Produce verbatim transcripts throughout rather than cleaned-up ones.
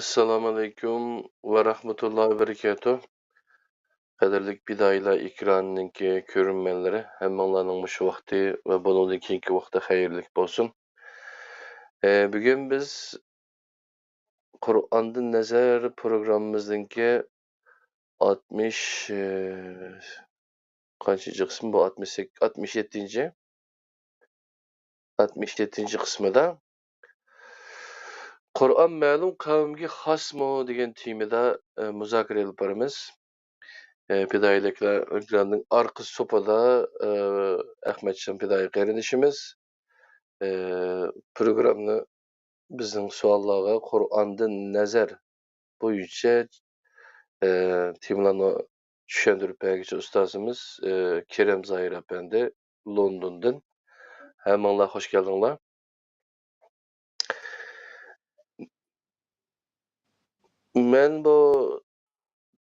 ئەسسالامۇئەلەيكۇم ۋە رەھمەتۇللاھى ۋە بەرىكاتۇھ. قەدىرلىك پىدائىيلار ئېكرانىنىڭكى كۆرۈرمەنلىرى، ھەممىڭلارنىڭ مۇشۇ ۋاقتى ۋە بۇنىڭدىن كېيىنكى ۋاقتى خەيرلىك بولسۇن. ئە، بۈگۈن بىز قۇرئاندىن نەزەر پروگراممىمىزنىڭكى ئاتمىش، ئە، قانچىنچى قىسمى بۇ؟ ئاتمىش سەككىز، ئاتمىش يەتتىنچى، ئاتمىش يەتتىنچى قىسمىدا قۇرئان مەلۇم قەۋمگە خاسمۇ دېگەن تېمىدا، ئە، مۇزاكىرە ئېلىپ بارىمىز. ئە، پىدائىيلىكلەر ئېكراننىڭ ئارقا سوپىدا، ئە، ئەخمەتجان پىدائىي قېرىندىشىمىز، ئە، پروگراممىنى بىزنىڭ سوئاللارغا قۇرئاندىن نەزەر بويىچە، ئە، تېمىلارنى چۈشەندۈرۈپ بەرگۈچى ئۇستازىمىز، ئە، كېرەم زاھىر ئەپەندى لوندوندىن. ھەممىڭلار خوش كەلدىڭلار. مەن بۇ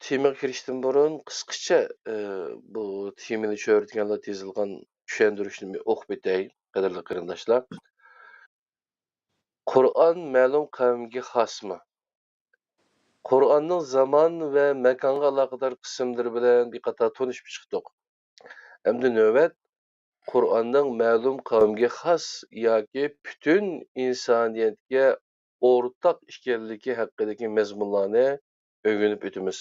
تېمىغا كىرىشتىن بۇرۇن قىسقىچە، ئە، بۇ تېمىنى چۆرۈتكەنلەر يېزىلغان چۈشەندۈرۈشنى ئوقۇپ ئۆتەي، قەدىرلىك قېرىنداشلار. قۇرئان مەلۇم قەۋمگە خاسمۇ؟ قۇرئاننىڭ زامان ۋە ماكانغا ئالاقىدار قىسىملىرى بىلەن بىر قاتار تونۇشۇپ چىقتۇق. ئەمدى نۆۋەت قۇرئاننىڭ مەلۇم قەۋمگە خاس ياكى پۈتۈن ئىنسانىيەتكە ئورتاق ئىكەنلىكى ھەققىدىكى مەزمۇنلارنى ئۆگىنىپ ئۆتىمىز.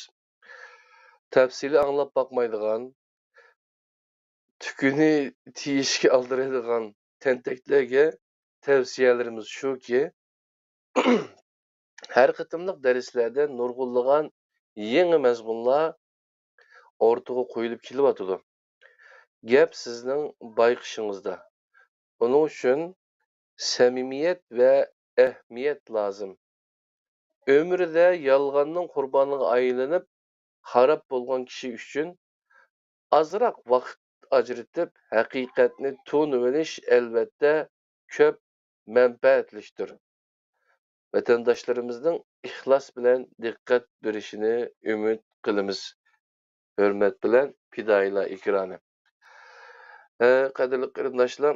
تەپسىلىي ئاڭلاپ باقمايدىغان، تۈكىنى تىيىشكە ئالدىرايدىغان تەنتەكلەرگە تەۋسىيەلىرىمىز شۇكى، ھەر قېتىملىق دەرسلەردە نۇرغۇنلىغان يېڭى مەزمۇنلار ئوتتۇرىغا قويۇلۇپ كېلىۋاتىدۇ. گەپ سىزنىڭ بايقىشىڭىزدا. ئۇنىڭ ئۈچۈن سەمىمىيەت ۋە ئەھمىيەت لازىم. ئۆمرىدە يالغاننىڭ قۇربانىغا ئايلىنىپ خاراب بولغان كىشى ئۈچۈن ئازراق ۋاقىت ئاجرىتىپ ھەقىقەتنى تونۇۋېلىش ئەلۋەتتە كۆپ مەنپەئەتلىكتۇر. ۋەتەنداشلىرىمىزنىڭ ئىخلاس بىلەن دىققەت بېرىشىنى ئۈمىد قىلىمىز. ھۆرمەت بىلەن پىدائىيلار ئېكرانى. ئە، قەدىرلىك قېرىنداشلار،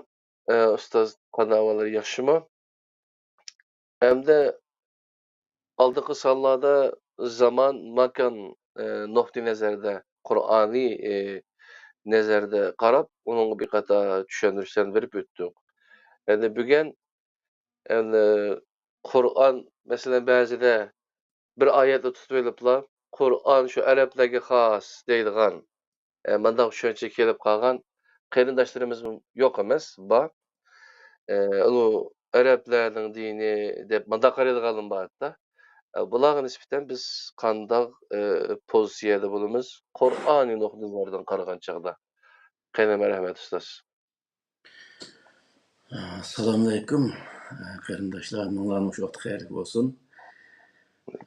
ئە، ئۇستاز قانداق ئەھۋاللار، ياخشىمۇ؟ ئەمدى ئالدىنقى سانلاردا زامان، ماكان، ئە، نۇقتىئى نەزەردە، قۇرئانىي، ئە، نەزەردە قاراپ، ئۇنىڭغا بىر قاتار چۈشەندۈرۈشلەرنى بېرىپ ئۆتتۇق. ئەمدى بۈگۈن، ئەمدى قۇرئان، مەسىلەن، بەزىدە بىر ئايەتنى تۇتۇۋېلىپلا، «قۇرئان شۇ ئەرەبلەرگە خاس» دەيدىغان، ئە، مانداق چۈشەنچە كېلىپ قالغان قېرىنداشلىرىمىزمۇ يوق ئەمەس، بار. ئە، ئۇ ئەرەبلەرنىڭ دىنى دەپ مانداق قارايدىغانلار بار ھەتتا. ئە، بۇلارغا نىسبەتەن بىز قانداق، ئە، پوزىتسىيەدە بولىمىز؟ قۇرئانىي نۇقتىئى نەزەردىن قارىغان چاغدا. قېنى، مەرھەمەت، ئۇستاز. ئەسسالامۇئەلەيكۇم، قېرىنداشلار، ھەممىڭلارنىڭ شۇ ۋاقتى خەيرلىك بولسۇن.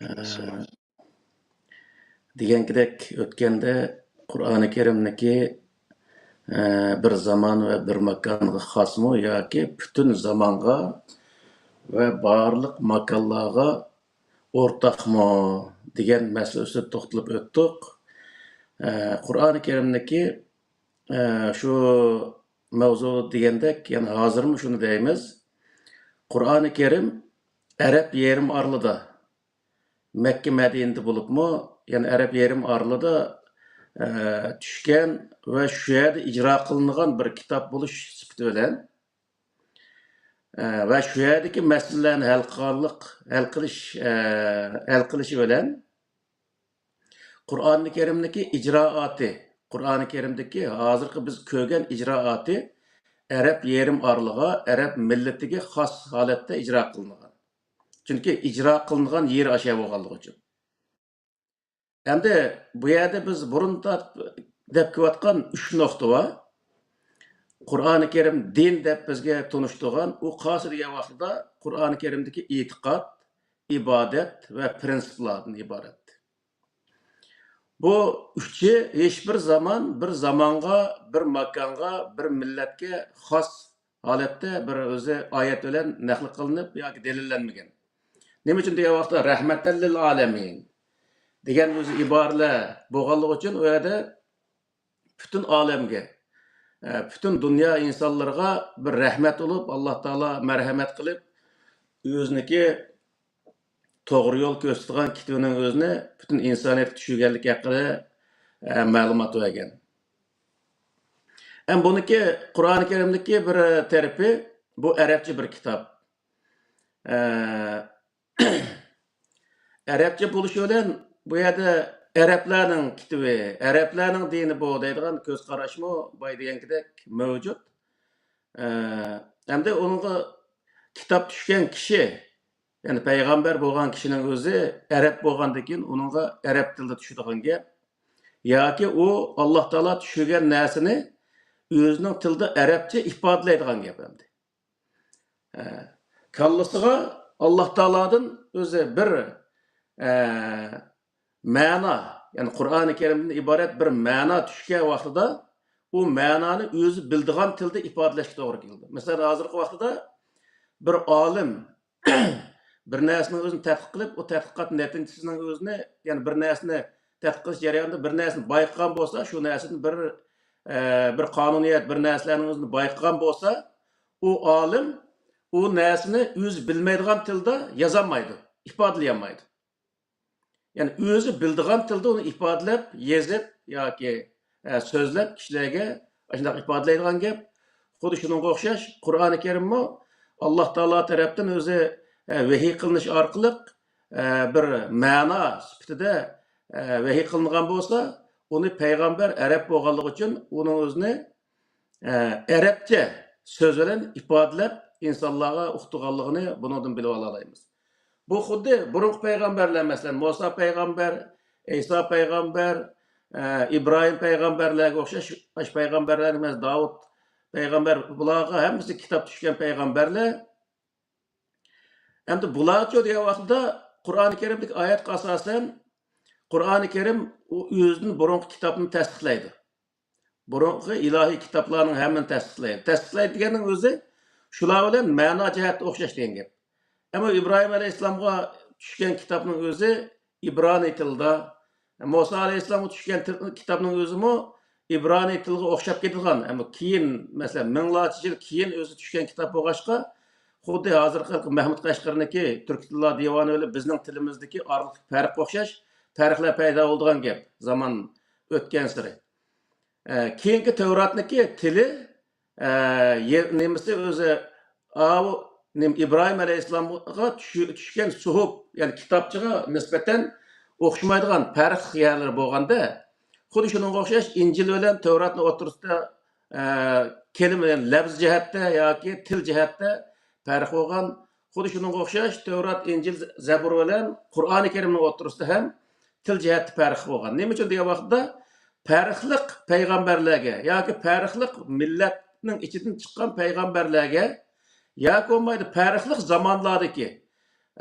ئە، دېگەنكىدەك، ئۆتكەندە قۇرئانى كەرىمنىكى، ئە، بىر زامان ۋە بىر ماكانغا خاسمۇ ياكى پۈتۈن زامانغا ۋە بارلىق ماكانلارغا ئورتاقمۇ دېگەن مەسىلە ئۈستىدە توختىلىپ ئۆتتۇق. ئە، قۇرئانى كەرىمدىكى، ئە، شۇ مەۋزۇ دېگەندەك، يەنە ھازىرمۇ شۇنى دەيمىز، قۇرئانى كەرىم ئەرەب يېرىم ئارىلىدا، مەككە مەدىنىدە بولۇپمۇ، يەنە ئەرەب يېرىم ئارىلىدا، ئە، چۈشكەن ۋە شۇ يەردە ئىجرا قىلىنغان بىر كىتاب بولۇش سۈپىتى بىلەن، ئە، ۋە شۇ يەردىكى مەسىلىلەرنى ھەل قىلغانلىق، ھەل قىلىش، ئە، ھەل قىلىشى بىلەن قۇرئانى كەرىمدىكى ئىجرائاتى، قۇرئانى كەرىمدىكى ھازىرقى بىز كۆرگەن ئىجرائاتى ئەرەب يېرىم ئارىلىغا، ئەرەب مىللىتىگە خاس ھالەتتە ئىجرا قىلىنغان. چۈنكى ئىجرا قىلىنغان يېرى ئاشۇ بولغانلىقى ئۈچۈن. ئەمدى بۇ يەردە بىز بۇرۇن تارتىپ دەپ كېلىۋاتقان ئۈچ نۇقتا بار. قۇرئانى كەرىم دىن دەپ بىزگە تونۇشتۇرغان، ئۇ قايسى دېگەن ۋاقتىدا قۇرئانى كەرىمدىكى ئېتىقاد، ئىبادەت ۋە پىرىنسىپلاردىن ئىبارەت. بۇ ئۈچى ھېچبىر زامان بىر زامانغا، بىر ماكانغا، بىر مىللەتكە خاس ھالەتتە بىر ئۆزى ئايەت بىلەن نەقىل قىلىنىپ ياكى دەلىللەنمىگەن. نېمە ئۈچۈن دېگەن ۋاقىتتا، «رەھمەتەن لىل ئالەمىن» دېگەن ئۆزى ئىبارىلەر بولغانلىقى ئۈچۈن، ئۇ يەردە پۈتۈن ئالەمگە، ئە، پۈتۈن دۇنيا ئىنسانلىرىغا بىر رەھمەت بولۇپ، ئاللا تائالا مەرھەمەت قىلىپ، ئۆزىنىڭكى توغرا يول كۆرسىتىدىغان كىتابىنىڭ ئۆزىنى پۈتۈن ئىنسانىيەتكە چۈشۈرگەنلىكى ھەققىدە، ئە، مەلۇمات بەرگەن. ئەمما بۇنىڭكى، قۇرئانى كەرىمدىكى بىر تەرىپى، بۇ ئەرەبچە بىر كىتاب. ئە، ئەرەبچە بولۇشى بىلەن بۇ يەردە ئەرەبلەرنىڭ كىتابى، ئەرەبلەرنىڭ دىنى بۇ دەيدىغان كۆز قاراشمۇ باي دېگەنكىدەك مەۋجۇت. ئە، ئەمدى ئۇنىڭغا كىتاب چۈشكەن كىشى، يەنى پەيغەمبەر بولغان كىشىنىڭ ئۆزى ئەرەب بولغاندىن كېيىن ئۇنىڭغا ئەرەب تىلىدا چۈشىدىغان گەپ. ياكى ئۇ ئاللا تائالا چۈشۈرگەن نەرسىنى ئۆزىنىڭ تىلىدا ئەرەبچە ئىپادىلەيدىغان گەپ ئەمدى. ئە، كاللىسىغا ئاللا تائالادىن ئۆزى بىر، ئە، مەنا، يەنى قۇرئانى كەرىمدىن ئىبارەت بىر مەنا چۈشكەن ۋاقتىدا ئۇ مەنانى ئۆزى بىلىدىغان تىلدا ئىپادىلەشكە توغرا كېلىدۇ. مەسىلەن، ھازىرقى ۋاقتىدا بىر ئالىم بىر نەرسىنىڭ ئۆزىنى تەتقىق قىلىپ، ئۇ تەتقىقات نەتىجىسىنىڭ ئۆزىنى، يەنى بىر نەرسىنى تەتقىق قىلىش جەريانىدا بىر نەرسىنى بايقىغان بولسا، شۇ نەرسىدىن بىر، ئە، بىر قانۇنىيەت، بىر نەرسىلەرنىڭ ئۆزىنى بايقىغان بولسا، ئۇ ئالىم ئۇ نەرسىنى ئۆزى بىلمەيدىغان تىلدا يازالمايدۇ، ئىپادىلىيەلمەيدۇ. يەنى ئۆزى بىلىدىغان تىلدا ئۇنى ئىپادىلەپ، يېزىپ ياكى، ئە، سۆزلەپ كىشىلەرگە ئاشۇنداق ئىپادىلەيدىغان گەپ. خۇددى شۇنىڭغا ئوخشاش، قۇرئانى كەرىممۇ ئاللا تائالا تەرەپتىن ئۆزى، ئە، ۋەھىي قىلىنىش ئارقىلىق، ئە، بىر مەنا سۈپىتىدە، ئە، ۋەھىي قىلىنغان بولسا، ئۇنى پەيغەمبەر ئەرەب بولغانلىقى ئۈچۈن ئۇنىڭ ئۆزىنى ئە، ئەرەبچە سۆز بىلەن ئىپادىلەپ، ئىنسانلارغا ئۇقتۇرغانلىقىنى بۇنىڭدىن بىلىۋالالايمىز. بۇ خۇددى بۇرۇنقى پەيغەمبەرلەر، مەسىلەن، مۇسا پەيغەمبەر، ئەيسا پەيغەمبەر، ئە، ئىبراھىم پەيغەمبەرلەرگە ئوخشاش، ئاشۇ پەيغەمبەرلەرنى، مەسىلەن، داۋۇت پەيغەمبەر، بۇلارغا ھەممىسى كىتاب چۈشكەن پەيغەمبەرلەر. ئەمدى بۇلارچۇ دېگەن ۋاقىتتا، قۇرئانى كەرىمدىكى ئايەتكە ئاساسەن، قۇرئانى كەرىم ئۇ ئۆزىدىن بۇرۇنقى كىتابنى تەستىقلايدۇ. بۇرۇنقى ئىلاھىي كىتابلارنىڭ ھەممىنى تەستىقلايدۇ. تەستىقلايدۇ دېگەننىڭ ئۆزى شۇلار بىلەن مەنا جەھەتتە ئوخشاش دېگەن گەپ. ئەمما ئىبراھىم ئەلەيھىسسالامغا چۈشكەن كىتابنىڭ ئۆزى ئىبرانىي تىلدا، مۇسا ئەلەيھىسسالامغا چۈشكەن تىل، كىتابنىڭ ئۆزىمۇ ئىبرانىي تىلغا ئوخشاپ كېتىدىغان، ئەمما كېيىن، مەسىلەن، مىڭلارچە يىل كېيىن ئۆزى چۈشكەن كىتاب بولغاچقا، خۇددى ھازىرقى مەھمۇد قەشقەرنىڭكى تۈرك تىللار دىۋانى بىلەن بىزنىڭ تىلىمىزدىكى ئارىلىق پەرقكە ئوخشاش پەرقلەر پەيدا بولىدىغان گەپ، زامان ئۆتكەنسېرى. ئە، كېيىنكى تەۋراتنىڭكى تىلى، ئە، يە-، نېمىسى ئۆزى، ئاۋۇ، نېمە، ئىبراھىم ئەلەيھىسسالامغا چۈشۈ-، چۈشكەن سۇھۇپ، يەنى كىتابچىغا نىسبەتەن ئوخشىمايدىغان پەرقلىق يەرلىرى بولغاندا، خۇددى شۇنىڭغا ئوخشاش ئىنجىل بىلەن تەۋراتنىڭ ئوتتۇرىسىدا، ئە، كەلىمە، يەنى لەپزى جەھەتتە ياكى تىل جەھەتتە پەرق بولغان. خۇددى شۇنىڭغا ئوخشاش تەۋرات، ئىنجىل، زەبۇر بىلەن قۇرئانى كەرىمنىڭ ئوتتۇرىسىدا ھەم تىل جەھەتتە پەرق بولغان. نېمە ئۈچۈن دېگەن ۋاقىتتا، پەرقلىق پەيغەمبەرلەرگە ياكى پەرقلىق مىللەتنىڭ ئىچىدىن چىققان پەيغەمبەرلەرگە ياكى بولمايدۇ پەرقلىق زامانلاردىكى،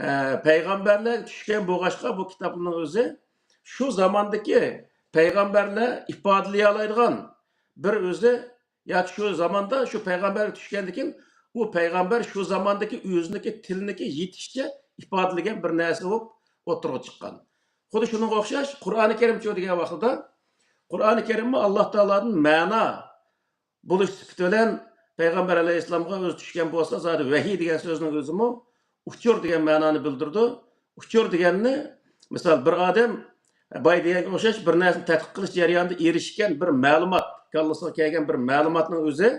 ئە، پەيغەمبەرلەرگە چۈشكەن بولغاچقا، بۇ كىتابنىڭ ئۆزى شۇ زاماندىكى پەيغەمبەرلەر ئىپادىلىيەلەيدىغان بىر ئۆزى ياكى شۇ زاماندا شۇ پەيغەمبەرگە چۈشكەندىن كېيىن، ئۇ پەيغەمبەر شۇ زاماندىكى ئۆزىنىڭكى تىلىنىكى يېتىشىچە ئىپادىلىگەن بىر نەرسە بولۇپ ئوتتۇرىغا چىققان. خۇددى شۇنىڭغا ئوخشاش، قۇرئانى كەرىمچۇ دېگەن ۋاقتىدا، قۇرئانى كەرىممۇ ئاللا تائالادىن مەنا بولۇش سۈپىتى بىلەن پەيغەمبەر ئەلەيھىسسالامغا ئۆزى چۈشكەن بولسا، زادى ۋەھىي دېگەن سۆزنىڭ ئۆزىمۇ ئۇچۇر دېگەن مەنانى بىلدۈرىدۇ. ئۇچۇر دېگەننى، مىسال، بىر ئادەم باي دېگەنگە ئوخشاش بىر نەرسىنى تەتقىق قىلىش جەريانىدا ئېرىشكەن بىر مەلۇمات، كاللىسىغا كەلگەن بىر مەلۇماتنىڭ ئۆزى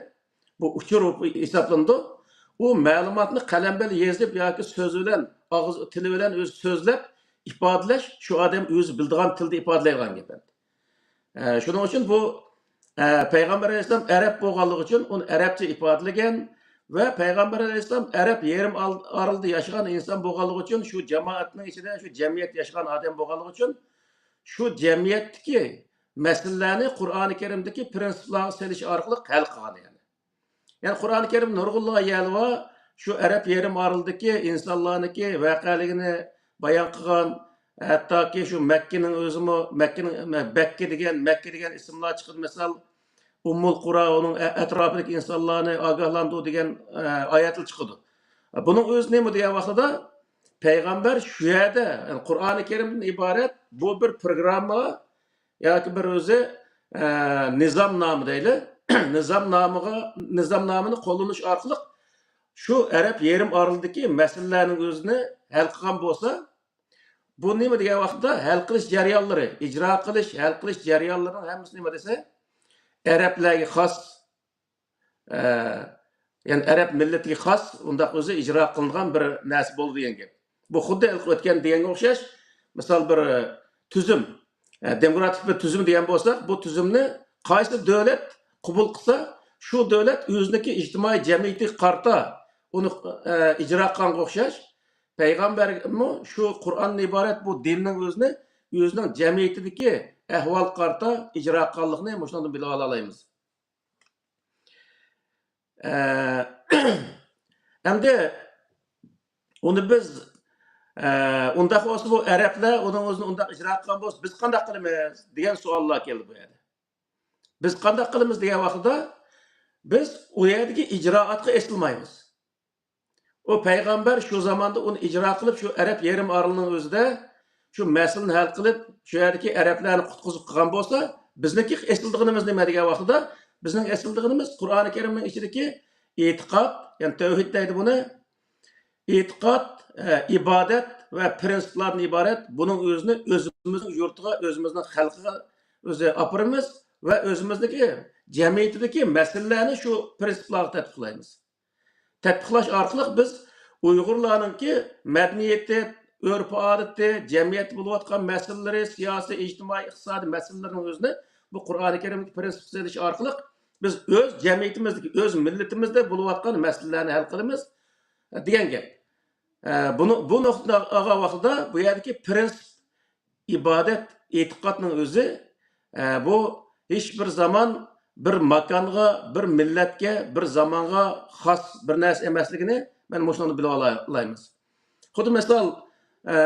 بۇ ئۇچۇر بولۇپ ھېسابلىنىدۇ. ئۇ مەلۇماتنى قەلەم بىلەن يېزىپ ياكى سۆز بىلەن، ئاغزى، تىلى بىلەن ئۆزى سۆزلەپ ئىپادىلەش، شۇ ئادەم ئۆزى بىلىدىغان تىلدا ئىپادىلەيدىغان گەپ ئەمدى. ئە، شۇنىڭ ئۈچۈن بۇ، ئە، پەيغەمبەر ئەلەيھىسسالام ئەرەب بولغانلىقى ئۈچۈن ئۇنى ئەرەبچە ئىپادىلىگەن ۋە پەيغەمبەر ئەلەيھىسسالام ئەرەب يېرىم ئال-، ئارىلىدا ياشىغان ئىنسان بولغانلىقى ئۈچۈن، شۇ جامائەتنىڭ ئىچىدە، شۇ جەمئىيەتتە ياشىغان ئادەم بولغانلىقى ئۈچۈن، شۇ جەمئىيەتتىكى مەسىلىلەرنى قۇرئانى كەرىمدىكى پىرىنسىپلارغا سېلىش ئارقىلىق ھەل قىلغان، يەنى. يەنى قۇرئانى كەرىم نۇرغۇنلىغان يەرلەر بار، شۇ ئەرەب يېرىم ئارىلىدىكى ئىنسانلارنىڭكى ۋەقەلىكىنى بايان قىلغان، ھەتتاكى شۇ مەككىنىڭ ئۆزىمۇ، مەككىنىڭ، بەككە دېگەن، مەككە دېگەن ئىسىملار چىقىدۇ. مىسال، ئۇممۇل قۇرا، ئۇنىڭ ئە-، ئەتراپىدىكى ئىنسانلارنى ئاگاھلاندۇر دېگەن، ئە، ئايەتلەر چىقىدۇ. بۇنىڭ ئۆزى نېمە دېگەن ۋاقتىدا، پەيغەمبەر شۇ يەردە، يەنى قۇرئانى كەرىمدىن ئىبارەت بۇ بىر پروگرامما ياكى بىر ئۆزى، ئە، نىزامنامە دەيلى. نىزامنامىغا، نىزامنامىنى قوللىنىش ئارقىلىق شۇ ئەرەب يېرىم ئارىلىدىكى مەسىلىلەرنىڭ ئۆزىنى ھەل قىلغان بولسا، بۇ نېمە دېگەن ۋاقىتتا، ھەل قىلىش جەريانلىرى، ئىجرا قىلىش، ھەل قىلىش جەريانلىرىنىڭ ھەممىسى نېمە دېسە، ئەرەبلەرگە خاس، ئە، يەنى ئەرەب مىللىتىگە خاس، ئۇنداق ئۆزى ئىجرا قىلىنغان بىر نەرسە بولدى دېگەن گەپ. بۇ خۇددى ھېلىقى ئۆتكەن دېگەنگە ئوخشاش، مىسال، بىر، ئە، تۈزۈم، ئە، دېموكراتىك بىر تۈزۈم دېگەن بولساق، بۇ تۈزۈمنى قايسى دۆلەت قوبۇل قىلسا، شۇ دۆلەت ئۆزىنىڭكى ئىجتىمائىي جەمئىيىتىگە قارىتا ئۇنى، ئە، ئىجرا قىلغانغا ئوخشاش، پەيغەمبەرمۇ شۇ قۇرئاندىن ئىبارەت بۇ دىننىڭ ئۆزىنى ئۆزىنىڭ جەمئىيىتىدىكى ئەھۋالغا قارىتا ئىجرا قىلغانلىقىنى مۇشۇنىڭدىن بىلىۋالالايمىز. ئە، ئەمدى ئۇنى بىز، ئە، ئۇنداق بولسا، بۇ ئەرەبلەر ئۇنىڭ ئۆزىنى ئۇنداق ئىجرا قىلغان بولسا، بىز قانداق قىلىمىز دېگەن سوئاللار كەلدى بۇ يەردە. بىز قانداق قىلىمىز دېگەن ۋاقتىدا، بىز ئۇ يەردىكى ئىجرائاتقا ئېسىلمايمىز. ئۇ پەيغەمبەر شۇ زاماندا ئۇنى ئىجرا قىلىپ، شۇ ئەرەب يېرىم ئارىلىنىڭ ئۆزىدە شۇ مەسىلىنى ھەل قىلىپ، شۇ يەردىكى ئەرەبلەرنى قۇتقۇزۇپ قىلغان بولسا، بىزنىڭكى ئېسىلىدىغىنىمىز نېمە دېگەن ۋاقتىدا، بىزنىڭ ئېسىلىدىغىنىمىز قۇرئانى كەرىمنىڭ ئىچىدىكى ئېتىقاد، يەنى تەۋھىد دەيدۇ بۇنى. ئېتىقاد، ئە، ئىبادەت ۋە پىرىنسىپلاردىن ئىبارەت. بۇنىڭ ئۆزىنى ئۆزىمىزنىڭ يۇرتىغا، ئۆزىمىزنىڭ خەلقىگە ئۆزى ئاپىرىمىز ۋە ئۆزىمىزنىڭكى جەمئىيىتىدىكى مەسىلىلەرنى شۇ پىرىنسىپلارغا تەتبىقلايمىز. تەتبىقلاش ئارقىلىق بىز ئۇيغۇرلارنىڭكى مەدەنىيىتى، ئۆرپ-ئادىتى، جەمئىيەتتە بولۇۋاتقان مەسىلىلىرى، سىياسىي، ئىجتىمائىي، ئىقتىسادىي مەسىلىلىرىنىڭ ئۆزىنى بۇ قۇرئانى كەرىمدىكى پىرىنسىپ سېلىش ئارقىلىق بىز ئۆز جەمئىيىتىمىزدىكى، ئۆز مىللىتىمىزدە بولۇۋاتقان مەسىلىلەرنى ھەل قىلىمىز، دېگەن گەپ. ئە، بۇنى، بۇ نۇقتىنى ئالغان ۋاقتىدا بۇ يەردىكى پىرىنسىپ، ئىبادەت، ئېتىقادنىڭ ئۆزى، ئە، بۇ ھېچ بىر زامان بىر ماكانغا، بىر مىللەتكە، بىر زامانغا خاس بىر نەرسە ئەمەسلىكىنى مەن مۇشۇنىڭدىن بىلىۋالالايمىز. خۇددى مىسال، ئە،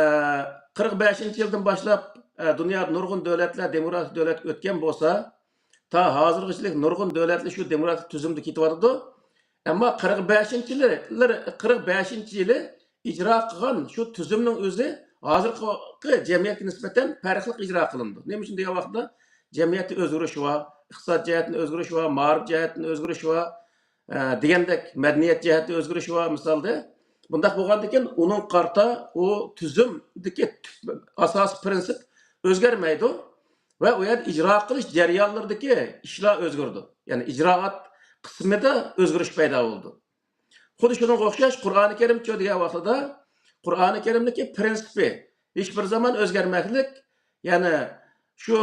قىرىق بەشىنچى يىلدىن باشلاپ، ئە، دۇنيادا نۇرغۇن دۆلەتلەر دېموكراتىك دۆلەتكە ئۆتكەن بولسا، تا ھازىرغىچىلىك نۇرغۇن دۆلەتلەر شۇ دېموكراتىك تۈزۈمدە كېتىۋاتىدۇ. ئەمما قىرىق بەشىنچى يىلى، قىرىق بەشىنچى يىلى ئىجرا قىلغان شۇ تۈزۈمنىڭ ئۆزى ھازىرقى جەمئىيەتكە نىسبەتەن پەرقلىق ئىجرا قىلىنىدۇ. نېمە ئۈچۈن دېگەن ۋاقىتتا، جەمئىيەتتە ئۆزگىرىش بار، ئىقتىساد جەھەتتىن ئۆزگىرىش بار، مائارىپ جەھەتتىن ئۆزگىرىش بار، ئە، دېگەندەك مەدەنىيەت جەھەتتە ئۆزگىرىش بار مىسالدا. بۇنداق بولغاندىكىن ئۇنىڭ قارىتا ئۇ تۈزۈمدىكى تۈپ-، ئاساسىي پىرىنسىپ ئۆزگەرمەيدۇ ۋە ئۇ يەردە ئىجرا قىلىش جەريانلىرىدىكى ئىشلار ئۆزگىرىدۇ. يەنى ئىجرائات قىسمىدا ئۆزگىرىش پەيدا بولىدۇ. خۇددى شۇنىڭغا ئوخشاش قۇرئانى كەرىمچۇ دېگەن ۋاقتىدا، قۇرئانى كەرىمنىڭكى پىرىنسىپى ھېچ بىر زامان ئۆزگەرمەكلىك، يەنى شۇ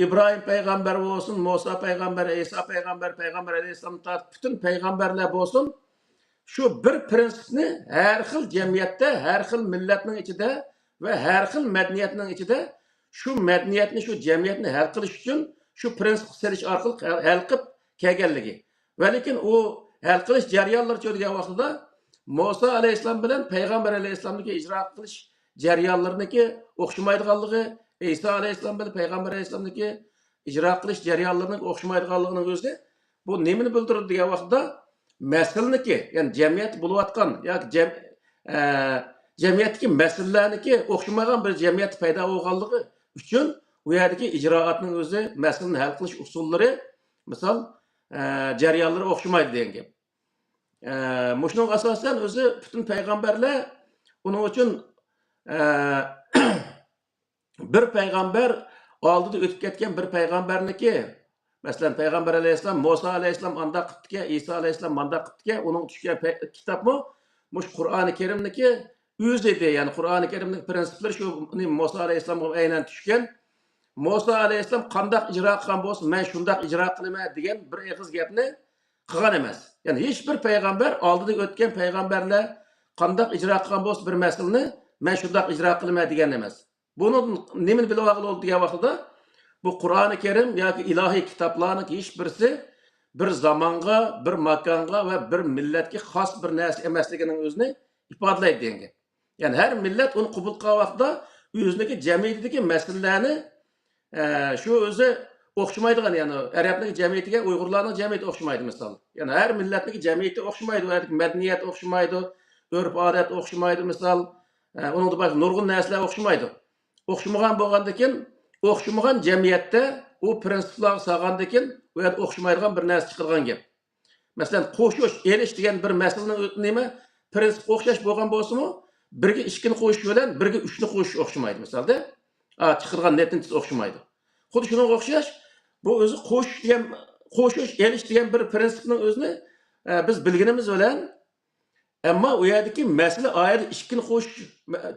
ئىبراھىم پەيغەمبەر بولسۇن، مۇسا پەيغەمبەر، ئەيسا پەيغەمبەر، پەيغەمبەر ئەلەيھىسسالامدىن تارتىپ پۈتۈن پەيغەمبەرلەر بولسۇن، شۇ بىر پىرىنسىپنى ھەر خىل جەمئىيەتتە، ھەر خىل مىللەتنىڭ ئىچىدە ۋە ھەر خىل مەدەنىيەتنىڭ ئىچىدە شۇ مەدەنىيەتنى، شۇ جەمئىيەتنى ھەل قىلىش ئۈچۈن شۇ پىرىنسىپقا سېلىش ئارقىلىق ھەل، ھەل قىلىپ كەلگەنلىكى. ۋە لېكىن ئۇ ھەل قىلىش جەريانلىرىچۇ دېگەن ۋاقتىدا، مۇسا ئەلەيھىسسالام بىلەن پەيغەمبەر ئەلەيھىسسالامنىڭكى ئىجرا قىلىش جەريانلىرىنىڭكى ئوخشىمايدىغانلىقى، ئەيسا ئەلەيھىسسالام بىلەن پەيغەمبەر ئەلەيھىسسالامنىڭكى ئىجرا قىلىش جەريانلىرىنىڭكى ئوخشىمايدىغانلىقىنىڭ ئۆزى بۇ نېمىنى بىلدۈرىدۇ دېگەن ۋاقتىدا، مەسىلىنىڭكى، يەنى جەمئىيەتتە بولۇۋاتقان ياكى جەم-، ئە، جەمئىيەتتىكى مەسىلىلەرنىڭكى ئوخشىمىغان بىر جەمئىيەتتە پەيدا بولغانلىقى ئۈچۈن، ئۇ يەردىكى ئىجرائاتنىڭ ئۆزى، مەسىلىنى ھەل قىلىش ئۇسۇللىرى، مىسال، ئە، جەريانلىرى ئوخشىمايدۇ دېگەن گەپ. ئە، مۇشۇنىڭغا ئاساسەن ئۆزى پۈتۈن پەيغەمبەرلەر ئۇنىڭ ئۈچۈن، ئە، بىر پەيغەمبەر ئالدىدا ئۆتۈپ كەتكەن بىر پەيغەمبەرنىكى، مەسىلەن، پەيغەمبەر ئەلەيھىسسالام، مۇسا ئەلەيھىسسالام ئانداق قىپتىكەن، ئىسا ئەلەيھىسسالام مانداق قىپتىكەن، ئۇنىڭغا چۈشكەن پەي-، كىتابمۇ مۇشۇ قۇرئانى كەرىمنىكى ئۆزى ئىدى. يەنى قۇرئانى كەرىمنىڭ پرىنسىپلىرى شۇ، مۇسا ئەلەيھىسسالامغا ئەينەن چۈشكەن. مۇسا ئەلەيھىسسالام قانداق ئىجرا قىلغان بولسا، مەن شۇنداق ئىجرا قىلىمەن دېگەن بىر ئېغىز گەپنى قىلغان ئەمەس. يەنى ھېچ بىر پەيغەمبەر، ئالدىدا ئۆتكەن پەيغەمبەرلەر قانداق ئىجرا قىلغان بولسا بىر مەسىلىنى، مەن شۇنداق ئىجرا قىلىمەن دېگەن ئەمەس. بۇنىڭدىن نېمىنى بىلىۋالغىلى بولىدۇ دېگەن ۋاقتىدا، بۇ قۇرئانى كەرىم ياكى ئىلاھىي كىتابلارنىڭ ھېچ بىرسى بىر زامانغا، بىر ماكانغا ۋە بىر مىللەتكە خاس بىر نەرسە ئەمەسلىكىنىڭ ئۆزىنى ئىپادىلەيدۇ دېگەن گەپ. يەنى ھەر مىللەت ئۇنى قوبۇل قىلغان ۋاقتىدا ئۆزىنىڭكى جەمئىيىتىدىكى مەسىلىلەرنى، ئە، شۇ ئۆزى ئوخشىمايدىغان، يەنى ئەرەبنىڭ جەمئىيىتىگە ئۇيغۇرلارنىڭ جەمئىيىتى ئوخشىمايدۇ مىسال. يەنى ھەر مىللەتنىڭكى جەمئىيىتى ئوخشىمايدۇ، ئۇ يەردىكى مەدەنىيەت ئوخشىمايدۇ، ئۆرپ-ئادەت ئوخشىمايدۇ مىسال. ئە، ئۇنىڭدىن باشقا نۇرغۇن نەرسىلەر ئوخشىمايدۇ. ئوخشىمىغان بولغاندىكىن، ئوخشىمىغان جەمئىيەتتە ئۇ پرىنسىپلارغا سالغاندىكىن، ئۇ يەردە ئوخشىمايدىغان بىر نەرسە چىقىدىغان گەپ. مەسىلەن، قوشۇش، ئېلىش دېگەن بىر مەسىلىنىڭ ئۆ-، نېمە، پرىنسىپى ئوخشاش بولغان بولسىمۇ، بىرگە ئىككىنى قوشۇش بىلەن بىرگە ئۈچنى قوشۇش ئوخشىمايدۇ، مىسالدا. ئا، چىقىدىغان نەتىجىسى ئوخشىمايدۇ. خۇددى شۇنىڭغا ئوخشاش، بۇ ئۆزى قوشۇش دېگەن، قوشۇش، ئېلىش دېگەن بىر پىرىنسىپنىڭ ئۆزىنى، ئە، بىز بىلگىنىمىز بىلەن، ئەمما ئۇ يەردىكى مەسىلە، ئايەت ئىككىنى قوشۇش،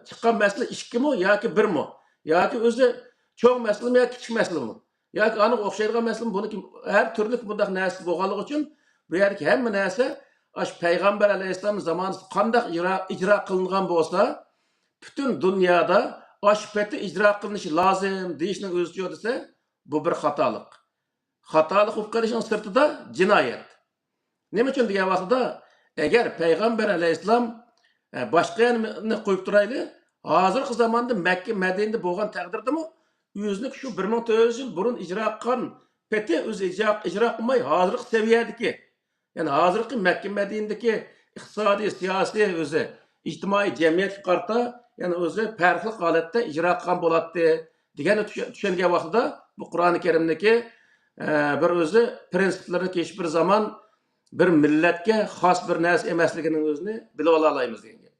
چىققان مەسىلە ئىككىمۇ ياكى بىرمۇ؟ ياكى ئۆزى چوڭ مەسىلىمۇ ياكى كىچىك مەسىلىمۇ؟ ياكى ئانىڭغا ئوخشايدىغان مەسىلىمۇ؟ بۇنىڭكى ھەر تۈرلۈك بۇنداق نەرسە بولغانلىقى ئۈچۈن، بۇ يەردىكى ھەممە نەرسە ئاشۇ پەيغەمبەر ئەلەيھىسسالام زامانىسىدا قانداق ئىجرا، ئىجرا قىلىنغان بولسا، پۈتۈن دۇنيادا ئاشۇ پېتى ئىجرا قىلىنىشى لازىم دېيىشنىڭ ئۆزىچۇ دېسە، بۇ بىر خاتالىق. خاتالىق بولۇپ قېلىشنىڭ سىرتىدا جىنايەت. نېمە ئۈچۈن دېگەن ۋاقتىدا، ئەگەر پەيغەمبەر ئەلەيھىسسالام، ئە، باشقا يەرنى قويۇپ تۇرايلى، ھازىرقى زاماندا مەككە، مەدىنىدە بولغان تەقدىردىمۇ، ئۆزىنىڭ شۇ بىر مىڭ تۆت يۈز يىل بۇرۇن ئىجرا قىلغان پېتى ئۆزى ئىجرا، ئىجرا قىلماي، ھازىرقى سەۋىيەدىكى، يەنى ھازىرقى مەككە، مەدىنىدىكى ئىقتىسادىي، سىياسىي، ئۆزى ئىجتىمائىي جەمئىيەتكە قارىتا، يەنى ئۆزى پەرقلىق ھالەتتە ئىجرا قىلغان بولاتتى دېگەننى چۈشە-، چۈشەنگەن ۋاقتىدا، بۇ قۇرئانى كەرىمدىكى، ئە، بىر ئۆزى پرىنسىپلىرىنى ھېچ بىر زامان بىر مىللەتكە خاس بىر نەرسە ئەمەسلىكىنىڭ ئۆزىنى بىلىۋالالايمىز دېگەن گەپ.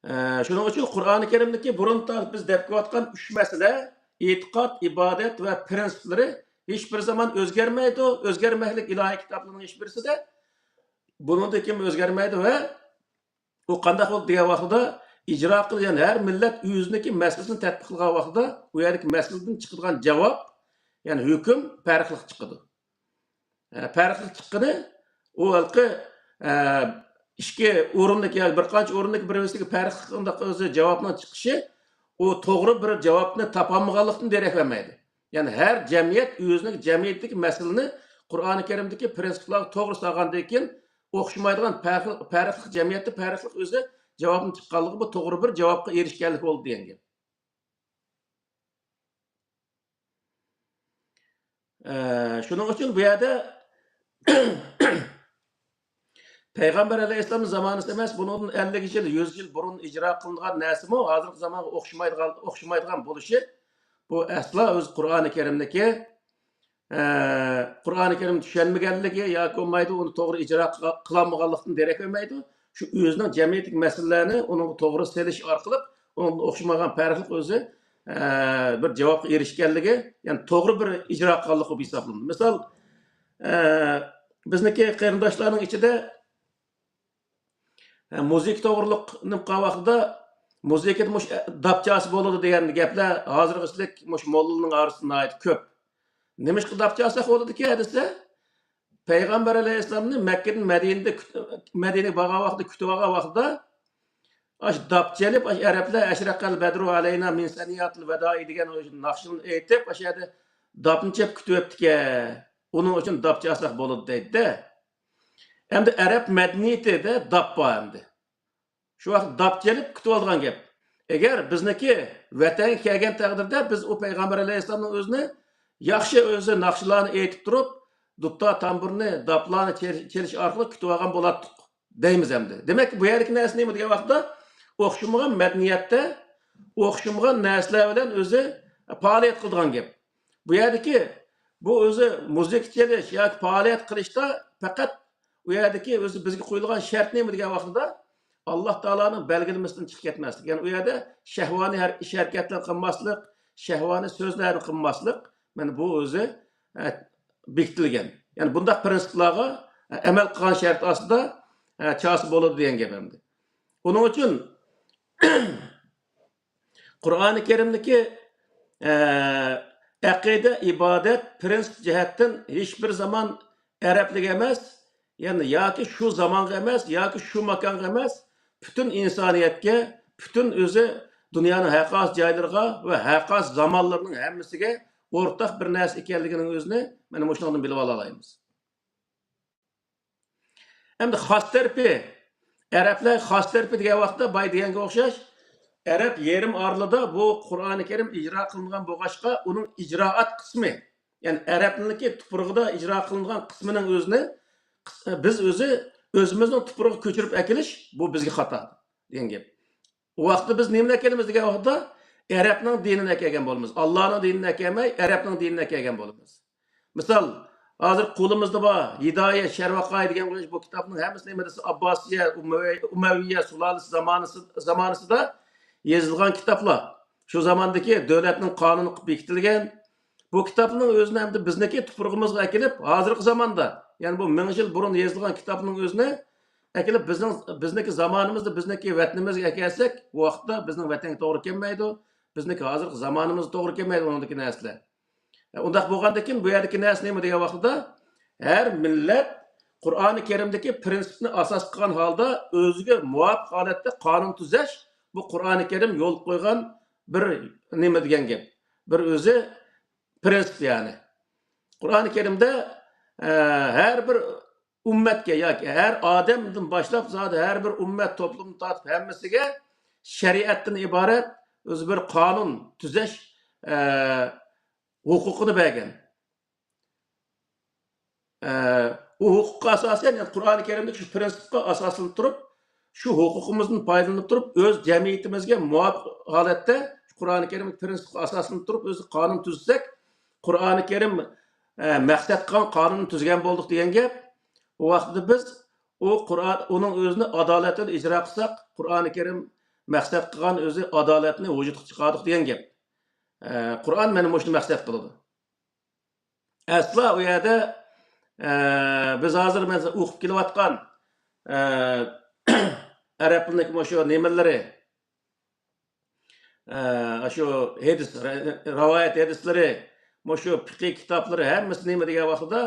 ئە، شۇنىڭ ئۈچۈن قۇرئانى كەرىمدىكى بۇرۇن تارتىپ بىز دەپ كېلىۋاتقان ئۈچ مەسىلە، ئېتىقاد، ئىبادەت ۋە پرىنسىپلىرى ھېچ بىر زامان ئۆزگەرمەيدۇ، ئۆزگەرمەكلىك ئىلاھىي كىتابلارنىڭ ھېچ بىرسىدە بۇنىڭدىن كېيىن ئۆزگەرمەيدۇ ۋە ئۇ قانداق بولدى دېگەن ۋاقتىدا، ئىجرا قىلغان ھەر مىللەت ئۆزىنىڭكى مەسىلىسىنى تەتبىق قىلغان ۋاقتىدا، ئۇ يەردىكى مەسىلىدىن چىقىدىغان جاۋاب، يەنى ھۆكۈم پەرقلىق چىقىدۇ. ئە، پەرقلىق چىققىنى، ئۇ ھېلىقى، ئە، ئىككى ئورۇندىكى ياكى بىر قانچە ئورۇندىكى بىر-بىرسىگە پەرقلىق ئۇنداق ئۆزى جاۋابنىڭ چىقىشى، ئۇ توغرا بىر جاۋابنى تاپالمىغانلىقتىن دېرەك بەرمەيدۇ. يەنى ھەر جەمئىيەت ئۆزىنىڭ جەمئىيەتتىكى مەسىلىنى قۇرئانى كەرىمدىكى پرىنسىپلارغا توغرا سالغاندىن كېيىن، ئوخشىمايدىغان، پەرقلىق، پەرقلىق جەمئىيەتتە پەرقلىق ئۆزى جاۋابنى چىققانلىقى، بۇ توغرا بىر جاۋابقا ئېرىشكەنلىك بولدى دېگەن گەپ. ئە، شۇنىڭ ئۈچۈن بۇ يەردە پەيغەمبەر ئەلەيھىسسالام زامانىسى ئەمەس، بۇنىڭدىن ئەللىك يىل، يۈز يىل بۇرۇن ئىجرا قىلىنغان نەرسىمۇ ھازىرقى زامانغا ئوخشىمايدىغان، ئوخشىمايدىغان بولۇشى، بۇ ئەسلا ئۆزى قۇرئانى كەرىمدىكى، ئە، قۇرئانى كەرىم چۈشەنمىگەنلىكى ياكى بولمايدۇ، ئۇنى توغرا ئىجرا قىلا-، قىلالمىغانلىقتىن دېرەك بەرمەيدۇ. شۇ ئۆزىنىڭ جەمئىيەتتىكى مەسىلىلەرنى ئۇنىڭغا توغرا سېلىش ئارقىلىق، ئۇنىڭدىن ئوخشىمىغان پەرقلىق ئۆزى، ئە، بىر جاۋابقا ئېرىشكەنلىكى، يەنى توغرا بىر ئىجرا قىلغانلىقى بولۇپ ھېسابلىنىدۇ. مىسال، ئە، بىزنىڭكى قېرىنداشلارنىڭ ئىچىدە، ئە، مۇزىكا توغرىلىق نېمە قىلغان ۋاقتىدا، مۇزىكىدا مۇشۇ، ئە، داپ چالسا بولىدۇ دېگەن گەپلەر ھازىرغىچىلىك مۇشۇ موللىلارنىڭ ئارىسىدا ناھايىتى كۆپ. نېمىشقا داپ چالساق بولىدىكەن دېسە، پەيغەمبەر ئەلەيھىسسالامنى مەككىدىن مەدىنىدە كۈت-، مەدىنىگە بارغان ۋاقتىدا، كۈتۈۋالغان ۋاقتىدا، ئاشۇ داپ چېلىپ، ئاشۇ ئەرەبلەر «ئەشرەقەل بەدرۇ ئەلەينا مىن سەنىياتىل ۋەدائى» دېگەن ئاشۇ ناخشىنى ئېيتىپ، ئاشۇ يەردە داپنى چېلىپ كۈتۈۋەپتىكەن. ئۇنىڭ ئۈچۈن داپ چالساق بولىدۇ دەيدۇ-دە. ئەمدى ئەرەب مەدەنىيىتىدە داپ بار ئەمدى. شۇ ۋاقىت داپ چېلىپ كۈتۈۋالىدىغان گەپ. ئەگەر بىزنىڭكى ۋەتەنگە كەلگەن تەقدىردە، بىز ئۇ پەيغەمبەر ئەلەيھىسسالامنىڭ ئۆزىنى ياخشى ئۆزى ناخشىلارنى ئېيتىپ تۇرۇپ، دۇتار، تامبۇرنى، داپلارنى چېل-، چېلىش ئارقىلىق كۈتۈۋالغان بولاتتۇق دەيمىز ئەمدى. دېمەك، بۇ يەردىكى نەرسە نېمە دېگەن ۋاقىتتا، ئوخشىمىغان مەدەنىيەتتە ئوخشىمىغان نەرسىلەر بىلەن ئۆزى پائالىيەت قىلىدىغان گەپ. بۇ يەردىكى بۇ ئۆزى مۇزىكا چېلىش ياكى پائالىيەت قىلىشتا پەقەت ئۇ يەردىكى ئۆزى بىزگە قويۇلغان شەرت نېمە دېگەن ۋاقتىدا، ئاللا تائالانىڭ بەلگىلىمىسىدىن چىقىپ كەتمەسلىك. يەنى ئۇ يەردە شەھۋانىي ھەر-، ئىش ھەرىكەتلەرنى قىلماسلىق، شەھۋانىي سۆزلەرنى قىلماسلىق، مانا بۇ ئۆزى، ئە، بېكىتىلگەن. يەنى بۇنداق پرىنسىپلارغا، ئە، ئەمەل قىلغان شەرت ئاستىدا، ئە، چالسا بولىدۇ دېگەن گەپ ئەمدى. ئۇنىڭ ئۈچۈن قۇرئانى كەرىمدىكى، ئە، ئەقىدە، ئىبادەت، پرىنسىپ جەھەتتىن ھېچ بىر زامان ئەرەبلىك ئەمەس، يەنى ياكى شۇ زامانغا ئەمەس، ياكى شۇ ماكانغا ئەمەس، پۈتۈن ئىنسانىيەتكە، پۈتۈن ئۆزى دۇنيانىڭ ھەر قايسى جايلىرىغا ۋە ھەر قايسى زامانلىرىنىڭ ھەممىسىگە ئورتاق بىر نەرسە ئىكەنلىكىنىڭ ئۆزىنى مانا مۇشۇنىڭدىن بىلىۋالالايمىز. ئەمدى خاس تەرىپى، ئەرەبلەر خاس تەرىپى دېگەن ۋاقىتتا بايا دېگەنگە ئوخشاش، ئەرەب يېرىم ئارىلىدا بۇ قۇرئانى كەرىم ئىجرا قىلىنغان بولغاچقا، ئۇنىڭ ئىجرائات قىسمى، يەنى ئەرەبنىڭكى تۇپرىقىدا ئىجرا قىلىنغان قىسمىنىڭ ئۆزىنى، بىز ئۆزى ئۆزىمىزنىڭ تۇپرىقىغا كۆچۈرۈپ ئەكېلىش، بۇ بىزگە خاتا دېگەن گەپ. ئۇ ۋاقىتتا بىز نېمىنى ئەكەلدىمىز دېگەن ۋاقىتتا، ئەرەبنىڭ دىنىنى ئەكەلگەن بولىمىز. ئاللانىڭ دىنىنى ئەكەلمەي، ئەرەبنىڭ دىنىنى ئەكەلگەن بولىمىز. مىسال، ھازىر قولىمىزدا بار ھىدايە، شەرۋەقاي دېگەن بۇ كىتابنىڭ ھەممىسى نېمە دېسە، ئابباسىيە، ئۇمەۋىيە، ئۇمەۋىيە سۇلالىسى زامانىسى، زامانىسىدا يېزىلغان كىتابلار. شۇ زاماندىكى دۆلەتنىڭ قانۇنى قىلىپ بېكىتىلگەن. بۇ كىتابنىڭ ئۆزىنى ئەمدى بىزنىڭكى تۇپرىقىمىزغا ئەكېلىپ، ھازىرقى زاماندا، يەنى بۇ مىڭ يىل بۇرۇن يېزىلغان كىتابنىڭ ئۆزىنى ئەكېلىپ، بىزنىڭ، بىزنىڭكى زامانىمىزدا، بىزنىڭكى ۋەتىنىمىزگە ئەكەلسەك، بۇ ۋاقىتتا بىزنىڭ ۋەتەنگە توغرا كەلمەيدۇ. بىزنىڭكى ھازىرقى زامانىمىزغا توغرا كەلمەيدۇ ئۇنىڭدىكى نەرسىلەر. ئۇنداق بولغاندىكىن، بۇ يەردىكى نەرسە نېمە دېگەن ۋاقتىدا، ھەر مىللەت قۇرئانى كەرىمدىكى پىرىنسىپنى ئاساس قىلغان ھالدا ئۆزىگە مۇۋاپىق ھالەتتە قانۇن تۈزەش، بۇ قۇرئانى كەرىم يول قويغان بىر نېمە دېگەن گەپ. بىر ئۆزى پىرىنسىپ يەنى. قۇرئانى كەرىمدە، ئە، ھەر بىر ئۈممەتكە ياكى ھەر ئادەمدىن باشلاپ زادى ھەر بىر ئۈممەت توپلۇمنى تارتىپ ھەممىسىگە شەرىئەتتىن ئىبارەت ئۆزى بىر قانۇن تۈزەش، ئە، ھوقۇقىنى بەرگەن. ئە، ئۇ ھوقۇققا ئاساسەن، يەنى قۇرئانى كەرىمدىكى شۇ پىرىنسىپقا ئاساسلىنىپ تۇرۇپ، شۇ ھوقۇقىمىزدىن پايدىلىنىپ تۇرۇپ، ئۆز جەمئىيىتىمىزگە مۇۋاپىق ھالەتتە قۇرئانى كەرىمدىكى پىرىنسىپقا ئاساسلىنىپ تۇرۇپ، ئۆزى قانۇن تۈزسەك، قۇرئانى كەرىم، ئە، مەقسەت قىلغان قانۇننى تۈزگەن بولدۇق دېگەن گەپ. ئۇ ۋاقىتتا بىز ئۇ قۇرئان، ئۇنىڭ ئۆزىنى ئادالەتلىك ئىجرا قىلساق، قۇرئانى كەرىم مەقسەت قىلغان ئۆزى ئادالەتنى ۋۇجۇدقا چىقاردۇق دېگەن گەپ. ئە، قۇرئان مانا مۇشۇنى مەقسەت قىلىدۇ. ئەسلا ئۇ يەردە، ئە، بىز ھازىر مەسىلەن ئوقۇپ كېلىۋاتقان، ئە، ئەرەب تىلىنىڭ مۇشۇ نېمىلىرى، ئە، ئاشۇ ھەدىس، رە-، رىۋايەت ھەدىسلىرى، مۇشۇ پىقىھ كىتابلىرى ھەممىسى نېمە دېگەن ۋاقتىدا،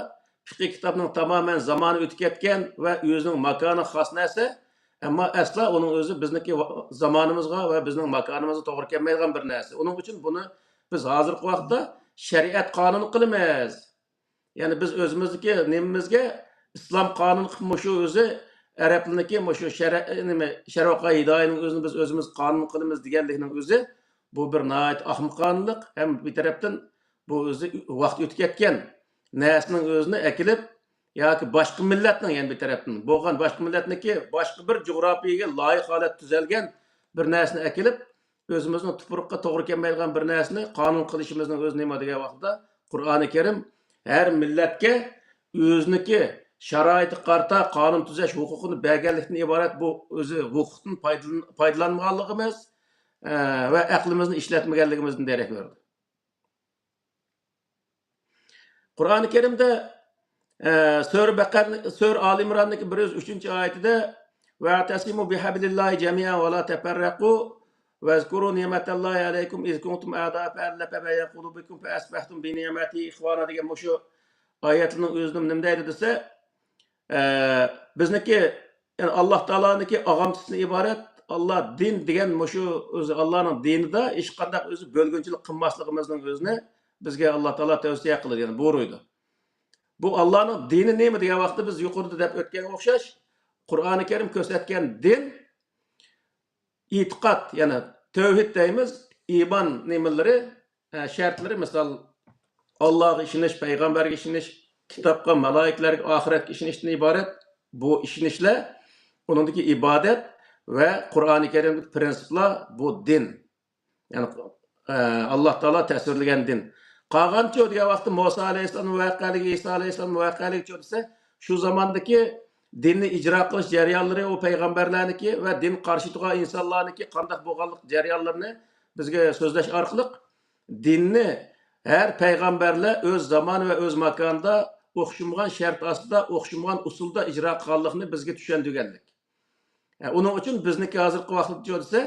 پىقىھ كىتابنىڭ تامامەن زامانى ئۆتۈپ كەتكەن ۋە ئۆزىنىڭ ماكانى خاس نەرسە، ئەمما ئەسلا ئۇنىڭ ئۆزى بىزنىڭكى ۋا-، زامانىمىزغا ۋە بىزنىڭ ماكانىمىزغا توغرا كەلمەيدىغان بىر نەرسە. ئۇنىڭ ئۈچۈن بۇنى بىز ھازىرقى ۋاقىتتا شەرىئەت قانۇنى قىلىمىز. يەنى بىز ئۆزىمىزدىكى نېمىمىزگە ئىسلام قانۇنى قىلىپ مۇشۇ ئۆزى ئەرەبلىرىنىڭكى مۇشۇ شەرە-، نېمە، شەرۋەقا ھىدايىنىڭ ئۆزىنى بىز ئۆزىمىز قانۇن قىلىمىز دېگەنلىكنىڭ ئۆزى بۇ بىر ناھايىتى ئەخمىقانىلىق ھەم بىر تەرەپتىن بۇ ئۆزى ۋاقتى ئۆتۈپ كەتكەن نەرسىنىڭ ئۆزىنى ئەكېلىپ ياكى باشقا مىللەتنىڭ يەنە بىر تەرەپتىن بولغان باشقا مىللەتنىڭكى باشقا بىر جۇغراپىيەگە لايىق ھالەتتە تۈزەلگەن بىر نەرسىنى ئەكېلىپ ئۆزىمىزنىڭ تۇپرىقىغا توغرا كەلمەيدىغان بىر نەرسىنى قانۇن قىلىشىمىزنىڭ ئۆزى نېمە دېگەن ۋاقتىدا قۇرئانى كەرىم ھەر مىللەتكە ئۆزىنىڭكى شارائىتىغا قارىتا قانۇن تۈزەش ھوقۇقىنى بەرگەنلىكتىن ئىبارەت بۇ ئۆزى ھوقۇقتىن پايدىلان-، پايدىلانمىغانلىقىمىز، ئە، ۋە ئەقلىمىزنى ئىشلەتمىگەنلىكىمىزدىن دېرەك بېرىدۇ. قۇرئانى كەرىمدە، ئە، سۈرە بەقەرە، سۈرە ئالى ئىمراندىكى بىر يۈز ئۈچىنچى ئايىتىدە، «ۋەئتەسىمۇ بىھەبلىللاھى جەمىئەن ۋە لا تەپەررەقۇ، ۋەزكۇرۇ نىئمەتەللاھى ئەلەيكۇم ئىز كۇنتۇم ئەئدائەن فەئەللەفە بەينە قۇلۇبىكۇم فەئەسبەھتۇم بىنىئمەتىھى ئىخۋانا» دېگەن مۇشۇ ئايەتنىڭ ئۆزىنى نېمە دەيدۇ دېسە، ئە، بىزنىڭكى، يەنى ئاللا تائالانىڭكى ئاغامچىسىدىن ئىبارەت، ئاللا دىن دېگەن مۇشۇ ئۆزى ئاللانىڭ دىنىدا ھېچقانداق ئۆزى بۆلگۈنچىلىك قىلماسلىقىمىزنىڭ ئۆزىنى بىزگە ئاللا تائالا تەۋسىيە قىلىدۇ، يەنى بۇيرۇيدۇ. بۇ ئاللانىڭ دىنى نېمە دېگەن ۋاقىتتا بىز يۇقىرىدا دەپ ئۆتكەنگە ئوخشاش، قۇرئانى كەرىم كۆرسەتكەن دىن، ئېتىقاد، يەنى تەۋھىد دەيمىز، ئىمان نېمىلىرى، ئە، شەرتلىرى، مىسال، ئاللاغا ئىشىنىش، پەيغەمبەرگە ئىشىنىش، كىتابقا، مالايىكىلەرگە، ئاخىرەتكە ئىشىنىشتىن ئىبارەت بۇ ئىشىنىشلەر، ئۇنىڭدىكى ئىبادەت ۋە قۇرئانى كەرىمدىكى پىرىنسىپلار بۇ دىن. يەنى، ئە، ئاللا تائالا تەسۋىرلىگەن دىن. قالغانچۇ دېگەن ۋاقىتتا مۇسا ئەلەيھىسسالام ۋەقەلىكى، ئىسا ئەلەيھىسسالام ۋەقەلىكىچۇ دېسە، شۇ زاماندىكى دىننى ئىجرا قىلىش جەريانلىرى، ئۇ پەيغەمبەرلەرنىڭكى ۋە دىن قارشى تۇرغان ئىنسانلارنىڭكى قانداق بولغانلىق جەريانلىرىنى بىزگە سۆزلەش ئارقىلىق دىننى ھەر پەيغەمبەرلەر ئۆز زامانى ۋە ئۆز ماكانىدا ئوخشىمىغان شەرت ئاستىدا، ئوخشىمىغان ئۇسۇلدا ئىجرا قىلغانلىقىنى بىزگە چۈشەندۈرگەنلىك. ئە، ئۇنىڭ ئۈچۈن بىزنىڭكى ھازىرقى ۋاقىتتا دېسە،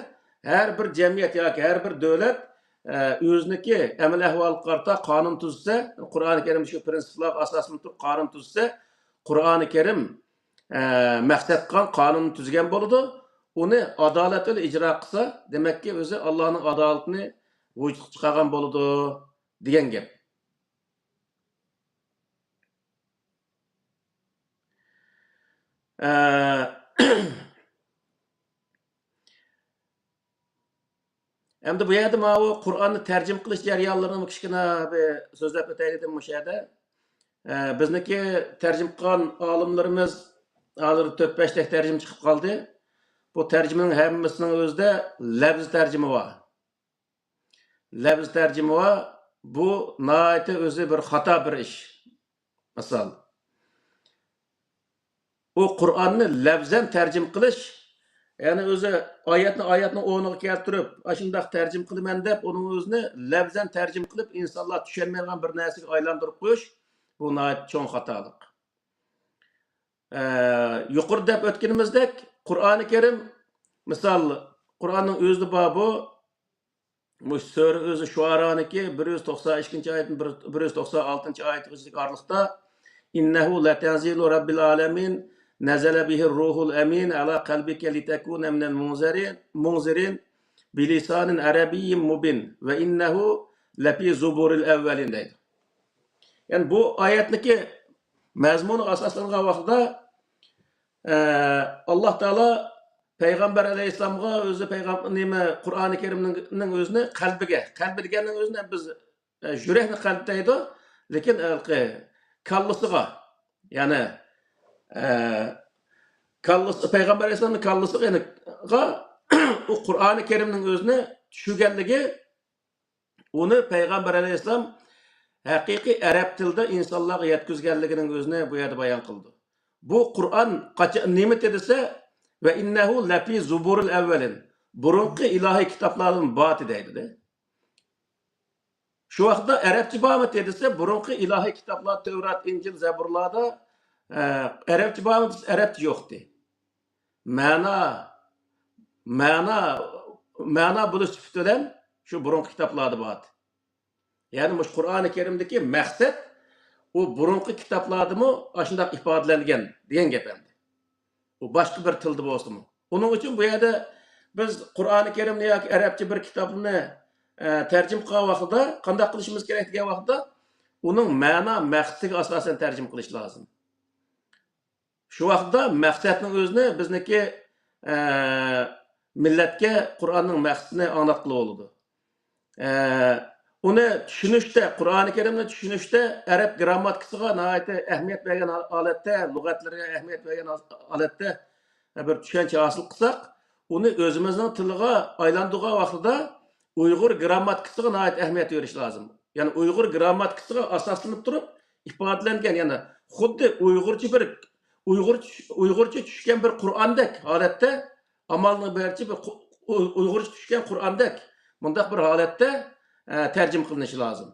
ھەر بىر جەمئىيەت ياكى ھەر بىر دۆلەت، ئە، ئۆزىنىڭكى ئەمەل ئەھۋالىغا قارىتا قانۇن تۈزسە، قۇرئانى كەرىمدىكى شۇ پىرىنسىپلارغا ئاساسلىنىپ تۇرۇپ قانۇن تۈزسە، قۇرئانى كەرىم، ئە، مەقسەت قىلغان قانۇننى تۈزگەن بولىدۇ. ئۇنى ئادالەت بىلەن ئىجرا قىلسا، دېمەككى، ئۆزى ئاللانىڭ ئادالىتىنى ۋۇجۇدقا چىقارغان بولىدۇ، دېگەن گەپ. ئە، ئەمدى بۇ يەردە ماۋۇ قۇرئاننى تەرجىمە قىلىش جەريانلىرىنى كىچىككىنە بىر سۆزلەپ ئۆتەيلى دېدىم مۇشۇ يەردە. ئە، بىزنىڭكى تەرجىمە قىلغان ئالىملىرىمىز ھازىر تۆت-بەشتەك تەرجىمە چىقىپ قالدى. بۇ تەرجىمىنىڭ ھەممىسىنىڭ ئۆزىدە لەپزى تەرجىمە بار. لەپزى تەرجىمە بار. بۇ ناھايىتى ئۆزى بىر خاتا بىر ئىش. مىسال، ئۇ قۇرئاننى لەۋزەن تەرجىمە قىلىش، يەنى ئۆزى ئايەتنى ئايەتنىڭ ئورنىغا كەلتۈرۈپ، ئاشۇنداق تەرجىمە قىلىمەن دەپ، ئۇنىڭ ئۆزىنى لەۋزەن تەرجىمە قىلىپ، ئىنسانلار چۈشەنمەيدىغان بىر نەرسىگە ئايلاندۇرۇپ قويۇش، بۇ ناھايىتى چوڭ خاتالىق. ئە، يۇقىرىدا دەپ ئۆتكىنىمىزدەك، قۇرئانى كەرىم، مىسال، قۇرئاننىڭ ئۆزىدە بار بۇ، مۇشۇ سۈرە ئۆزى شۇئارانىڭكى بىر يۈز توقسان ئىككىنچى ئايەتتىن بىر، بىر يۈز توقسان ئالتىنچى ئايەتكىچىلىك ئارىلىقتا، «إنه لتنزيل رب العالمين، نزل به الروح الأمين على قلبك لتكون من المنذرين، منذرين، بلسان عربي مبين، وإنه لفي زبر الأولين» دەيدۇ. يەنى بۇ ئايەتنىڭكى مەزمۇنىغا ئاساسلانغان ۋاقتىدا، ئە، ئاللا تائالا پەيغەمبەر ئەلەيھىسسالامغا ئۆزى پەيغەم-، نېمە، قۇرئانى كەرىمنىڭ، نىڭ ئۆزىنى قەلبىگە، قەلبى دېگەننىڭ ئۆزىنى بىز، ئە، يۈرەكنى قەلب دەيدۇ، لېكىن ھېلىقى كاللىسىغا، يەنى، ئە، كاللىسى، پەيغەمبەر ئەلەيھىسسالامنىڭ كاللىسىغا، يەنى، غا، ئۇ قۇرئانى كەرىمنىڭ ئۆزىنى چۈشۈرگەنلىكى، ئۇنى پەيغەمبەر ئەلەيھىسسالام ھەقىقىي ئەرەب تىلىدا ئىنسانلارغا يەتكۈزگەنلىكىنىڭ ئۆزىنى بۇ يەردە بايان قىلىدۇ. بۇ قۇرئان قاچا-، نېمە دېسە، «وإنه لفي زبر الأولين»، بۇرۇنقى ئىلاھىي كىتابلاردىن بار دەيدۇ. شۇ ۋاقىتتا ئەرەبچە بارمىتى دېسە، بۇرۇنقى ئىلاھىي كىتابلار، تەۋرات، ئىنجىل، زەبۇرلاردا، ئە، ئەرەبچە بارمىتى دېسە، ئەرەبچە يوقتى. مەنا، مەنا، مەنا بولۇش سۈپىتى بىلەن شۇ بۇرۇنقى كىتابلاردا بار. يەنى مۇشۇ قۇرئانى كەرىمدىكى مەقسەت ئۇ بۇرۇنقى كىتابلاردىمۇ ئاشۇنداق ئىپادىلەنگەن دېگەن گەپ ئەمدى. ئۇ باشقا بىر تىلدا بولسىمۇ. ئۇنىڭ ئۈچۈن بۇ يەردە بىز قۇرئانى كەرىمنى ياكى ئەرەبچە بىر كىتابنى، ئە، تەرجىمە قىلغان ۋاقتىدا قانداق قىلىشىمىز كېرەك دېگەن ۋاقىتتا ئۇنىڭ مەنا مەقسىتىگە ئاساسەن تەرجىمە قىلىش لازىم. شۇ ۋاقىتتا مەقسەتنىڭ ئۆزىنى بىزنىڭكى، ئە، مىللەتكە قۇرئاننىڭ مەقسىتىنى ئاڭلاتقىلى بولىدۇ. ئە، ئۇنى چۈشىنىشتە، قۇرئانى كەرىمنى چۈشىنىشتە ئەرەب گىرامماتىكىسىغا ناھايىتى ئەھمىيەت بەرگەن ھال-، ھالەتتە، لۇغەتلىرىگە ئەھمىيەت بەرگەن ھال-، ھالەتتە بىر چۈشەنچە ھاسىل قىلساق، ئۇنى ئۆزىمىزنىڭ تىلىغا ئايلاندۇرغان ۋاقتىدا ئۇيغۇر گىرامماتىكىسىغا ناھايىتى ئەھمىيەت بېرىش لازىم. يەنى ئۇيغۇر گىرامماتىكىسىغا ئاساسلىنىپ تۇرۇپ ئىپادىلەنگەن، يەنى خۇددى ئۇيغۇرچە بىر، ئۇيغۇر، ئۇيغۇرچە چۈشكەن بىر قۇرئاندەك ھالەتتە، ئامالنىڭ بەرچە بىر قۇ-، ئۇ-، ئۇيغۇرچە چۈشكەن قۇرئاندەك مۇنداق بىر ھالەتتە، ئە، تەرجىمە قىلىنىشى لازىم.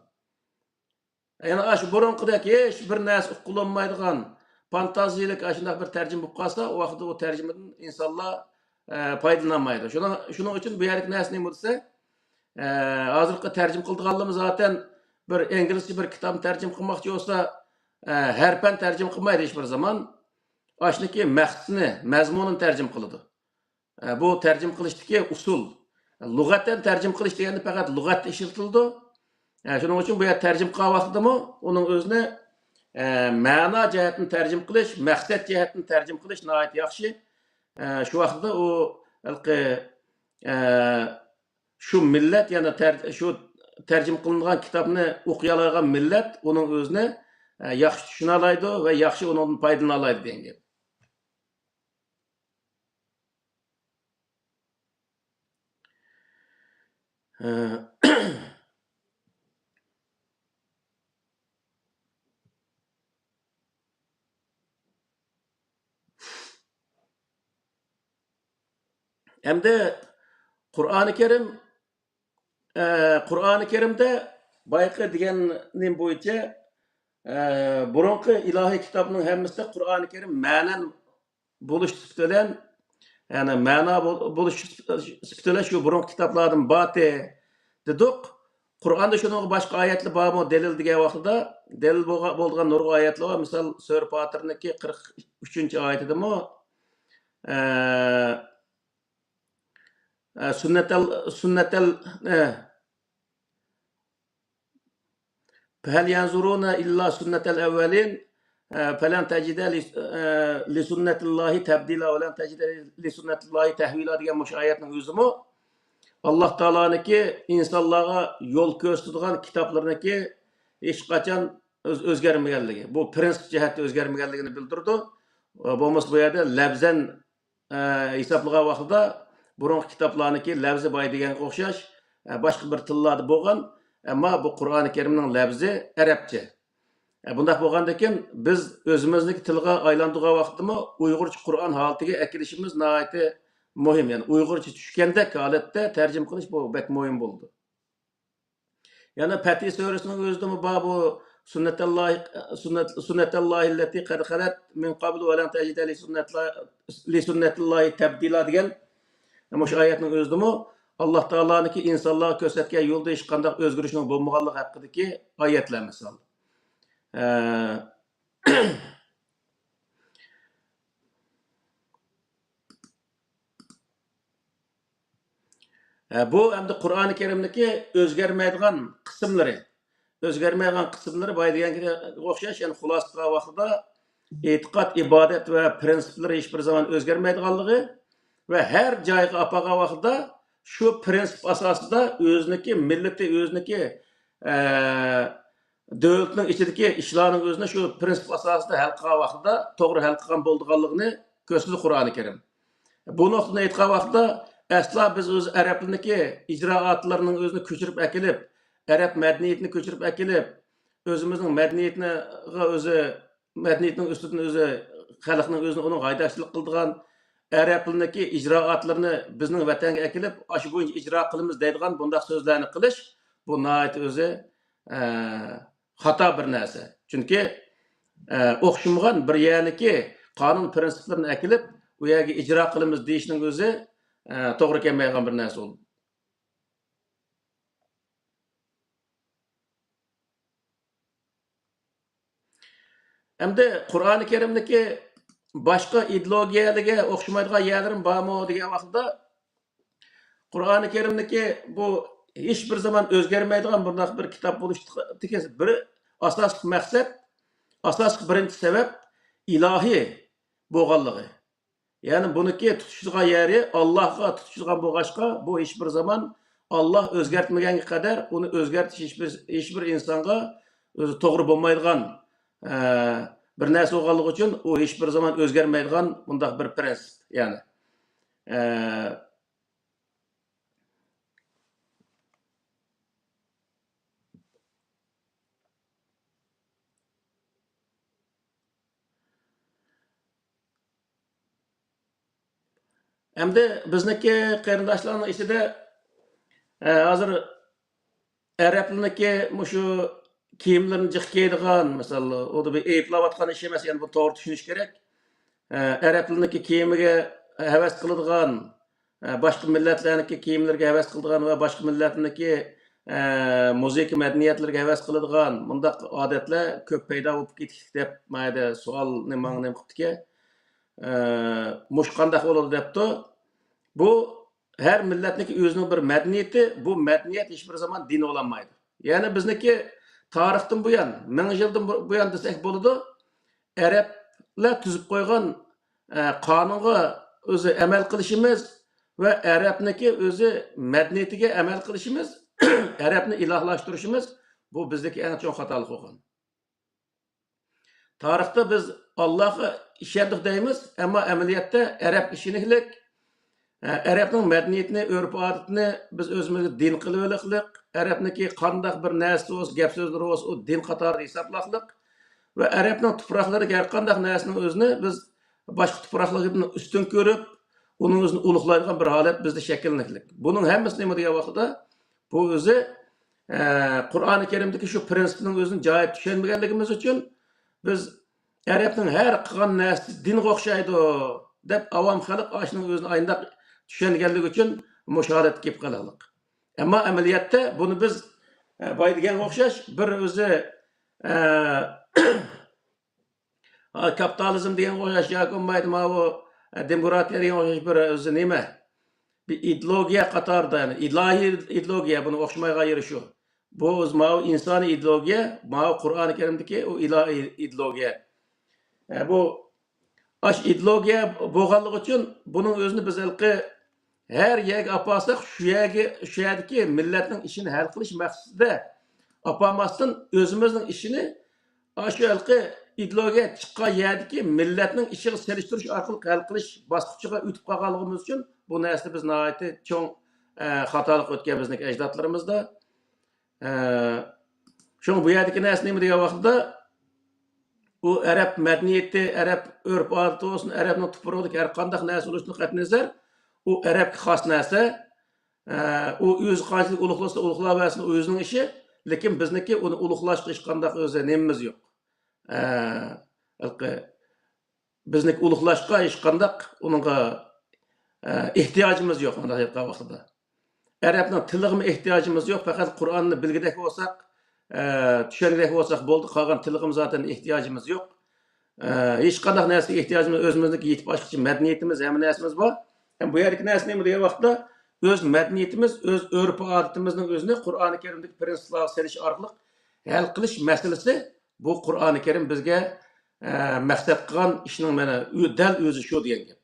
يەنى ئاشۇ بۇرۇنقىدەك ھېچ بىر نەرسە ئۇقۇلۇنمايدىغان، فانتازىيىلىك ئاشۇنداق بىر تەرجىمە بولۇپ قالسا، ئۇ ۋاقىتتا ئۇ تەرجىمىدىن ئىنسانلار، ئە، پايدىلىنالمايدۇ. شۇنىڭ، شۇنىڭ ئۈچۈن بۇ يەردىكى نەرسە نېمە دېسە، ئە، ھازىرقى تەرجىمە قىلىدىغانلىرىمىز زاتەن بىر ئىنگلىزچە بىر كىتابنى تەرجىمە قىلماقچى بولسا، ئە، ھەرپەن تەرجىمە قىلمايدۇ ھېچ بىر زامان. ئاشۇنىڭكى مەقسىتىنى، مەزمۇنىنى تەرجىمە قىلىدۇ. ئە، بۇ تەرجىمە قىلىشتىكى ئۇسۇل. لۇغەتەن تەرجىمە قىلىش دېگەندە پەقەت لۇغەتتە ئىشلىتىلىدۇ. ئە، شۇنىڭ ئۈچۈن بۇ يەردە تەرجىمە قىلغان ۋاقتىدىمۇ ئۇنىڭ ئۆزىنى، ئە، مەنا جەھەتتىن تەرجىمە قىلىش، مەقسەت جەھەتتىن تەرجىمە قىلىش ناھايىتى ياخشى. ئە، شۇ ۋاقىتتا ئۇ ھېلىقى، ئە، شۇ مىللەت، يەنى تەر-، شۇ تەرجىمە قىلىنغان كىتابنى ئوقۇيالايدىغان مىللەت ئۇنىڭ ئۆزىنى، ئە، ياخشى چۈشىنەلايدۇ ۋە ياخشى ئۇنىڭدىن پايدىلىنالايدۇ دېگەن گەپ. ئەمدى قۇرئانى كەرىم، ئە، قۇرئانى كەرىمدە بايىقى دېگەن نېمە بويىچە، ئە، بۇرۇنقى ئىلاھىي كىتابنىڭ ھەممىسىدە قۇرئانى كەرىم مەنەن بولۇش سۈپىتى بىلەن، يەنى مەنا بول-، بولۇش سۈپىتى بىلەن شۇ بۇرۇنقى كىتابلاردىن بارتى دېدۇق. قۇرئاندا شۇنىڭغا باشقا ئايەتلەر بارمۇ دەلىل دېگەن ۋاقتىدا، دەلىل بولغا-، بولىدىغان نۇرغۇن ئايەتلەر بار. مىسال، سۈرە پاتىرنىڭكى قىرىق ئۈچىنچى ئايىتىدىمۇ، ئە، ئە، سۈننەتەل، سۈننەتەل، ئە، فهل ينظرون إلا سنة الأولين، ئە، فلن تجد ل-، ئە، لسنة الله تبديلا ولن تجد لسنة الله تحويلا دېگەن مۇشۇ ئايەتنىڭ ئۆزىمۇ ئاللا تائالانىڭكى ئىنسانلارغا يول كۆرسىتىدىغان كىتابلىرىنىڭكى ھېچقاچان ئۆز-، ئۆزگەرمىگەنلىكى، بۇ پرىنسىپ جەھەتتە ئۆزگەرمىگەنلىكىنى بىلدۈرىدۇ. بولمىسا بۇ يەردە لەۋزەن، ئە، ھېسابلىغان ۋاقتىدا بۇرۇنقى كىتابلارنىڭكى لەۋزى باي دېگەنگە ئوخشاش، ئە، باشقا بىر تىللاردا بولغان، ئەمما بۇ قۇرئانى كەرىمنىڭ لەۋزى ئەرەبچە. ئە، بۇنداق بولغاندىكىن، بىز ئۆزىمىزنىڭكى تىلغا ئايلاندۇرغان ۋاقىتتىمۇ ئۇيغۇرچە قۇرئان ھالىتىگە ئەكېلىشىمىز ناھايىتى مۇھىم. يەنى ئۇيغۇرچە چۈشكەندەك ھالەتتە تەرجىمە قىلىش، بۇ بەك مۇھىم بولىدۇ. يەنە پەتھى سۈرىسىنىڭ ئۆزىدىمۇ بار بۇ، سۈننەتەللاھى، سۈننەت، سۈننەتەللاھىللەتى قەد خەلەت مىن قەبلۇ ۋە لەن تەجىدە لىسۈننەتلا-، لىسۈننەتىللاھى تەبدىلا دېگەن مۇشۇ ئايەتنىڭ ئۆزىدىمۇ ئاللا تائالانىڭكى ئىنسانلارغا كۆرسەتكەن يولدا ھېچقانداق ئۆزگىرىشنىڭ بولمىغانلىقى ھەققىدىكى ئايەتلەر مىسال. ئە، ئە، بۇ ئەمدى قۇرئانى كەرىمدىكى ئۆزگەرمەيدىغان قىسىملىرى. ئۆزگەرمەيدىغان قىسىملىرى بايا دېگەنگە ئوخشاش، يەنى خۇلاسە قىلغان ۋاقتىدا ئېتىقاد، ئىبادەت ۋە پرىنسىپلىرى ھېچبىر زامان ئۆزگەرمەيدىغانلىقى ۋە ھەر جايغا ئاپارغان ۋاقتىدا شۇ پرىنسىپ ئاساسىدا ئۆزىنىڭكى مىللىتى، ئۆزىنىڭكى، ئە، دۆلىتىنىڭ ئىچىدىكى ئىشلارنىڭ ئۆزىنى شۇ پرىنسىپ ئاساسىدا ھەل قىلغان ۋاقتىدا توغرا ھەل قىلغان بولىدىغانلىقىنى كۆرسىتىدۇ قۇرئانى كەرىم. بۇ نۇقتىدىن ئېيتقان ۋاقىتتا، ئەسلا بىز ئۆز ئەرەبلىرىنىڭكى ئىجرائاتلىرىنىڭ ئۆزىنى كۆچۈرۈپ ئەكېلىپ، ئەرەب مەدەنىيىتىنى كۆچۈرۈپ ئەكېلىپ، ئۆزىمىزنىڭ مەدەنىيىتىنىغا ئۆزى، مەدەنىيىتىنىڭ ئۈستىدىن ئۆزى، خەلقنىڭ ئۆزىنى ئۇنىڭغا ھەيدەكچىلىك قىلىدىغان، ئەرەبلىرىنىڭكى ئىجرائاتلىرىنى بىزنىڭ ۋەتەنگە ئەكېلىپ، ئاشۇ بويىچە ئىجرا قىلىمىز دەيدىغان بۇنداق سۆزلەرنى قىلىش، بۇ ناھايىتى ئۆزى، ئە، خاتا بىر نەرسە. چۈنكى، ئە، ئوخشىمىغان بىر يەرنىڭكى قانۇن پىرىنسىپلىرىنى ئەكېلىپ، ئۇ يەرگە ئىجرا قىلىمىز دېيىشنىڭ ئۆزى، ئە، توغرا كەلمەيدىغان بىر نەرسە بولدى. ئەمدى قۇرئانى كەرىمدىكى باشقا ئىدېئولوگىيەلەرگە ئوخشىمايدىغان يەرلىرىم بارمۇ دېگەن ۋاقىتتا، قۇرئانى كەرىمدىكى بۇ ھېچ بىر زامان ئۆزگەرمەيدىغان بۇنداق بىر كىتاب بولۇشتىكى بىر ئاساسلىق مەقسەت، ئاساسلىق بىرىنچى سەۋەب ئىلاھىي بولغانلىقى. يەنى بۇنىڭكى تۇتىشىدىغان يېرى ئاللاھقا تۇتىشىدىغان بولغاچقا، بۇ ھېچ بىر زامان ئاللاھ ئۆزگەرتمىگەنگە قەدەر ئۇنى ئۆزگەرتىش ھېچ بىر، ھېچ بىر ئىنسانغا ئۆزى توغرا بولمايدىغان، ئە، بىر نەرسە بولغانلىقى ئۈچۈن ئۇ ھېچ بىر زامان ئۆزگەرمەيدىغان بۇنداق بىر پرىنسىپ. يەنى، ئە، ئەمدى بىزنىڭكى قېرىنداشلارنىڭ ئىچىدە، ئە، ھازىر ئەرەبلەرنىڭكى مۇشۇ كىيىملىرىنى جىق كىيىدىغان، مىسال، ئۇ دا بىر ئەيىبلەۋاتقان ئىش ئەمەس، يەنى بۇ توغرا چۈشىنىش كېرەك. ئە، ئەرەبلەرنىڭكى كىيىمىگە ھەۋەس قىلىدىغان، ئە، باشقا مىللەتلەرنىڭكى كىيىملىرىگە ھەۋەس قىلىدىغان ۋە باشقا مىللەتنىڭكى، ئە، مۇزىكا مەدەنىيەتلىرىگە ھەۋەس قىلىدىغان مۇنداق ئادەتلەر كۆپ پەيدا بولۇپ كېتىشلىك دەپ، ما يەردە سوئالنى ماڭا نېمە قىپتىكەن؟ ئە، مۇشۇ قانداق بولىدۇ دەپتۇ. بۇ ھەر مىللەتنىڭكى ئۆزىنىڭ بىر مەدەنىيىتى، بۇ مەدەنىيەت ھېچ بىر زامان دىن بولالمايدۇ. يەنى بىزنىڭكى تارىختىن بۇيان، مىڭ يىلدىن بۇ-، بۇيان دېسەك بولىدۇ، ئەرەبلەر تۈزۈپ قويغان، ئە، قانۇنغا ئۆزى ئەمەل قىلىشىمىز ۋە ئەرەبنىڭكى ئۆزى مەدەنىيىتىگە ئەمەل قىلىشىمىز، ئەرەبنى ئىلاھلاشتۇرۇشىمىز، بۇ بىزدىكى ئەڭ چوڭ خاتالىق بولغان. تارىختا بىز ئاللاھقا ئىشەندۇق دەيمىز، ئەمما ئەمەلىيەتتە ئەرەبكە ئىشىنىشلىك، ئەرەبنىڭ مەدەنىيىتىنى، ئۆرپ-ئادىتىنى بىز ئۆزىمىزگە دىن قىلىۋېلىقلىق، ئەرەبنىڭكى قانداق بىر نەرسىسى بولسا، گەپ سۆزلىرى بولسا، ئۇ دىن قاتارىدا ھېسابلاقلىق ۋە ئەرەبنىڭ تۇپراقلىرىدىكى ھەر قانداق نەرسىنىڭ ئۆزىنى بىز باشقا تۇپراقلىرىدىن ئۈستۈن كۆرۈپ، ئۇنىڭ ئۆزىنى ئۇلۇغلايدىغان بىر ھالەت بىزدە شەكىللىنىشلىك. بۇنىڭ ھەممىسى نېمە دېگەن ۋاقىتتا، بۇ ئۆزى، ئە، قۇرئانى كەرىمدىكى شۇ پرىنسىپنىڭ ئۆزىنى جايىدا چۈشەنمىگەنلىكىمىز ئۈچۈن، بىز ئەرەبنىڭ ھەر قىلغان نەرسىسى دىنغا ئوخشايدۇ دەپ، ئاۋام خەلق ئاشۇنىڭ ئۆزىنى ئاينداق چۈشەنگەنلىكى ئۈچۈن مۇشۇ ھالەتكە كېلىپ قالغانلىق. ئەمما ئەمەلىيەتتە بۇنى بىز، ئە، بايا دېگەنگە ئوخشاش بىر ئۆزى، ئە، ھا، كاپىتالىزم دېگەنگە ئوخشاش ياكى بولمايدۇ، ماۋۇ، ئە، دېموكراتىيە دېگەنگە ئوخشاش بىر ئۆزى نېمە؟ بىر ئىدېئولوگىيە قاتارىدا، يەنى ئىلاھىي ئىدېئولوگىيە، بۇنىڭ ئوخشىمايدىغان يېرى شۇ. بۇ ئۆزى ماۋۇ ئىنسانىي ئىدېئولوگىيە، ماۋۇ قۇرئانى كەرىمدىكى ئۇ ئىلاھىي ئىدېئولوگىيە. ئە، بۇ ئاشۇ ئىدېئولوگىيە بولغانلىقى ئۈچۈن بۇنىڭ ئۆزىنى بىز ھېلىقى ھەر يەرگە ئاپارساق، شۇ يەرگە، شۇ يەردىكى مىللەتنىڭ ئىشىنى ھەل قىلىش مەقسىتىدە ئاپارماستىن، ئۆزىمىزنىڭ ئىشىنى ئاشۇ ھېلىقى ئىدېئولوگىيە چىققان يەردىكى مىللەتنىڭ ئىشىغا سېلىشتۇرۇش ئارقىلىق ھەل قىلىش باسقۇچىغا ئۆتۈپ قالغانلىقىمىز ئۈچۈن بۇ نەرسىدە بىز ناھايىتى چوڭ، ئە، خاتالىق ئۆتكەن بىزنىڭكى ئەجدادلىرىمىزدا. ئە، شۇڭا بۇ يەردىكى نەرسە نېمە دېگەن ۋاقىتتا، ئۇ ئەرەب مەدەنىيىتى، ئەرەب ئۆرپ-ئادىتى بولسۇن، ئەرەبنىڭ تۇپرىقىدىكى ھەر قانداق نەرسە بولۇشىدىن قەتئىينەزەر، ئۇ ئەرەبكە خاس نەرسە. ئە، ئۇ ئۆزى قانچىلىك ئۇلۇغلىسا ئۇلۇغلاۋەرسۇن، ئۇ ئۆزىنىڭ ئىشى. لېكىن بىزنىڭكى ئۇنى ئۇلۇغلاشقا ھېچقانداق ئۆزى نېمىمىز يوق. ئە، ھېلىقى بىزنىڭكى ئۇلۇغلاشقا ھېچقانداق ئۇنىڭغا، ئە، ئېھتىياجىمىز يوق، مۇنداق ئېيتقان ۋاقتىدا. ئەرەبنىڭ تىلىغىمۇ ئېھتىياجىمىز يوق، پەقەت قۇرئاننى بىلگۈدەك بولساق، ئە، چۈشەنگۈدەك بولساق بولدى، قالغان تىلىغىمۇ زاتەن ئېھتىياجىمىز يوق. ئە، ھېچقانداق نەرسىگە ئېھتىياجىمىز، ئۆزىمىزنىڭكى يېتىپ ئاشقۇچە مەدەنىيىتىمىز، ھەممە نەرسىمىز بار. ھەم بۇ يەردىكى نەرسە نېمە دېگەن ۋاقىتتا، ئۆز مەدەنىيىتىمىز، ئۆز ئۆرپ-ئادىتىمىزنىڭ ئۆزىنى قۇرئانى كەرىمدىكى پىرىنسىپلارغا سېلىش ئارقىلىق ھەل قىلىش مەسىلىسى، بۇ قۇرئانى كەرىم بىزگە، ئە، مەقسەت قىلغان ئىشنىڭ مانا ئۆ-، دەل ئۆزى شۇ دېگەن گەپ.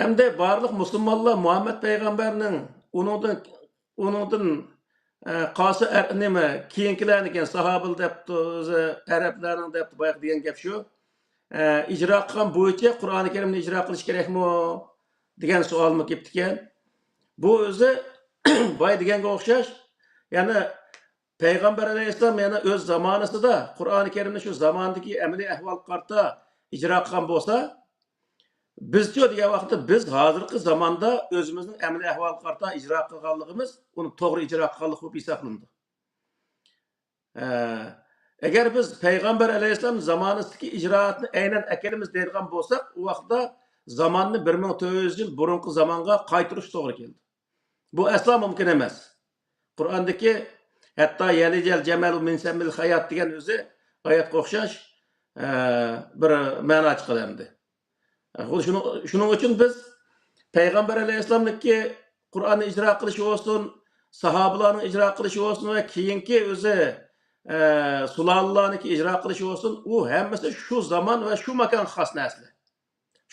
ئەمدى بارلىق مۇسۇلمانلار مۇھەممەد پەيغەمبەرنىڭ، ئۇنىڭدىن، ئۇنىڭدىن، ئە، قالسا ئەر-، نېمە، كېيىنكىلەرنىكى ساھابىلەر دەپتۇ، ئۆزى ئەرەبلەرنىڭ دەپتۇ، بايىقى دېگەن گەپ شۇ. ئە، ئىجرا قىلغان بويىچە قۇرئانى كەرىمنى ئىجرا قىلىش كېرەكمۇ؟ دېگەن سوئالمۇ كېلىپتىكەن. بۇ ئۆزى بايا دېگەنگە ئوخشاش، يەنى پەيغەمبەر ئەلەيھىسسالام يەنە ئۆز زامانىسىدا قۇرئانى كەرىمنى شۇ زاماندىكى ئەمەلىي ئەھۋالغا قارىتا ئىجرا قىلغان بولسا، بىزچۇ دېگەن ۋاقىتتا بىز ھازىرقى زاماندا ئۆزىمىزنىڭ ئەمەلىي ئەھۋالغا قارىتا ئىجرا قىلغانلىقىمىز ئۇنى توغرا ئىجرا قىلغانلىق بولۇپ ھېسابلىنىدۇ. ئە، ئەگەر بىز پەيغەمبەر ئەلەيھىسسالام زامانىسىدىكى ئىجرائاتنى ئەينەن ئەكېلىمىز دەيدىغان بولساق، ئۇ ۋاقىتتا زاماننى بىر مىڭ تۆت يۈز يىل بۇرۇنقى زامانغا قايتۇرۇش توغرا كېلىدۇ. بۇ ئەسلا مۇمكىن ئەمەس. قۇرئاندىكى «ھەتتا يەلىجەل جەمەلۇ مىن سەممىل خىيات» دېگەن ئۆزى ئايەتكە ئوخشاش، ئە، بىر مەنا چىقىدۇ ئەمدى. خۇددى شۇنىڭ، شۇنىڭ ئۈچۈن بىز پەيغەمبەر ئەلەيھىسسالامنىڭكى قۇرئاننى ئىجرا قىلىشى بولسۇن، ساھابىلارنىڭ ئىجرا قىلىشى بولسۇن ۋە كېيىنكى ئۆزى، ئە، سۇلالىلارنىڭكى ئىجرا قىلىشى بولسۇن، ئۇ ھەممىسى شۇ زامان ۋە شۇ ماكانغا خاس نەرسىلەر.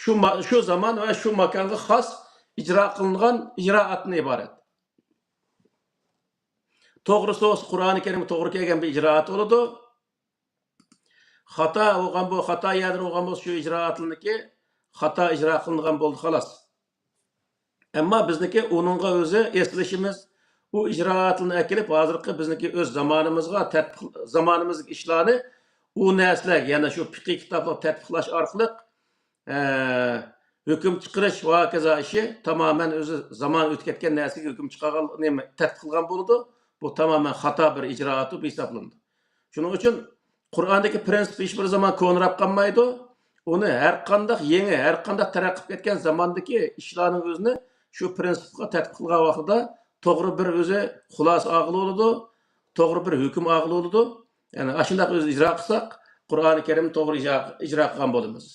شۇ ما-، شۇ زامان ۋە شۇ ماكانغا خاس ئىجرا قىلىنغان ئىجرائاتتىن ئىبارەت. توغرىسى بولسا، قۇرئانى كەرىمگە توغرا كەلگەن بىر ئىجرائات بولىدۇ. خاتا بولغان بۇ، خاتا يەردە بولغان بولسا، شۇ ئىجرائاتلىرىنىڭكى خاتا ئىجرا قىلىنغان بولدى، خالاس. ئەمما بىزنىڭكى ئۇنىڭغا ئۆزى ئېسىلىشىمىز، ئۇ ئىجرائاتلىرىنى ئەكېلىپ، ھازىرقى بىزنىڭكى ئۆز زامانىمىزغا تەتبىق-، زامانىمىزدىكى ئىشلارنى ئۇ نەرسىلەرگە، يەنى شۇ پىقھىي كىتابلارغا تەتبىقلاش ئارقىلىق، ئە، ھۆكۈم چىقىرىش ۋە ھاكازا ئىشى تامامەن ئۆزى زامان ئۆتۈپ كەتكەن نەرسىگە ھۆكۈم چىقارغان، نېمە، تەتبىق قىلغان بولىدۇ. بۇ تامامەن خاتا بىر ئىجرائات بولۇپ ھېسابلىنىدۇ. شۇنىڭ ئۈچۈن قۇرئاندىكى پرىنسىپ ھېچبىر زامان كونىراپ قالمايدۇ. ئۇنى ھەر قانداق يېڭى، ھەر قانداق تەرەققىي قىلىپ كەتكەن زاماندىكى ئىشلارنىڭ ئۆزىنى شۇ پرىنسىپقا تەتبىق قىلغان ۋاقتىدا توغرا بىر ئۆزى خۇلاسە ئالغىلى بولىدۇ، توغرا بىر ھۆكۈم ئالغىلى بولىدۇ. يەنى ئاشۇنداق ئۆزى ئىجرا قىلساق، قۇرئانى كەرىمنى توغرا ئىجرا، ئىجرا قىلغان بولىمىز.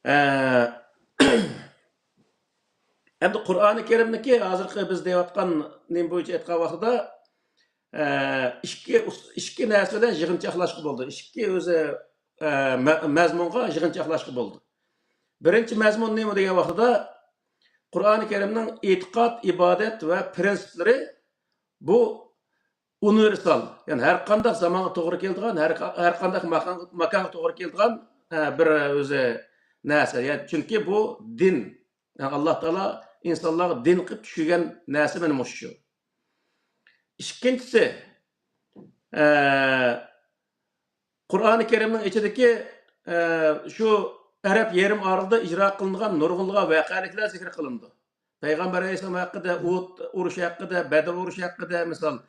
ئە، ئەمدى قۇرئانى كەرىمنىكى ھازىرقى بىز دەۋاتقان نېمە بويىچە ئېيتقان ۋاقتىدا، ئە، ئىككى ئۇس-، ئىككى نەرسە بىلەن يىغىنچاقلاشقا بولىدۇ. ئىككى ئۆزى، ئە، مە-، مەزمۇنغا يىغىنچاقلاشقا بولىدۇ. بىرىنچى مەزمۇن نېمە دېگەن ۋاقتىدا، قۇرئانى كەرىمنىڭ ئېتىقاد، ئىبادەت ۋە پرىنسىپلىرى بۇ ئۇنىۋېرسال، يەنى ھەر قانداق زامانغا توغرا كېلىدىغان، ھەر قا-، ھەر قانداق ماكان-، ماكانغا توغرا كېلىدىغان، ئە، بىر ئۆزى نەرسە. يەنى چۈنكى بۇ دىن. يەنى ئاللا تائالا ئىنسانلارغا دىن قىلىپ چۈشۈرگەن نەرسە مانا مۇشۇ شۇ. ئىككىنچىسى، ئە، قۇرئانى كەرىمنىڭ ئىچىدىكى، ئە، شۇ ئەرەب يېرىم ئارىلىدا ئىجرا قىلىنغان نۇرغۇنلىغان ۋەقەلىكلەر زىكىر قىلىنىدۇ. پەيغەمبەر ئەلەيھىسسالام ھەققىدە، ئۇھۇد ئۇرۇشى ھەققىدە، بەدر ئۇرۇشى ھەققىدە، مىسال،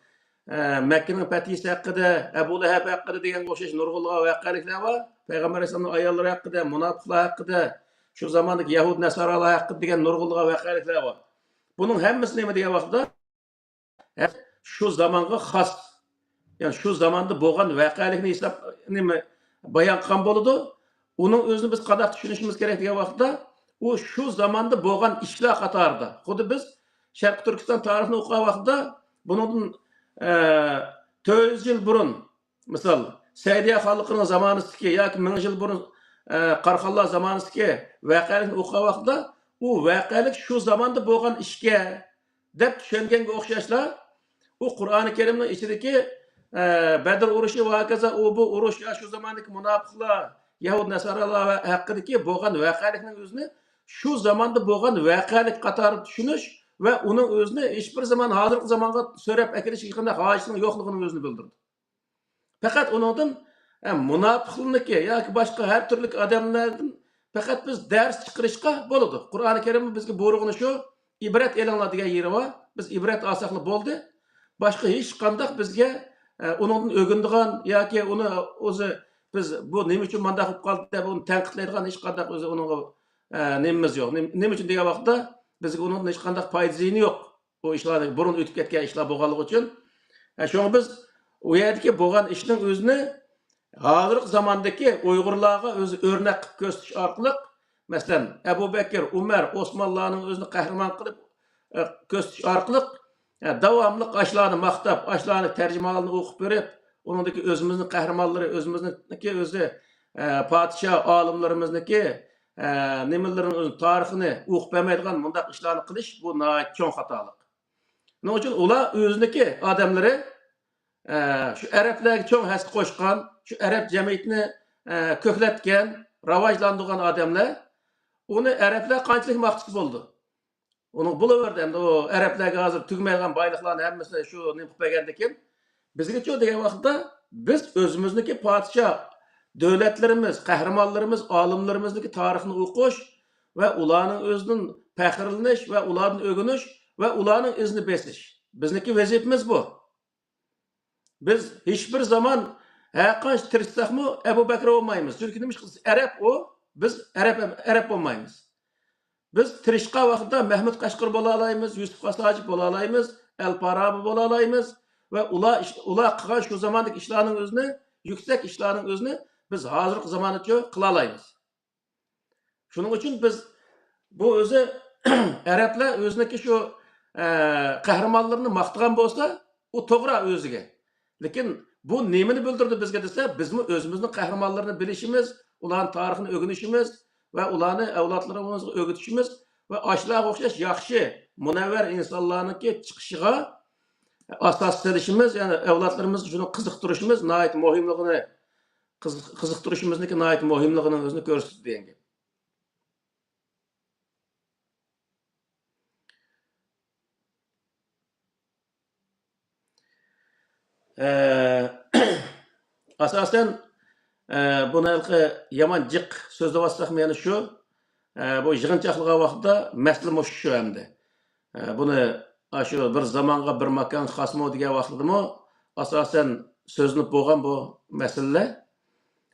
ئە، مەككىنىڭ پەتھىسى ھەققىدە، ئەبۇ لەھەب ھەققىدە دېگەنگە ئوخشاش نۇرغۇنلىغان ۋەقەلىكلەر بار. پەيغەمبەر ئەلەيھىسسالامنىڭ ئاياللىرى ھەققىدە، مۇناپىقلار ھەققىدە، شۇ زاماندىكى يەھۇد نەسارالار ھەققىدە دېگەن نۇرغۇنلىغان ۋەقەلىكلەر بار. بۇنىڭ ھەممىسى نېمە دېگەن ۋاقىتتا، شۇ زامانغا خاس، يەنى شۇ زاماندا بولغان ۋەقەلىكنى ھېساب، نېمە، بايان قىلغان بولىدۇ. ئۇنىڭ ئۆزىنى بىز قانداق چۈشىنىشىمىز كېرەك دېگەن ۋاقىتتا، ئۇ شۇ زاماندا بولغان ئىشلار قاتارىدا. خۇددى بىز شەرقىي تۈركىستان تارىخىنى ئوقۇغان ۋاقتىدا بۇنىڭدىن، ئە، تۆت يۈز يىل بۇرۇن، مىسال، سەئىدىيە خانلىقىنىڭ زامانىسىدىكى ياكى مىڭ يىل بۇرۇن، ئە، قاراخانلار زامانىسىدىكى ۋەقەلىكنى ئوقۇغان ۋاقتىدا، ئۇ ۋەقەلىك شۇ زاماندا بولغان ئىشكەن، دەپ چۈشەنگەنگە ئوخشاشلا، ئۇ قۇرئانى كەرىمنىڭ ئىچىدىكى، ئە، بەدر ئۇرۇشى ۋە ھاكازا ئۇ بۇ ئۇرۇش يا شۇ زاماندىكى مۇناپىقلار، يەھۇد ناسارالار ۋە ھەققىدىكى بولغان ۋەقەلىكنىڭ ئۆزىنى شۇ زاماندا بولغان ۋەقەلىك قاتارىدا چۈشىنىش ۋە ئۇنىڭ ئۆزىنى ھېچبىر زامان ھازىرقى زامانغا سۆرەپ ئەكېلىش ھېچقانداق ھاجىتىنىڭ يوقلۇقىنىڭ ئۆزىنى بىلدۈرىدۇ. پەقەت ئۇنىڭدىن، ئە، مۇناپىقلارنىڭكى ياكى باشقا ھەر تۈرلۈك ئادەملەردىن پەقەت بىز دەرس چىقىرىشقا بولىدۇ. قۇرئانى كەرىمنىڭ بىزگە بۇيرۇغىنى شۇ، ئىبرەت ئېلىڭلار دېگەن يېرى بار. بىز ئىبرەت ئالساقلا بولدى. باشقا ھېچقانداق بىزگە، ئە، ئۇنىڭدىن ئۆگىنىدىغان ياكى ئۇنى ئۆزى بىز بۇ نېمە ئۈچۈن مانداق بولۇپ قالدى دەپ ئۇنى تەنقىدلەيدىغان ھېچقانداق ئۆزى ئۇنىڭغا، ئە، نېمىمىز يوق. نېمە، نېمە ئۈچۈن دېگەن ۋاقىتتا بىزگە ئۇنىڭدىن ھېچقانداق پايدا زىيىنى يوق. ئۇ ئىشلار بۇرۇن ئۆتۈپ كەتكەن ئىشلار بولغانلىقى ئۈچۈن. ئە، شۇڭا بىز ئۇ يەردىكى بولغان ئىشنىڭ ئۆزىنى ھازىرقى زاماندىكى ئۇيغۇرلارغا ئۆزى ئۆرنەك قىلىپ كۆرسىتىش ئارقىلىق، مەسىلەن، ئەبۇ بەكىر، ئۇمەر، ئوسمانلارنىڭ ئۆزىنى قەھرىمان قىلىپ، ئە، كۆرسىتىش ئارقىلىق، ئە، داۋاملىق ئاشۇلارنى ماختاپ، ئاشۇلارنى تەرجىمىھالىنى ئوقۇپ بېرىپ، ئۇنىڭدىكى ئۆزىمىزنىڭ قەھرىمانلىرى، ئۆزىمىزنىڭكى ئۆزى، ئە، پادىشاھ، ئالىملىرىمىزنىڭكى، ئە، نېمىلىرىنىڭ ئۆزىنى، تارىخىنى ئوقۇپ بەرمەيدىغان مۇنداق ئىشلارنى قىلىش، بۇ ناھايىتى چوڭ خاتالىق. شۇنىڭ ئۈچۈن ئۇلار ئۆزىنىڭكى ئادەملىرى، ئە، شۇ ئەرەبلەرگە چوڭ ھەسسە قوشقان، شۇ ئەرەب جەمئىيىتىنى، ئە، كۆكلەتكەن، راۋاجلاندۇرغان ئادەملەر، ئۇنى ئەرەبلەر قانچىلىك ماختىسا بولىدۇ؟ ئۇنىڭ بولۇۋەردى ئەمدى ئۇ ئەرەبلەرگە ھازىر تۈگىمەيدىغان بايلىقلارنى ھەممىسىنى شۇ نېمە قىلىپ بەرگەندىكىن، بىزگىچۇ دېگەن ۋاقىتتا بىز ئۆزىمىزنىڭكى پادىشاھ، دۆلەتلىرىمىز، قەھرىمانلىرىمىز، ئالىملىرىمىزنىڭكى تارىخىنى ئوقۇش ۋە ئۇلارنىڭ ئۆزىدىن پەخىرلىنىش ۋە ئۇلاردىن ئۆگىنىش ۋە ئۇلارنىڭ ئىزىنى بېسىش. بىزنىڭكى ۋەزىپىمىز بۇ. بىز ھېچبىر زامان ھەرقانچە تىرىشساقمۇ ئەبۇ بەكرى بولمايمىز. چۈنكى نېمە ئىش قىلسا ئەرەب ئۇ، بىز ئەرەب، ئەرەب بولمايمىز. بىز تىرىشقان ۋاقىتتا مەھمۇد قەشقىرى بولالايمىز، يۈسۈپ خاس ھاجىپ بولالايمىز، ئەل پارابى بولالايمىز ۋە ئۇلار ئىش-، ئۇلار قىلغان شۇ زاماندىكى ئىشلارنىڭ ئۆزىنى، يۈكسەك ئىشلارنىڭ ئۆزىنى بىز ھازىرقى زامانىچە قىلالايمىز. شۇنىڭ ئۈچۈن بىز بۇ ئۆزى ئەرەبلەر ئۆزىنىڭكى شۇ، ئە، قەھرىمانلىرىنى ماختىغان بولسا، ئۇ توغرا ئۆزىگە. لېكىن بۇ نېمىنى بىلدۈرىدۇ بىزگە دېسە، بىزمۇ ئۆزىمىزنىڭ قەھرىمانلىرىنى بىلىشىمىز، ئۇلارنىڭ تارىخىنى ئۆگىنىشىمىز ۋە ئۇلارنى ئەۋلادلىرىمىزغا ئۆگىتىشىمىز ۋە ئاشۇلارغا ئوخشاش ياخشى، مۇنەۋۋەر ئىنسانلارنىڭكى چىقىشىغا ئاساس سېلىشىمىز، يەنى ئەۋلادلىرىمىزنى شۇنى قىزىقتۇرۇشىمىز ناھايىتى مۇھىملىقىنى، قىز-، قىزىقتۇرۇشىمىزنىڭكى ناھايىتى مۇھىملىقىنىڭ ئۆزىنى كۆرسىتىدۇ دېگەن گەپ. ئە، ئاساسەن، ئە، بۇنى ھېلىقى يامان جىق سۆزلەۋاتساقمۇ يەنە شۇ، ئە، بۇ يىغىن چاقلىغان ۋاقىتتا مەسىلە مۇشۇ شۇ ئەمدى. ئە، بۇنى ئاشۇ بىر زامانغا، بىر ماكانغا خاسمۇ دېگەن ۋاقتىدىمۇ ئاساسەن سۆزلىنىپ بولغان بۇ مەسىلىلەر.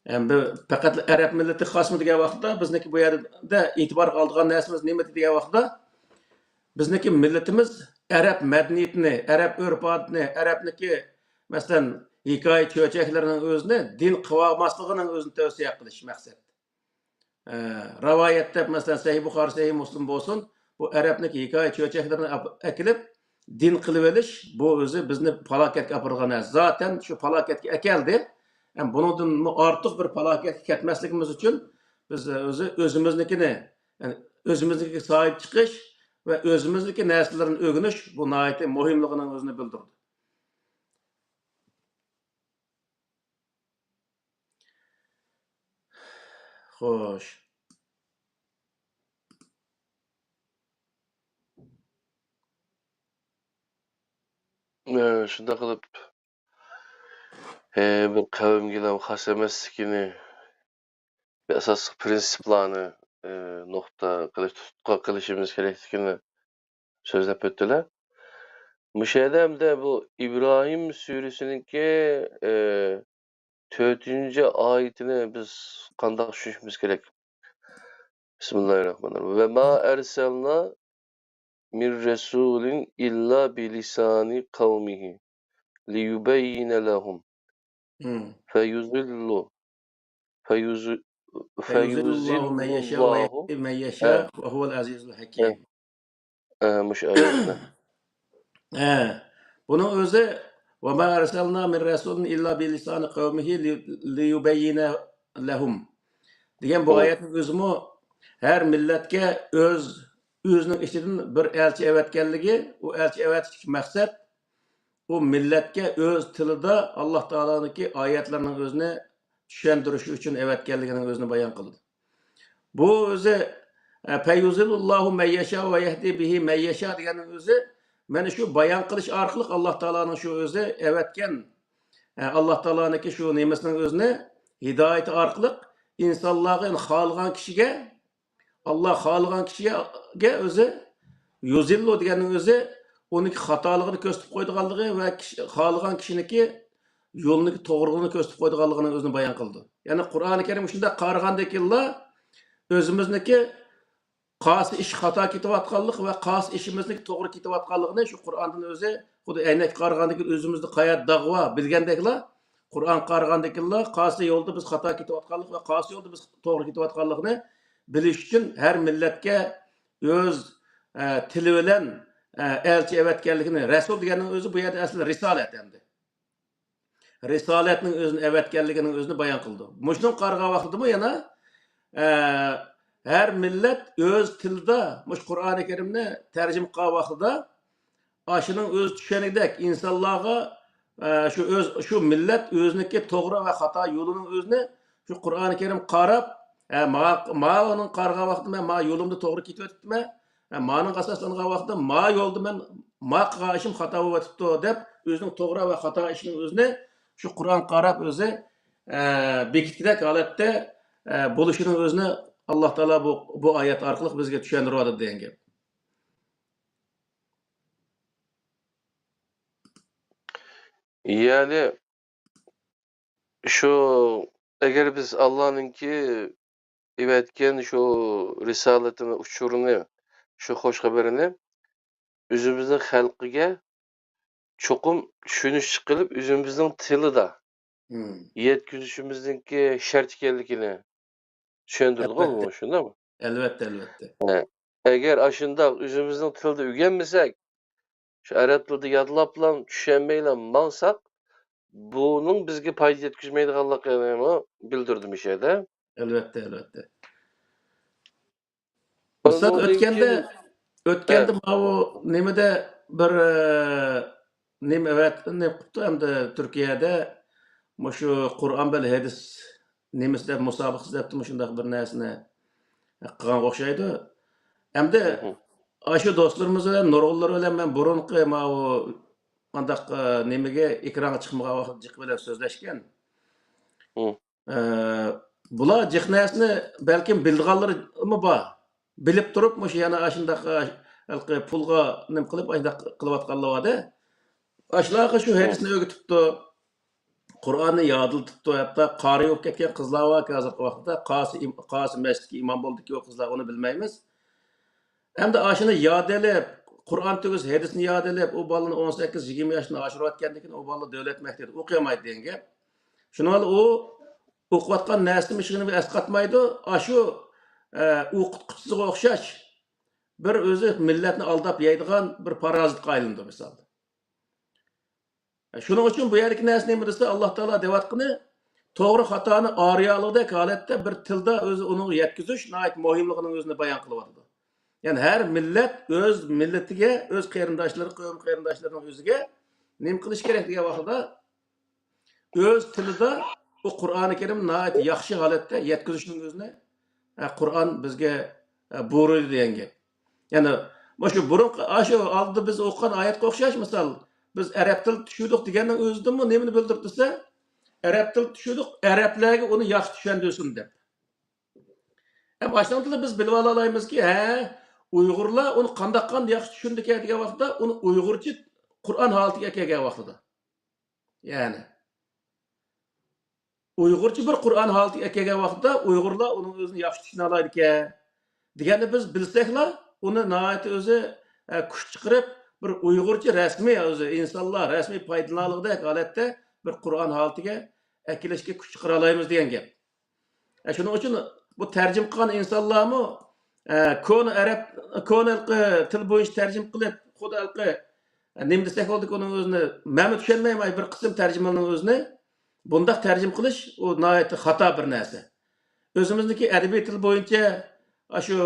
ئەمدى پەقەت ئەرەب مىللىتىگە خاسمۇ دېگەن ۋاقىتتا بىزنىڭكى بۇ يەردە ئېتىبارغا ئالىدىغان نەرسىمىز نېمىدى دېگەن ۋاقىتتا، بىزنىڭكى مىللىتىمىز ئەرەب مەدەنىيىتىنى، ئەرەب ئۆرپ-ئادىتىنى، ئەرەبنىڭكى، مەسىلەن، ھېكايە چۆچەكلىرىنىڭ ئۆزىنى دىن قىلىۋالماسلىقىنىڭ ئۆزىنى تەۋسىيە قىلىش مەقسەت. ئە، رىۋايەت دەپ، مەسىلەن، سەھىھ بۇخارى، سەھىھ مۇسلىم بولسۇن، بۇ ئەرەبنىڭكى ھېكايە چۆچەكلىرىنى ئاپ-، ئەكېلىپ، دىن قىلىۋېلىش، بۇ ئۆزى بىزنى پالاكەتكە ئاپىرىدىغان نەرسە. زاتەن شۇ پالاكەتكە ئەكەلدى. ھەم بۇنىڭدىنمۇ ئارتۇق بىر پالاكەتكە كەتمەسلىكىمىز ئۈچۈن، بىز ئۆزى ئۆزىمىزنىڭكىنى، يەنى ئۆزىمىزنىڭكىگە ساھىب چىقىش ۋە ئۆزىمىزنىڭكى نەرسىلىرىنى ئۆگىنىش، بۇ ناھايىتى مۇھىملىقىنىڭ ئۆزىنى بىلدۈرىدۇ. خوش. ئە، شۇنداق قىلىپ، ئە، بىر قەۋمگىلا خاس ئەمەسلىكىنى، بىر ئاساسلىق پىرىنسىپلارنى، ئە، نۇقتا قىلىش، تۇتقا قىلىشىمىز كېرەكلىكىنى سۆزلەپ ئۆتتىلە. مۇشۇ يەردە ئەمدى بۇ ئىبراھىم سۈرىسىنىڭكى، ئە، تۆتىنچى ئايىتىنى بىز قانداق چۈشىنىشىمىز كېرەك؟ بىسمىللاھىررەھمانىررەھىم. وما أرسلنا من رسول إلا بلسان قومه ليبين لهم مم. فيضل، فيض-، فيضل الله من يشاء ويهدي من يشاء وهو العزيز الحكيم. ئە، مۇشۇ ئايەتنى. ئە، بۇنىڭ ئۆزى، وما أرسلنا من رسول إلا بلسان قومه لي-، ليبين لهم دېگەن بۇ ئايەتنىڭ ئۆزىمۇ ھەر مىللەتكە ئۆز، ئۆزىنىڭ ئىچىدىن بىر ئەلچى ئەۋەتكەنلىكى، ئۇ ئەلچى ئەۋەتىشتىكى مەقسەت ئۇ مىللەتكە ئۆز تىلىدا ئاللا تائالانىڭكى ئايەتلىرىنىڭ ئۆزىنى چۈشەندۈرۈشى ئۈچۈن ئەۋەتكەنلىكىنىڭ ئۆزىنى بايان قىلىدۇ. بۇ ئۆزى، ئە، فَيُضِلُّ اللَّهُ مَن يَشَاءُ وَيَهْدِي بِهِ مَن يَشَاءُ دېگەننىڭ ئۆزى، مانا شۇ بايان قىلىش ئارقىلىق ئاللا تائالانىڭ شۇ ئۆزى ئەۋەتكەن، ئە، ئاللا تائالانىڭكى شۇ نېمىسىنىڭ ئۆزىنى ھىدايىتى ئارقىلىق ئىنسانلارغا، يەنى خالىغان كىشىگە، ئاللا خالىغان كىشىگە ئۆزى يۇزىللۇ دېگەننىڭ ئۆزى ئۇنىڭكى خاتالىقىنى كۆرسىتىپ قويىدىغانلىقى ۋە كىشى، خالىغان كىشىنىڭكى يولىنىڭكى توغرىلىقىنى كۆرسىتىپ قويىدىغانلىقىنىڭ ئۆزىنى بايان قىلىدۇ. يەنى قۇرئانى كەرىم شۇنداق قارىغاندىكىنلا ئۆزىمىزنىڭكى قايسى ئىش خاتا كېتىۋاتقانلىق ۋە قايسى ئىشىمىزنىڭكى توغرا كېتىۋاتقانلىقىنى شۇ قۇرئاندىن ئۆزى خۇددى ئەينەككە قارىغاندىكىن ئۆزىمىزدە قايەردە داغ بار بىلگەندەكلا، قۇرئانغا قارىغاندىكىنلا قايسى يولدا بىز خاتا كېتىۋاتقانلىق ۋە قايسى يولدا بىز توغرا كېتىۋاتقانلىقىنى بىلىش ئۈچۈن ھەر مىللەتكە ئۆز، ئە، تىلى بىلەن، ئە، ئەلچى ئەۋەتكەنلىكىنى، رەسۇل دېگەننىڭ ئۆزى بۇ يەردە ئەسلى رىسالەت ئەمدى. رىسالەتنىڭ ئۆزىنى ئەۋەتكەنلىكىنىڭ ئۆزىنى بايان قىلىدۇ. مۇشۇنىڭغا قارىغان ۋاقتىدىمۇ يەنە، ئە، ھەر مىللەت ئۆز تىلىدا مۇشۇ قۇرئانى كەرىمنى تەرجىمە قىلغان ۋاقتىدا ئاشۇنىڭ ئۆزى چۈشەنگۈدەك ئىنسانلارغا، ئە، شۇ ئۆز، شۇ مىللەت ئۆزىنىڭكى توغرا ۋە خاتا يولىنىڭ ئۆزىنى شۇ قۇرئانى كەرىم قاراپ، ئە، ما، ماۋۇنىڭ قارىغان ۋاقتىدا مەن ما يولۇمدا توغرا كېتىۋېتىپتىمەن، ھە، مانىڭغا ئاساسلانغان ۋاقىتتا ما يولدا مەن ما قىلغان ئىشىم خاتا بولۇۋېتىپتۇ دەپ، ئۆزىنىڭ توغرا ۋە خاتا ئىشىنىڭ ئۆزىنى شۇ قۇرئانغا قاراپ ئۆزى، ئە، بېكىتكۈدەك ھالەتتە، ئە، بولۇشىنىڭ ئۆزىنى ئاللا تائالا بۇ، بۇ ئايەت ئارقىلىق بىزگە چۈشەندۈرۈۋاتىدۇ دېگەن گەپ. يەنى شۇ، ئەگەر بىز ئاللانىڭكى ئېۋەتكەن شۇ رىسالىتىنى، ئۇچۇرىنى، شۇ خوش خەۋىرىنى ئۆزىمىزنىڭ خەلقىگە چوقۇم چۈشىنىشلىك قىلىپ، ئۆزىمىزنىڭ تىلىدا مم. يەتكۈزۈشىمىزنىڭكى شەرت ئىكەنلىكىنى چۈشەندۈردىغۇ ئەلۋەتتە. بۇ، شۇنداقمۇ؟ ئەلۋەتتە، ئەلۋەتتە. ھە. ئەگەر ئاشۇنداق ئۆزىمىزنىڭ تىلىدا ئۆگەنمىسەك، شۇ ئەرەب تىلىدا يادلاپلا، چۈشەنمەيلا ماڭساق، بۇنىڭ بىزگە پايدا يەتكۈزمەيدىغانلىقىنىمۇ بىلدۈردى مۇشۇ يەردە. ئەلۋەتتە، ئەلۋەتتە. ئۇستاز، ئۇنىڭدىن ئۆتكەندە، كېيىن، ئۆتكەندە ھە. ماۋۇ نېمىدە بىر، ئە، نېمە ئەۋەت-، نېمە قىپتۇ ئەمدى تۈركىيەدە مۇشۇ قۇرئان بىلەن ھەدىس نېمىسى دەپ مۇسابىقىسى دەپتۇ، مۇشۇنداق بىر نەرسىنى قىلغانغا ئوخشايدۇ. ئەمدى مھم. ئاشۇ دوستلىرىمىز بىلەن، نۇرغۇنلىرى بىلەن مەن بۇرۇنقى ماۋۇ ئانداق، ئە، نېمىگە، ئېكرانغا چىقمىغان ۋاقىت جىق بىلەن سۆزلەشكەن. مم. ئە، بۇلار جىق نەرسىنى بەلكىم بىلىدىغانلىرىمۇ بار. بىلىپ تۇرۇپ مۇشۇ يەنە ئاشۇنداق، ئە، ھېلىقى پۇلغا نېمە قىلىپ ئاشۇنداق قىلىۋاتقانلار بار-دە. ئاشۇلارغا شۇ مم. ھەدىسنى ئۆگىتىپتۇ. قۇرئاننى يادلىتىپتۇ. ھەتتا قارى بولۇپ كەتكەن قىزلار باركەن ھازىرقى ۋاقىتتا. قايسى ئىم-، قايسى مەسچىتكە ئىمام بولدىكى ئۇ قىزلار، ئۇنى بىلمەيمىز. ئەمدى ئاشۇنى ياد ئېلىپ، قۇرئان تۈگىسى ھەدىسنى ياد ئېلىپ، ئۇ بالىنى ئون سەككىز، يىگىرمە ياشتىن ئاشۇرۇۋەتكەندىن كېيىن، ئۇ بالا دۆلەت مەكتىپىدە ئوقۇيالمايدۇ دېگەن گەپ. شۇنىڭ بىلەن ئۇ ئوقۇۋاتقان نەرسىنى مۇشۇنى ئەسقاتمايدۇ. ئاشۇ، ئە، ئوقۇتقۇچىسىغا ئوخشاش بىر ئۆزى مىللەتنى ئالداپ يەيدىغان بىر پارازىتقا ئايلىنىدۇ مىسالدا. شۇنىڭ ئۈچۈن بۇ يەردىكى نەرسە نېمە دېسە، ئاللا تائالا دەۋاتقىنى توغرا خاتانى ئارىيالىقتەك ھالەتتە بىر تىلدا ئۆزى ئۇنىڭغا يەتكۈزۈش ناھايىتى مۇھىملىقىنىڭ ئۆزىنى بايان قىلىۋاتىدۇ. يەنى ھەر مىللەت ئۆز مىللىتىگە، ئۆز قېرىنداشلىرى، قەۋم قېرىنداشلىرىنىڭ ئۆزىگە نېمە قىلىش كېرەك دېگەن ۋاقتىدا، ئۆز تىلىدا بۇ قۇرئانى كەرىمنى ناھايىتى ياخشى ھالەتتە يەتكۈزۈشنىڭ ئۆزىنى، ئە، قۇرئان بىزگە، ئە، بۇيرۇيدۇ دېگەن گەپ. يەنى مۇشۇ بۇرۇنقى، ئاشۇ ئالدىدا بىز ئوقۇغان ئايەتكە ئوخشاش، مىسال، بىز ئەرەب تىلى چۈشۈردۇق دېگەننىڭ ئۆزىدىنمۇ نېمىنى بىلدۈرۈپ دېسە، ئەرەب تىلى چۈشۈردۇق، ئەرەبلەرگە ئۇنى ياخشى چۈشەندۈرسۇن دەپ. ھەم ئاشۇنىڭ بىلەن بىز بىلىۋالالايمىزكى، ھە، ئۇيغۇرلار ئۇنى قانداق قانداق ياخشى چۈشىنىدىكەن دېگەن ۋاقىتتا، ئۇنى ئۇيغۇرچە قۇرئان ھالىتىگە ئەكەلگەن ۋاقتىدا. يەنى، ئۇيغۇرچە بىر قۇرئان ھالىتىگە ئەكەلگەن ۋاقتىدا، ئۇيغۇرلار ئۇنىڭ ئۆزىنى ياخشى چۈشىنەلەيدىكەن دېگەننى بىز بىلسەكلا، ئۇنى ناھايىتى ئۆزى، ئە، كۈچ چىقىرىپ، بىر ئۇيغۇرچە رەسمىي، ئۆزى ئىنسانلار رەسمىي پايدىلىنالىغۇدەك ھالەتتە بىر قۇرئان ھالىتىگە ئەكېلىشكە كۈچ چىقىرالايمىز دېگەن گەپ. ئە، شۇنىڭ ئۈچۈن بۇ تەرجىمە قىلغان ئىنسانلارمۇ، ئە، كونا ئەرەب، كونا ھېلىقى تىل بويىچە تەرجىمە قىلىپ، خۇددى ھېلىقى، ئە، نېمە دېسەك بولىدۇ، ئۇنىڭ ئۆزىنى مەنمۇ چۈشەنمەيمەن، بىر قىسىم تەرجىمىھالنىڭ ئۆزىنى بۇنداق تەرجىمە قىلىش، ئۇ ناھايىتى خاتا بىر نەرسە. ئۆزىمىزنىڭكى ئەدەبىي تىل بويىچە ئاشۇ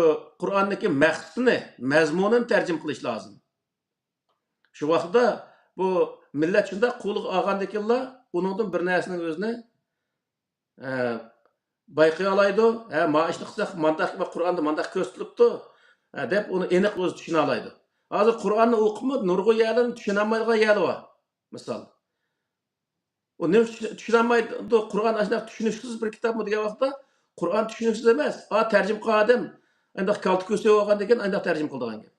قۇرئاندىكى مەقسىتىنى، مەزمۇنىنى تەرجىمە قىلىش لازىم. شۇ ۋاقىتتا بۇ مىللەت شۇنداق قولىغا ئالغاندىكىنلا، ئۇنىڭدىن بىر نەرسىنىڭ ئۆزىنى، ئە، بايقىيالايدۇ. ھە، ما ئىشنى قىلساق، مانداق، قۇرئاندا مانداق كۆرسىتىلىپتۇ، ھە، دەپ ئۇنى ئېنىق ئۆزى چۈشىنەلەيدۇ. ھازىر قۇرئاننى ئوقۇپمۇ نۇرغۇن يەرلەرنى چۈشىنەلمەيدىغان يەرلەر بار. مىسال، ئۇ نېمە چۈشىنەلمەيدۇ؟ قۇرئان ئاشۇنداق چۈشىنىكسىز بىر كىتابمۇ دېگەن ۋاقىتتا، قۇرئان چۈشىنىكسىز ئەمەس. ئا، تەرجىمە قىلغان ئادەم ئانداق كالتە كۆسە بولغاندىكىن ئانداق تەرجىمە قىلىدىغان گەپ.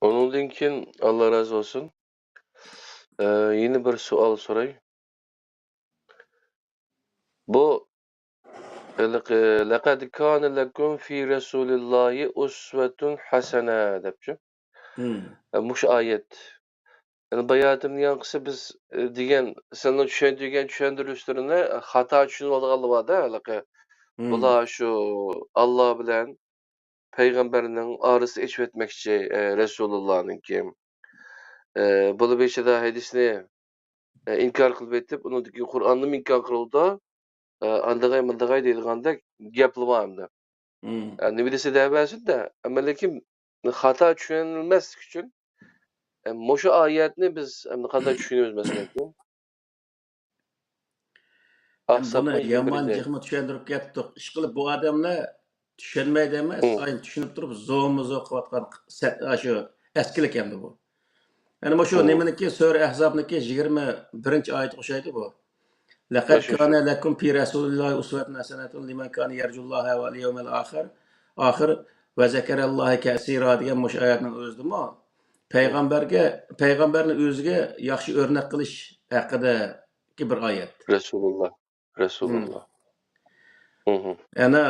ئۇنىڭدىن كېيىن ئاللا رازى بولسۇن. ئە، يەنە بىر سوئال سوراي. بۇ ھېلىقى «لەقەد كانە لەكۇم فى رەسۇلىللاھى ئۇسۋەتۇن ھەسەنە» دەپچۇ. مم. ئە، مۇشۇ ئايەت. يەنى باياتىمنىڭ ياڭقىسى بىز، ئە، دېگەن، سەننىڭ چۈشەندۈرگەن چۈشەندۈرۈشلىرىنى خاتا چۈشىنىۋالغانلار بار-دە، ھېلىقى. مم. بۇلار شۇ ئاللا بىلەن پەيغەمبەرنىڭ ئارىسى ئېچىۋەتمەكچى، ئە، رەسۇلۇللانىڭكى. ئە، بولۇپ ئىچىدە ھەدىسنى، ئە، ئىنكار قىلىپ ئېيتىپ، ئۇنىڭدىكى قۇرئاننىمۇ ئىنكار قىلىۋاتىدۇ. ئە، ئاندىغاي، مۇندىغاي دەيدىغاندەك گەپلىرى بار ئەمدى. مم. ئە، نېمە دېسە دەۋەرسۇن-دە. ئەمما لېكىن خاتا چۈشىنىلمەسلىك ئۈچۈن، ئە، مۇشۇ ئايەتنى بىز ئەمدى قانداق چۈشىنىمىز مەسىلەن؟ ھەم بۇنى يامان جىقمۇ چۈشەندۈرۈپ كەتتۇق. ئىشقىلىپ، بۇ ئادەملەر چۈشەنمەيدۇ ئەمەس، ئاينى چۈشىنىپ تۇرۇپ زومىزو قىلىۋاتقان سە-، ئاشۇ ئەسكىلىك ئەمدى بۇ. يەنى مۇشۇ نېمىنىڭكى، سۈرە ئەھزابنىڭكى يىگىرمە بىرىنچى ئايىتىگە ئوخشايدۇ بۇ. لەقەد كانە لەكۇم فى رەسۇلىللاھى ئۇسۋەتۇن ھەسەنەتۇن لىمەن كانە يەرجۇللاھە ۋەل يەۋمەل ئاخىر. ئاخىر ۋە زەكەرەللاھە كەسىرا دېگەن مۇشۇ ئايەتنىڭ ئۆزىدىمۇ پەيغەمبەرگە، پەيغەمبەرنى ئۆزىگە ياخشى ئۆرنەك قىلىش ھەققىدىكى بىر ئايەت. رەسۇلۇللا. رەسۇلۇللا. يەنە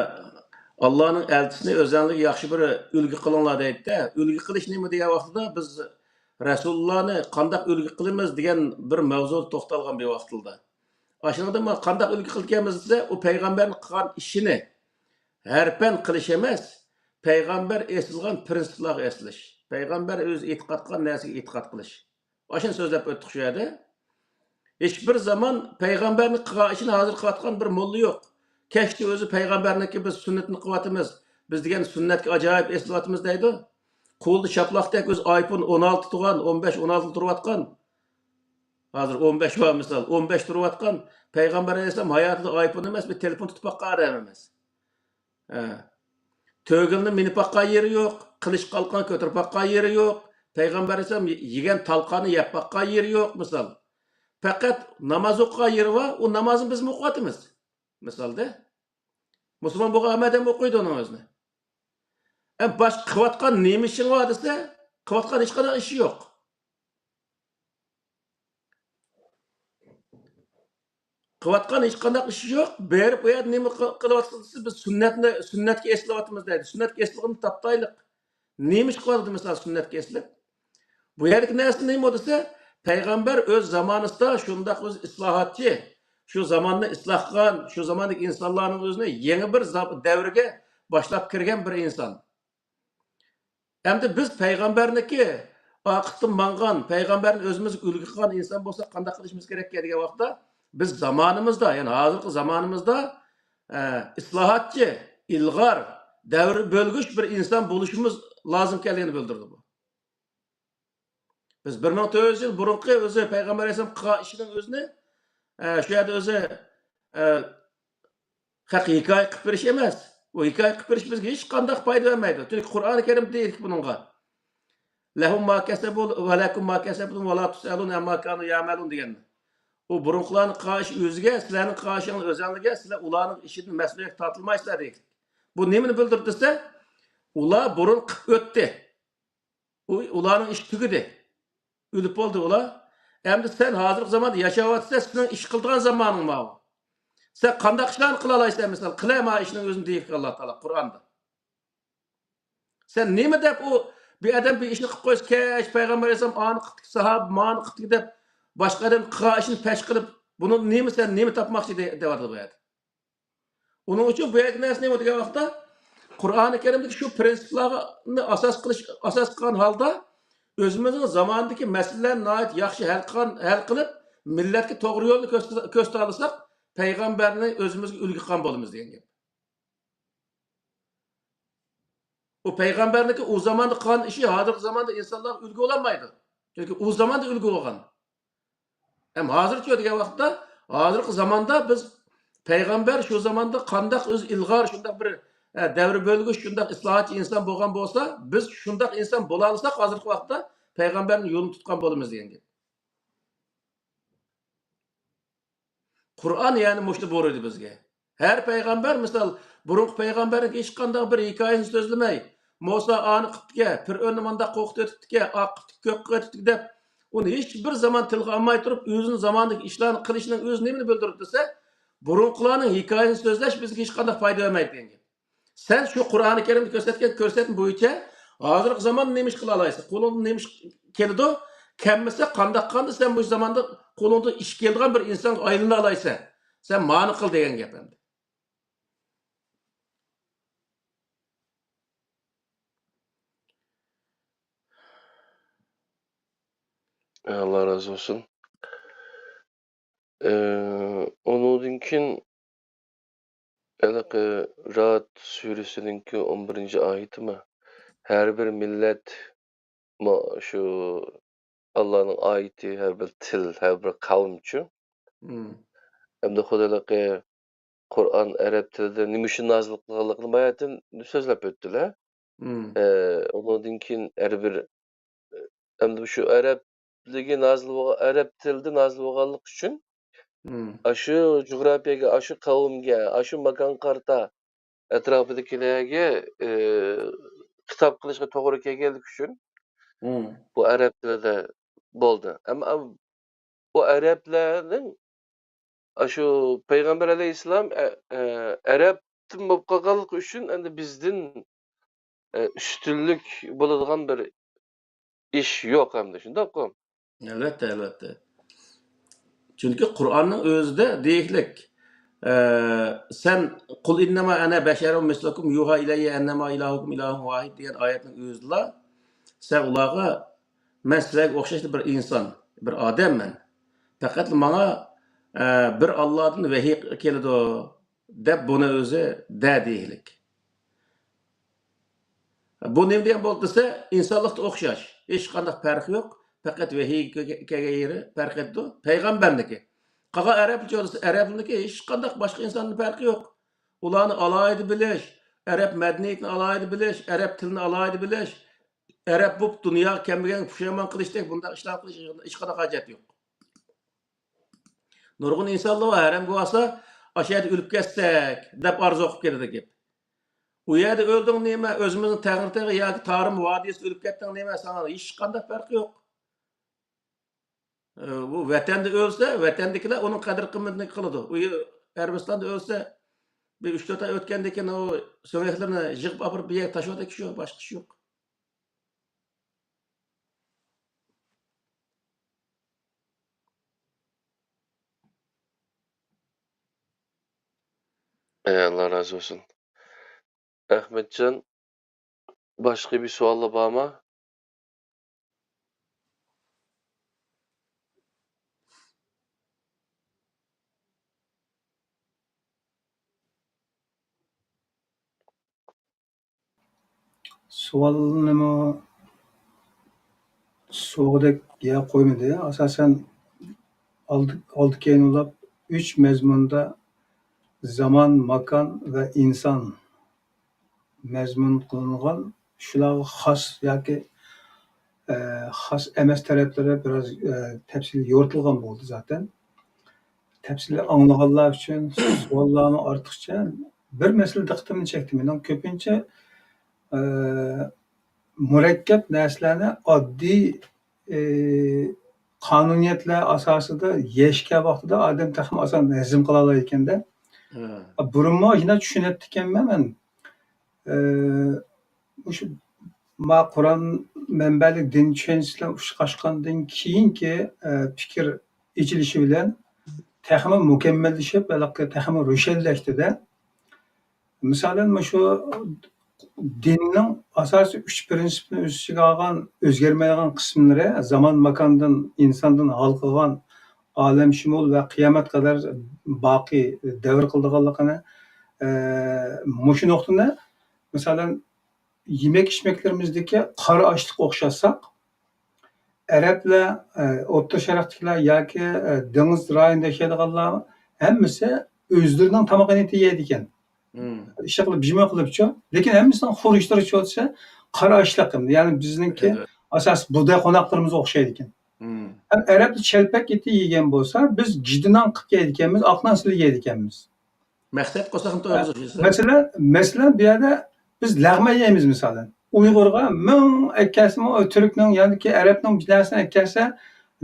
ئاللانىڭ ئەلچىسىنى ئۆزەڭلىگە ياخشى بىر ئۈلگە قىلىڭلار دەيدىدە. ئۈلگە قىلىش نېمە دېگەن ۋاقتىدا بىز رەسۇلۇللانى قانداق ئۈلگە قىلىمىز دېگەن بىر مەۋزۇدا توختالغان بىر ۋاقتىدا. ئاشۇنىڭدا ما قانداق ئۈلگە قىلىدىكەنمىز دېسە، ئۇ پەيغەمبەرنىڭ قىلغان ئىشىنى ھەرپەن قىلىش ئەمەس، پەيغەمبەر ئېسىلغان پىرىنسىپلارغا ئېسىلىش، پەيغەمبەر ئۆزى ئېتىقاد قىلغان نەرسىگە ئېتىقاد قىلىش. ئاشۇنى سۆزلەپ ئۆتتۇق شۇ يەردە. ھېچبىر زامان پەيغەمبەرنىڭ قىلغان ئىشىنى ھازىر قىلىۋاتقان بىر موللا يوق. كەچتە ئۆزى پەيغەمبەرنىڭكى بىز سۈننىتىنى قىلىۋاتىمىز، بىز دېگەن سۈننەتكە ئاجايىپ ئېسىلىۋاتىمىز دەيدۇ. قولىدا شاپىلاقتەك ئۆزى ئايفون ئون ئالتە تۇرغان، ئون بەش، ئون ئالتە تۇرۇۋاتقان. ھازىر ئون بەش بار مىسال، ئون بەش تۇرۇۋاتقان پەيغەمبەر ئەلەيھىسسالام ھاياتىدا ئايفون ئەمەس، بىر تېلېفون تۇتۇپ باققان ئادەم ئەمەس. ھە. تۆگىلىنى مىنىپ باققان يېرى يوق، قىلىچ قالقان كۆتۈرۈپ باققان يېرى يوق، پەيغەمبەر ئەلەيھىسسالام يېگەن تالقاننى يەپ باققان يېرى يوق، مىسال. پەقەت ناماز ئوقۇغان يېرى بار، ئۇ نامازنى بىزمۇ ئوقۇۋاتىمىز. مىسالدا، مۇسۇلمان بولغان ھەممە ئادەم ئوقۇيدۇ ئۇنىڭ ئۆزىنى. ئەم، باشقا قىلىۋاتقان نېمە ئىشىڭ بار دېسە، قىلىۋاتقان ھېچقانداق ئىشى يوق. قىلىۋاتقان ھېچقانداق ئىشى يوق. بېرىپ ئۇ يەردە نېمە قىل-، قىلىۋاتىسىز دېسە، بىز سۈننەتنى، سۈننەتكە ئېسىلىۋاتىمىز دەيدۇ. سۈننەتكە ئېسىلغىنىنى تاپتايلىق. نېمە ئىش قىلىۋاتىدۇ مىسال سۈننەتكە ئېسىلىپ؟ بۇ يەردىكى نەرسە نېمە دېسە، پەيغەمبەر ئۆز زامانىسىدا شۇنداق ئۆزى ئىسلاھاتچى، شۇ زاماننى ئىسلاھ قىلغان، شۇ زاماندىكى ئىنسانلارنىڭ ئۆزىنى يېڭى بىر زا-، دەۋرگە باشلاپ كىرگەن بىر ئىنسان. ئەمدى بىز پەيغەمبەرنىڭكى ئارقىسىدىن ماڭغان، پەيغەمبەرنى ئۆزىمىزگە ئۈلگە قىلغان ئىنسان بولساق قانداق قىلىشىمىز كېرەككەن دېگەن ۋاقىتتا، بىز زامانىمىزدا، يەنى ھازىرقى زامانىمىزدا، ئە، ئىسلاھاتچى، ئىلغار، دەۋر بۆلگۈچ بىر ئىنسان بولۇشىمىز لازىمكەنلىكىنى بىلدۈرىدۇ بۇ. بىز بىر مىڭ تۆت يۈز يىل بۇرۇنقى ئۆزى پەيغەمبەر ئەلەيھىسسالام قىلغان ئىشىنىڭ ئۆزىنى، ئە، شۇ يەردە ئۆزى، ئە، خەق ھېكايە قىلىپ بېرىش ئەمەس. ئۇ ھېكايە قىلىپ بېرىش بىزگە ھېچقانداق پايدا بەرمەيدۇ. چۈنكى قۇرئانى كەرىمدە دېيىلدى بۇنىڭغا. لەھۇم ما كەسەبۇ ۋە لەكۇم ما كەسەبتۇم ۋە لا تۇسئەلۇنە ئەمما كانۇ يەئمەلۇن دېگەن. ئۇ بۇرۇنقىلارنىڭ قىلغان ئىشى ئۆزىگە، سىلەرنىڭ قىلغان ئىشىڭلار ئۆزەڭلارگە، سىلەر ئۇلارنىڭ ئىشىدىن مەسئۇلىيەتكە تارتىلمايسىلەر دېگەن. بۇ نېمىنى بىلدۈرىدۇ دېسە، ئۇلار بۇرۇن قىلىپ ئۆتتى. ئۇ، ئۇلارنىڭ ئىشى تۈگىدى. ئۆلۈپ بولدى ئۇلار. ئەمدى سەن ھازىرقى زاماندا ياشاۋاتىسەن، سېنىڭ ئىش قىلىدىغان زامانىڭ ماۋۇ. سەن قانداق ئىشلارنى قىلالايسەن، مىسال، قىلە ما ئىشنىڭ ئۆزىنى دېيىپتۇ ئاللا تائالا قۇرئاندا. سەن نېمە دەپ ئۇ بىر ئادەم بىر ئىشنى قىلىپ قويسا، كەچ پەيغەمبەر ئەلەيھىسسالام ئانى قىپتىكى، ساھابە مانى قىپتىكى دەپ، باشقا ئادەم قىلغان ئىشنى پەش قىلىپ، بۇنى نېمە سەن نېمە تاپماقچى دە-، دەۋاتىدۇ بۇ يەردە. ئۇنىڭ ئۈچۈن بۇ يەردىكى نەرسە نېمە دېگەن ۋاقىتتا، قۇرئانى كەرىمدىكى شۇ پىرىنسىپلارنى ئاساس قىلىش، ئاساس قىلغان ھالدا ئۆزىمىزنىڭ زامانىدىكى مەسىلىلەرنى ناھايىتى ياخشى ھەل قىلغان، ھەل قىلىپ، مىللەتكە توغرا يولنى كۆرسىتە-، كۆرسىتەلىسەك، پەيغەمبەرنى ئۆزىمىزگە ئۈلگە قىلغان بولىمىز دېگەن گەپ. ئۇ پەيغەمبەرنىڭكى ئۇ زاماندا قىلغان ئىشى ھازىرقى زاماندا ئىنسانلارغا ئۈلگە بولالمايدۇ. چۈنكى ئۇ زاماندا ئۈلگە بولغان. ھەم ھازىرچۇ دېگەن ۋاقىتتا، ھازىرقى زاماندا بىز پەيغەمبەر شۇ زاماندا قانداق ئۆزى ئىلغار، شۇنداق بىر، ئە، دەۋر بۆلگۈچ، شۇنداق ئىسلاھاتچى ئىنسان بولغان بولسا، بىز شۇنداق ئىنسان بولالىساق، ھازىرقى ۋاقىتتا پەيغەمبەرنىڭ يولىنى تۇتقان بولىمىز دېگەن گەپ. قۇرئان يەنى مۇشۇنى بۇيرۇيدۇ بىزگە. ھەر پەيغەمبەر، مىسال، بۇرۇنقى پەيغەمبەرنىڭ ھېچقانداق بىر ھېكايىسىنى سۆزلىمەي، مۇسا ئانى قىپتىكەن، پىرئۆننى مانداق قورقۇتۇۋېتىپتىكەن، ئاق قىپتىكەن، كۆك قىپتىكەن دەپ، ئۇنى ھېچ بىر زامان تىلغا ئالماي تۇرۇپ، ئۆزىنىڭ زامانىدىكى ئىشلارنى قىلىشىنىڭ ئۆزى نېمىنى بىلدۈرىدۇ دېسە، بۇرۇنقىلارنىڭ ھېكايىسىنى سۆزلەش بىزگە ھېچقانداق پايدا بەرمەيدۇ دېگەن گەپ. سەن شۇ قۇرئانى كەرىمدە كۆرسەتكەن كۆرسەتمە بويىچە ھازىرقى زاماندا نېمە ئىش قىلالايسەن؟ قولۇڭدىن نېمە ئىش كېلىدۇ؟ كەلمىسە قانداق قاندا سەن مۇشۇ زاماندا قولۇڭدىن ئىش كېلىدىغان بىر ئىنسانغا ئايلىنالايسەن؟ سەن مانى قىل دېگەن گەپ ئەمدى. ئاللا رازى بولسۇن. ئى، ئۇنىڭدىن كېيىن ھېلىقى رەئد سۈرىسىنىڭكى ئون بىرىنچى ئايىتىمۇ، ھەر بىر مىللەت، ما-، شۇ ئاللانىڭ ئايىتى، ھەر بىر تىل، ھەر بىر قەۋمچۇ. مم. ئەمدى خۇددى ھېلىقى قۇرئان ئەرەب تىلىدا نېمە ئۈچۈن نازىل قىلغانلىقىنى باياتىن سۆزلەپ ئۆتتىلە. مم. ئى، ئۇنىڭدىن كېيىن ھەر بىر ئەمدى شۇ ئەرەبلىكى نازىل بولغان، ئەرەب تىلىدا نازىل بولغانلىقى ئۈچۈن، مم، ئاشۇ جۇغراپىيەگە، ئاشۇ قەۋمگە، ئاشۇ ماكانغا قارىتا ئەتراپىدىكىلەرگە، ئى، خىتاب قىلىشقا توغرا كەلگەنلىكى ئۈچۈن، مم، بۇ ئەرەب تىلىدا بولدى. ئەمما بۇ ئەرەبلەرنىڭ ئاشۇ پەيغەمبەر ئەلەيھىسسالام ئە-، ئە-، ئەرەبتىن بولۇپ قالغانلىقى ئۈچۈن ئەمدى بىزدىن، ئە، ئۈستۈنلۈك بولىدىغان بىر ئىش يوق ئەمدى، شۇنداققۇ؟ ئەلۋەتتە، ئەلۋەتتە. چۈنكى قۇرئاننىڭ ئۆزىدە دېيىكلىك، ئە، سەن، «قۇل ئىننەما ئەنە بەشەرۇم مىسلۇكۇم يۇھا ئىلەييە ئەننەما ئىلاھۇكۇم ئىلاھۇن ۋاھىد» دېگەن ئايەتنىڭ ئۆزىدىلا سەن ئۇلارغا، «مەن سىلەرگە ئوخشاشلا بىر ئىنسان، بىر ئادەممەن. پەقەتلا ماڭا، ئە، بىر ئاللادىن ۋەھىي كېلىدۇ» دەپ بۇنى ئۆزى دە دېيىكلىك. بۇ نېمە دېگەن بولدى دېسە، ئىنسانلىقتا ئوخشاش. ھېچقانداق پەرقى يوق. پەقەت ۋەھىيگە كەلگەن يېرى پەرق ئېتىدۇ. پەيغەمبەرنىكى. قالغان ئەرەبلەرچە دېسە، ئەرەبلەرنىكى ھېچقانداق باشقا ئىنساندىن پەرقى يوق. ئۇلارنى ئالاھىدە بىلىش، ئەرەب مەدەنىيىتىنى ئالاھىدە بىلىش، ئەرەب تىلىنى ئالاھىدە بىلىش، ئەرەب بولۇپ دۇنياغا كەلمىگەنگە پۇشايمان قىلىشتەك بۇنداق ئىشلارنى قىلىش ھېچقانداق ھاجەت يوق. نۇرغۇن ئىنسانلار بار، ھەرەمگە بارسا، «ئاشۇ يەردە ئۆلۈپ كەتسەك» دەپ ئارزۇ قىلىپ كېلىدۇ گەپ. «ئۇ يەردە ئۆلدۈڭ نېمە، ئۆزىمىزنىڭ تەڭرىتېغى ياكى تارىم ۋادىسىدا ئۆلۈپ كەتتىڭ نېمە، ساڭا ھېچقانداق پەرقى يوق.» ئى، بۇ ۋەتەندە ئۆلسە، ۋەتەندىكىلەر ئۇنىڭ قەدىر-قىممىتىنى قىلىدۇ. ئۇ يە-، ئەرەبىستاندا ئۆلسە، بىر ئۈچ-تۆت ئاي ئۆتكەندىن كېيىن ئۇ سۆڭەكلىرىنى يىغىپ ئاپىرىپ بىر يەرگە تاشلاۋاتىدۇ، شۇ، باشقا ئىش يوق. ئەي، ئاللا رازى بولسۇن. ئەخمەتجان، باشقا بىر سوئاللار بارمۇ؟ سوئالنىمۇ سوغۇدەك يا قويمىدى. ئاساسەن ئالدى، ئالدى كەينى بولاپ ئۈچ مەزمۇندا زامان، ماكان ۋە ئىنسان مەزمۇن قىلىنغان، شۇلارغا خاس ياكى، ئە، خاس ئەمەس تەرەپلىرى بىراز، ئە، تەپسىلىي يورۇتۇلغان بولدى زاتەن. تەپسىلىي ئاڭلىغانلار ئۈچۈن سوئاللارمۇ ئارتۇقچە. بىر مەسىلە دىققىتىمنى چەكتى مېنىڭ. كۆپىنچە، ئە، مۇرەككەپ نەرسىلەرنى ئاددىي، ئى، قانۇنىيەتلەر ئاساسىدا يەشكە ۋاقتىدا ئادەم تېخىمۇ ئاسان ھەزىم قىلالايدىكەندە. ھە. بۇرۇنمۇ ئاشۇنداق چۈشىنەتتىكەنمەن مەن. ئى، مۇشۇ ما قۇرئان مەنبەلىك دىن چۈشەنچىسى بىلەن ئۇچراشقاندىن كېيىنكى، ئى، پىكىر ئېچىلىشى بىلەن تېخىمۇ مۇكەممەللىشىپ، ھېلىقى تېخىمۇ روشەنلەشتى-دە. مىسالەن، مۇشۇ دىننىڭ ئاساسىي ئۈچ پىرىنسىپنى ئۆز ئىچىگە ئالغان، ئۆزگەرمەيدىغان قىسىملىرى، زامان، ماكاندىن، ئىنساندىن ھالقىغان ئالەمشۇمۇل ۋە قىيامەت قەدەر باقىي دەۋر قىلىدىغانلىقىنى، ئە، مۇشۇ نۇقتىنى، مىسالەن، يېمەك ئىچمەكلىرىمىزدىكى قارا ئاشلىققا ئوخشاتساق، ئەرەبلەر، ئە، ئوتتۇرا شەرقتىكىلەر ياكى، ئە، دېڭىز رايونىدا ياشايدىغانلار ھەممىسى ئۆزلىرىنىڭ تامىقىنى يەيدىكەن. مم. ئىشلىق قىلىپ، جىمى قىلىپچۇ. لېكىن ھەممىسىنىڭ خۇرۇچلىرىچۇ دېسە، قارا ئاشلىق. يەنى بىزنىڭكى ئاساسىي بۇغداي قوناقلىرىمىزغا ئوخشايدىكەن. مم. ھەم ئەرەبلەر چەلپەك ئېتى يېگەن بولسا، بىز گىجدىنان قىلىپ يەيدىكەنمىز، ئاقنان سېلىپ يەيدىكەنمىز. مەقسەت قوساقنى تويغۇزۇش. مەسىلەن، مەسىلەن، بۇ يەردە بىز لەغمەن يەيمىز، مىسالەن. ئۇيغۇرغا مىڭ ئەكەلسىمۇ، تۈركنىڭ ياكى ئەرەبنىڭ بىر نەرسىنى ئەكەلسە،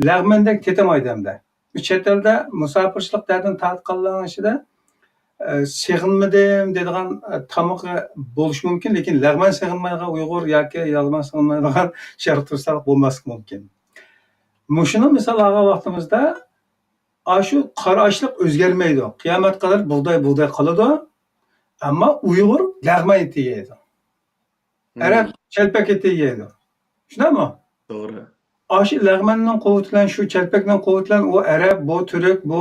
لەغمەندەك تېتىمايدۇ ئەمدى. بۇ چەت ئەلدە مۇساپىرچىلىق دەردىنى تارتقانلارنىڭ ئىچىدە، ئە، سېغىنمىدىم دەيدىغان، ئە، تامىقى بولۇشى مۇمكىن، لېكىن لەغمەن سېغىنمايدىغان ئۇيغۇر ياكى لەغمەن سېغىنمايدىغان شەرقىي تۈركىستانلىق بولماسلىقى مۇمكىن. مۇشۇنى مىسال ئالغان ۋاقتىمىزدا، ئاشۇ قارا ئاشلىق ئۆزگەرمەيدۇ. قىيامەتكە قەدەر بۇغداي، بۇغداي قالىدۇ. ئەمما ئۇيغۇر لەغمەن ئېتى يەيدۇ. ئەرەب چەلپەك ئېتى يەيدۇ. شۇنداقمۇ؟ توغرا. ئاشۇ لەغمەننىڭ قۇۋۋىتى بىلەن، شۇ چەلپەكنىڭ قۇۋۋىتى بىلەن ئۇ ئەرەب، بۇ تۈرك، بۇ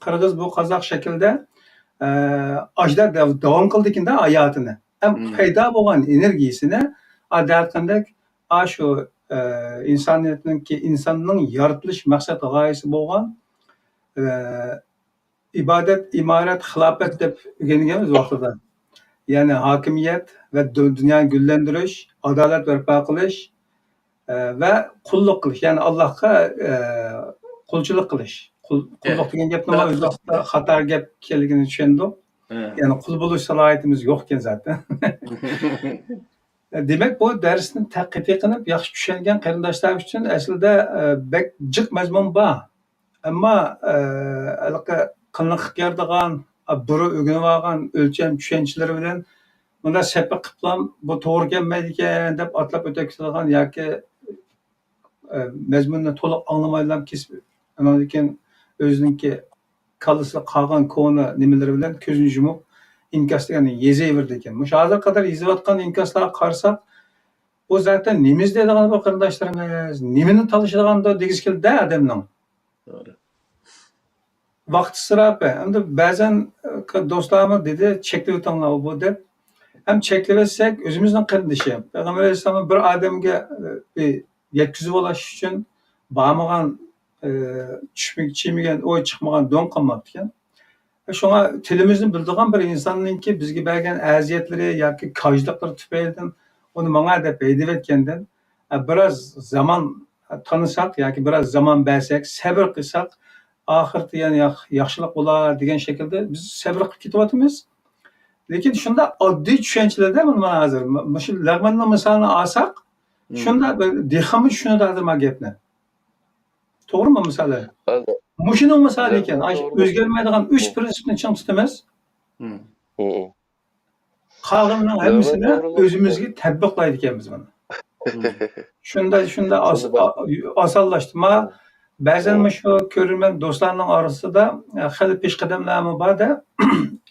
قىرغىز، بۇ قازاق شەكلىدە، ئە، ئاجدار داۋ-، داۋام قىلىدىكەن-دە ھاياتىنى. ھەم پەيدا بولغان ئېنېرگىيىسىنى، ئا، دەۋاتقاندەك، ئاشۇ، ئە، ئىنسانىيەتنىڭكى، ئىنساننىڭ يارىتىلىش مەقسەت غايىسى بولغان، ئە، ئىبادەت، ئىمارەت، خىلاپەت دەپ ئۆگەنگەنمىز ۋاقتىدا. يەنى ھاكىمىيەت ۋە دۇ-، دۇنيانى گۈللەندۈرۈش، ئادالەت بەرپا قىلىش، ئە، ۋە قۇللۇق قىلىش، يەنى ئاللاھقا، ئە، قۇلچىلىق قىلىش. قۇل-، قۇللۇق دېگەن گەپنىڭ ئۆز ۋاقتىدا خاتا گەپ ئىكەنلىكىنى چۈشەندۇق. يەنى قۇل بولۇش سالاھىيىتىمىز يوق ئىكەن زاتەن. دېمەك، بۇ دەرسنى تەتقىق قىلىپ ياخشى چۈشەنگەن قېرىنداشلار ئۈچۈن ئەسلىدە، ئە، بەك جىق مەزمۇن بار. ئەمما، ئە، ھېلىقى قىلىنىپ يارىدىغان، ئە، بۇرۇن ئۆگىنىۋالغان ئۆلچەم چۈشەنچىلىرى بىلەن مۇنداق سەپەق قىلىپلام، بۇ توغرا كەلمەيدىكەن دەپ ئاتلاپ ئۆتۈپ كېتىدىغان ياكى، ئە، مەزمۇننى تولۇق ئاڭلىمايلا كېسىپ، ئاندىن كېيىن ئۆزىنىڭكى كاللىسىدا قالغان كونا نېمىلىرى بىلەن كۆزىنى يۇمۇپ، ئىنكاس دېگەننى يېزىۋېرىدىكەن. مۇشۇ ھازىرغا قەدەر يېزىۋاتقان ئىنكاسلارغا قارىساق، بۇ زاتەن نېمە ئىزدەيدىغان بۇ قېرىنداشلىرىمىز، نېمىنى تالىشىدىغاندۇ دېگۈسى كېلىدۇ-دە ئادەمنىڭ. توغرا. ۋاقىت ئىسراپى. ئەمدى بەزەن، ئە، دوستلارمۇ دېدى، «چەكلىۋېتىڭلار بۇ» دەپ. ھەم چەكلىۋەتسەك، ئۆزىمىزنىڭ قېرىندىشى. پەيغەمبەر ئەلەيھىسسالام بىر ئادەمگە، ئە، بىر يەتكۈزۈۋالاش ئۈچۈن بارمىغان، ئە، چۈشمىگەن، چىيمىگەن ئوي، چىقمىغان دۆڭ قالماپتىكەن. شۇڭا تىلىمىزنى بىلىدىغان بىر ئىنساننىڭكى بىزگە بەرگەن ئەزىيەتلىرى ياكى كاجلىقلىرى تۈپەيلىدىن ئۇنى ماڭا دەپ ھەيدىۋەتكەندىن، ئە، بىراز زامان تانىساق ياكى بىراز زامان بەرسەك، سەۋر قىلساق، ئاخىرىدا يەنە ياخ-، ياخشىلىق بولار دېگەن شەكىلدە بىز سەۋر قىلىپ كېتىۋاتىمىز. لېكىن شۇنداق ئاددىي چۈشەنچىلەردە مانا ھازىر، مۇشۇ لەغمەننىڭ مىسالىنى ئالساق، شۇنداق بىر دېھقانمۇ چۈشىنىدۇ ھازىر ما گەپنى. توغرىمۇ مىسالى؟ مۇشۇنىڭ مىسالى ئىكەن. ئۆزگەرمەيدىغان ئۈچ پىرىنسىپنى چىڭ تۇتىمىز. قالغىنىنىڭ ھەممىسىنى ئۆزىمىزگە تەتبىقلايدىكەنمىز مانا. شۇنداق، شۇنداق ئاس-، ئا-، ئاسانلاشتى. ما، بەزەن مۇشۇ كۆرۈرمەن دوستلارنىڭ ئارىسىدا، ئە، خېلى پېشقەدەملەرمۇ بار-دە،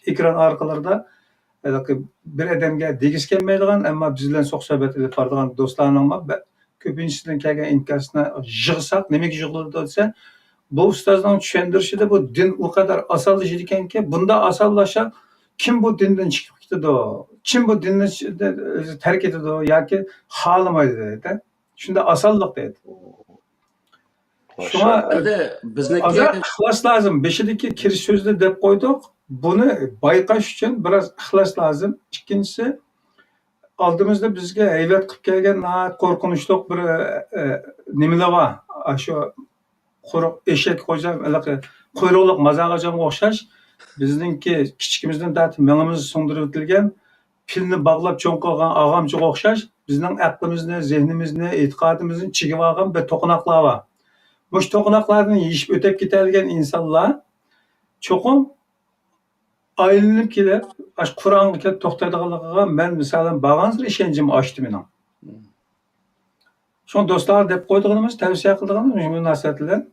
ئېكران ئارقىلىرىدا، ھېلىقى بىر ئادەمگە دېگۈسى كەلمەيدىغان، ئەمما بىز بىلەن سوق-سۆھبەت ئېلىپ بارىدىغان دوستلارنىڭمۇ بە-، كۆپىنچىسىدىن كەلگەن ئىنكاسنى يىغساق، نېمىگە يىغىلىدۇ دېسە، بۇ ئۇستازنىڭ چۈشەندۈرۈشىدە بۇ دىن ئۇ قەدەر ئاسانلىشىدىكەنكى، بۇنداق ئاسانلاشسا، كىم بۇ دىندىن چىقىپ كېتىدۇ؟ كىم بۇ دىننى چ-، ئۆزى تەرك ئېتىدۇ ياكى خالىمايدۇ دەيدۇ. شۇنداق ئاسانلىق دەيدۇ. شۇڭا ئازراق ئىخلاس لازىم. بېشىدىكى كىرىش سۆزىنى دەپ قويدۇق. بۇنى بايقاش ئۈچۈن بىراز ئىخلاس لازىم. ئىككىنچىسى، ئالدىمىزدا بىزگە ھەيۋەت قىلىپ كەلگەن ناھايىتى قورقۇنچلۇق بىر، ئە، نېمىلەر بار. ئاشۇ قۇرۇق ئېشەك غوجام، ھېلىقى قۇيرۇقلۇق مازاغاجامغا ئوخشاش، بىزنىڭكى كىچىكىمىزدىن تارتىپ مېڭىمىزدا سىڭدۈرۈۋېتىلگەن، پىلنى باغلاپ چوڭ قىلغان ئاغامچىغا ئوخشاش، بىزنىڭ ئەقلىمىزنى، زېھنىمىزنى، ئېتىقادىمىزنى چىگىۋالغان بىر توقۇناقلار بار. مۇشۇ توقۇناقلاردىن يېشىپ ئۆتۈپ كېتەلىگەن ئىنسانلار چوقۇم ئايلىنىپ كېلىپ، ئاشۇ قۇرئانغا كېلىپ توختايدىغانلىقىغا مەن، مىسالەن، بارغانسېرى ئىشەنچىم ئاشتى مېنىڭ. شۇڭا دوستلارغا دەپ قويىدىغىنىمىز، تەۋسىيە قىلىدىغىنىمىز مۇشۇ مۇناسىۋەت بىلەن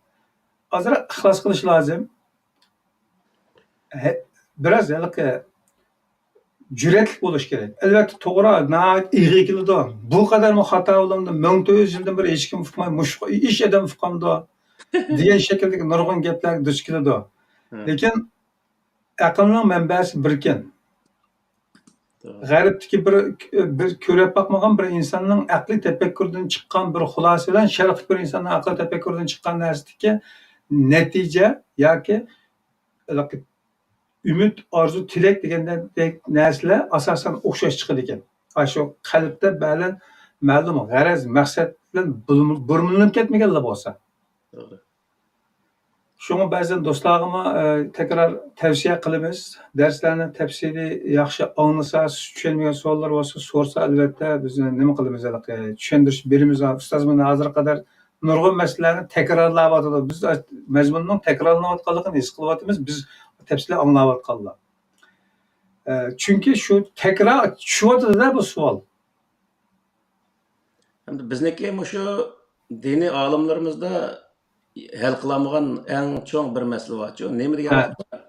ئازراق ئىخلاس قىلىش لازىم. ھە، بىراز ھېلىقى جۈرئەتلىك بولۇش كېرەك. ئەلۋەتتە، توغرا، ناھايىتى ئېغىر كېلىدۇ. بۇ قەدەرمۇ خاتا بولامدۇ؟ مىڭ تۆت يۈز يىلدىن بېرى ھېچكىم ئۇقماي، مۇشۇ ئىش ئادەم ئۇقامدۇ؟ دېگەن شەكىلدىكى نۇرغۇن گەپلەرگە دۇچ كېلىدۇ. لېكىن ئەقىلنىڭ مەنبەسى بىركەن. غەربتىكى بىر، بىر كۆرۈپ باقمىغان بىر ئىنساننىڭ ئەقلىي تەپەككۇردىن چىققان بىر خۇلاسە بىلەن شەرقتىكى بىر ئىنساننىڭ ئەقلىي تەپەككۇردىن چىققان نەرسىدىكى نەتىجە ياكى ئۈمىد، ئارزۇ، تىلەك دېگەندەك نەرسىلەر ئاساسەن ئوخشاش چىقىدىكەن. ئاشۇ قەلبتە بەلەن مەلۇم غەرەز، مەقسەت بىلەن بۇرمىلىنىپ كەتمىگەنلا بولسا. شۇڭا بەزەن دوستلارغىمۇ، ئە، تەكرار تەۋسىيە قىلىمىز. دەرسلەرنى تەپسىلىي ياخشى ئاڭلىسا، چۈشەنمىگەن سوئاللار بولسا سورىسا، ئەلۋەتتە بىز نېمە قىلىمىز، ھېلىقى چۈشەندۈرۈش بېرىمىز. ئۇستاز مانا ھازىرغا قەدەر نۇرغۇن مەسىلىلەرنى تەكرارلاۋاتىدۇ. بىز مەزمۇننىڭ تەكرارلىنىۋاتقانلىقىنى ھېس قىلىۋاتىمىز، بىز تەپسىلىي ئاڭلاۋاتقانلار. ئە، چۈنكى شۇ تەكرار چۈشۈۋاتىدۇ-دە بۇ سوئال. ئەمدى بىزنىڭكى مۇشۇ دىنىي ئالىملىرىمىزدا ھەل قىلالمىغان ئەڭ چوڭ بىر مەسىلە بارچۇ. نېمە دېگەن ۋاقىتتا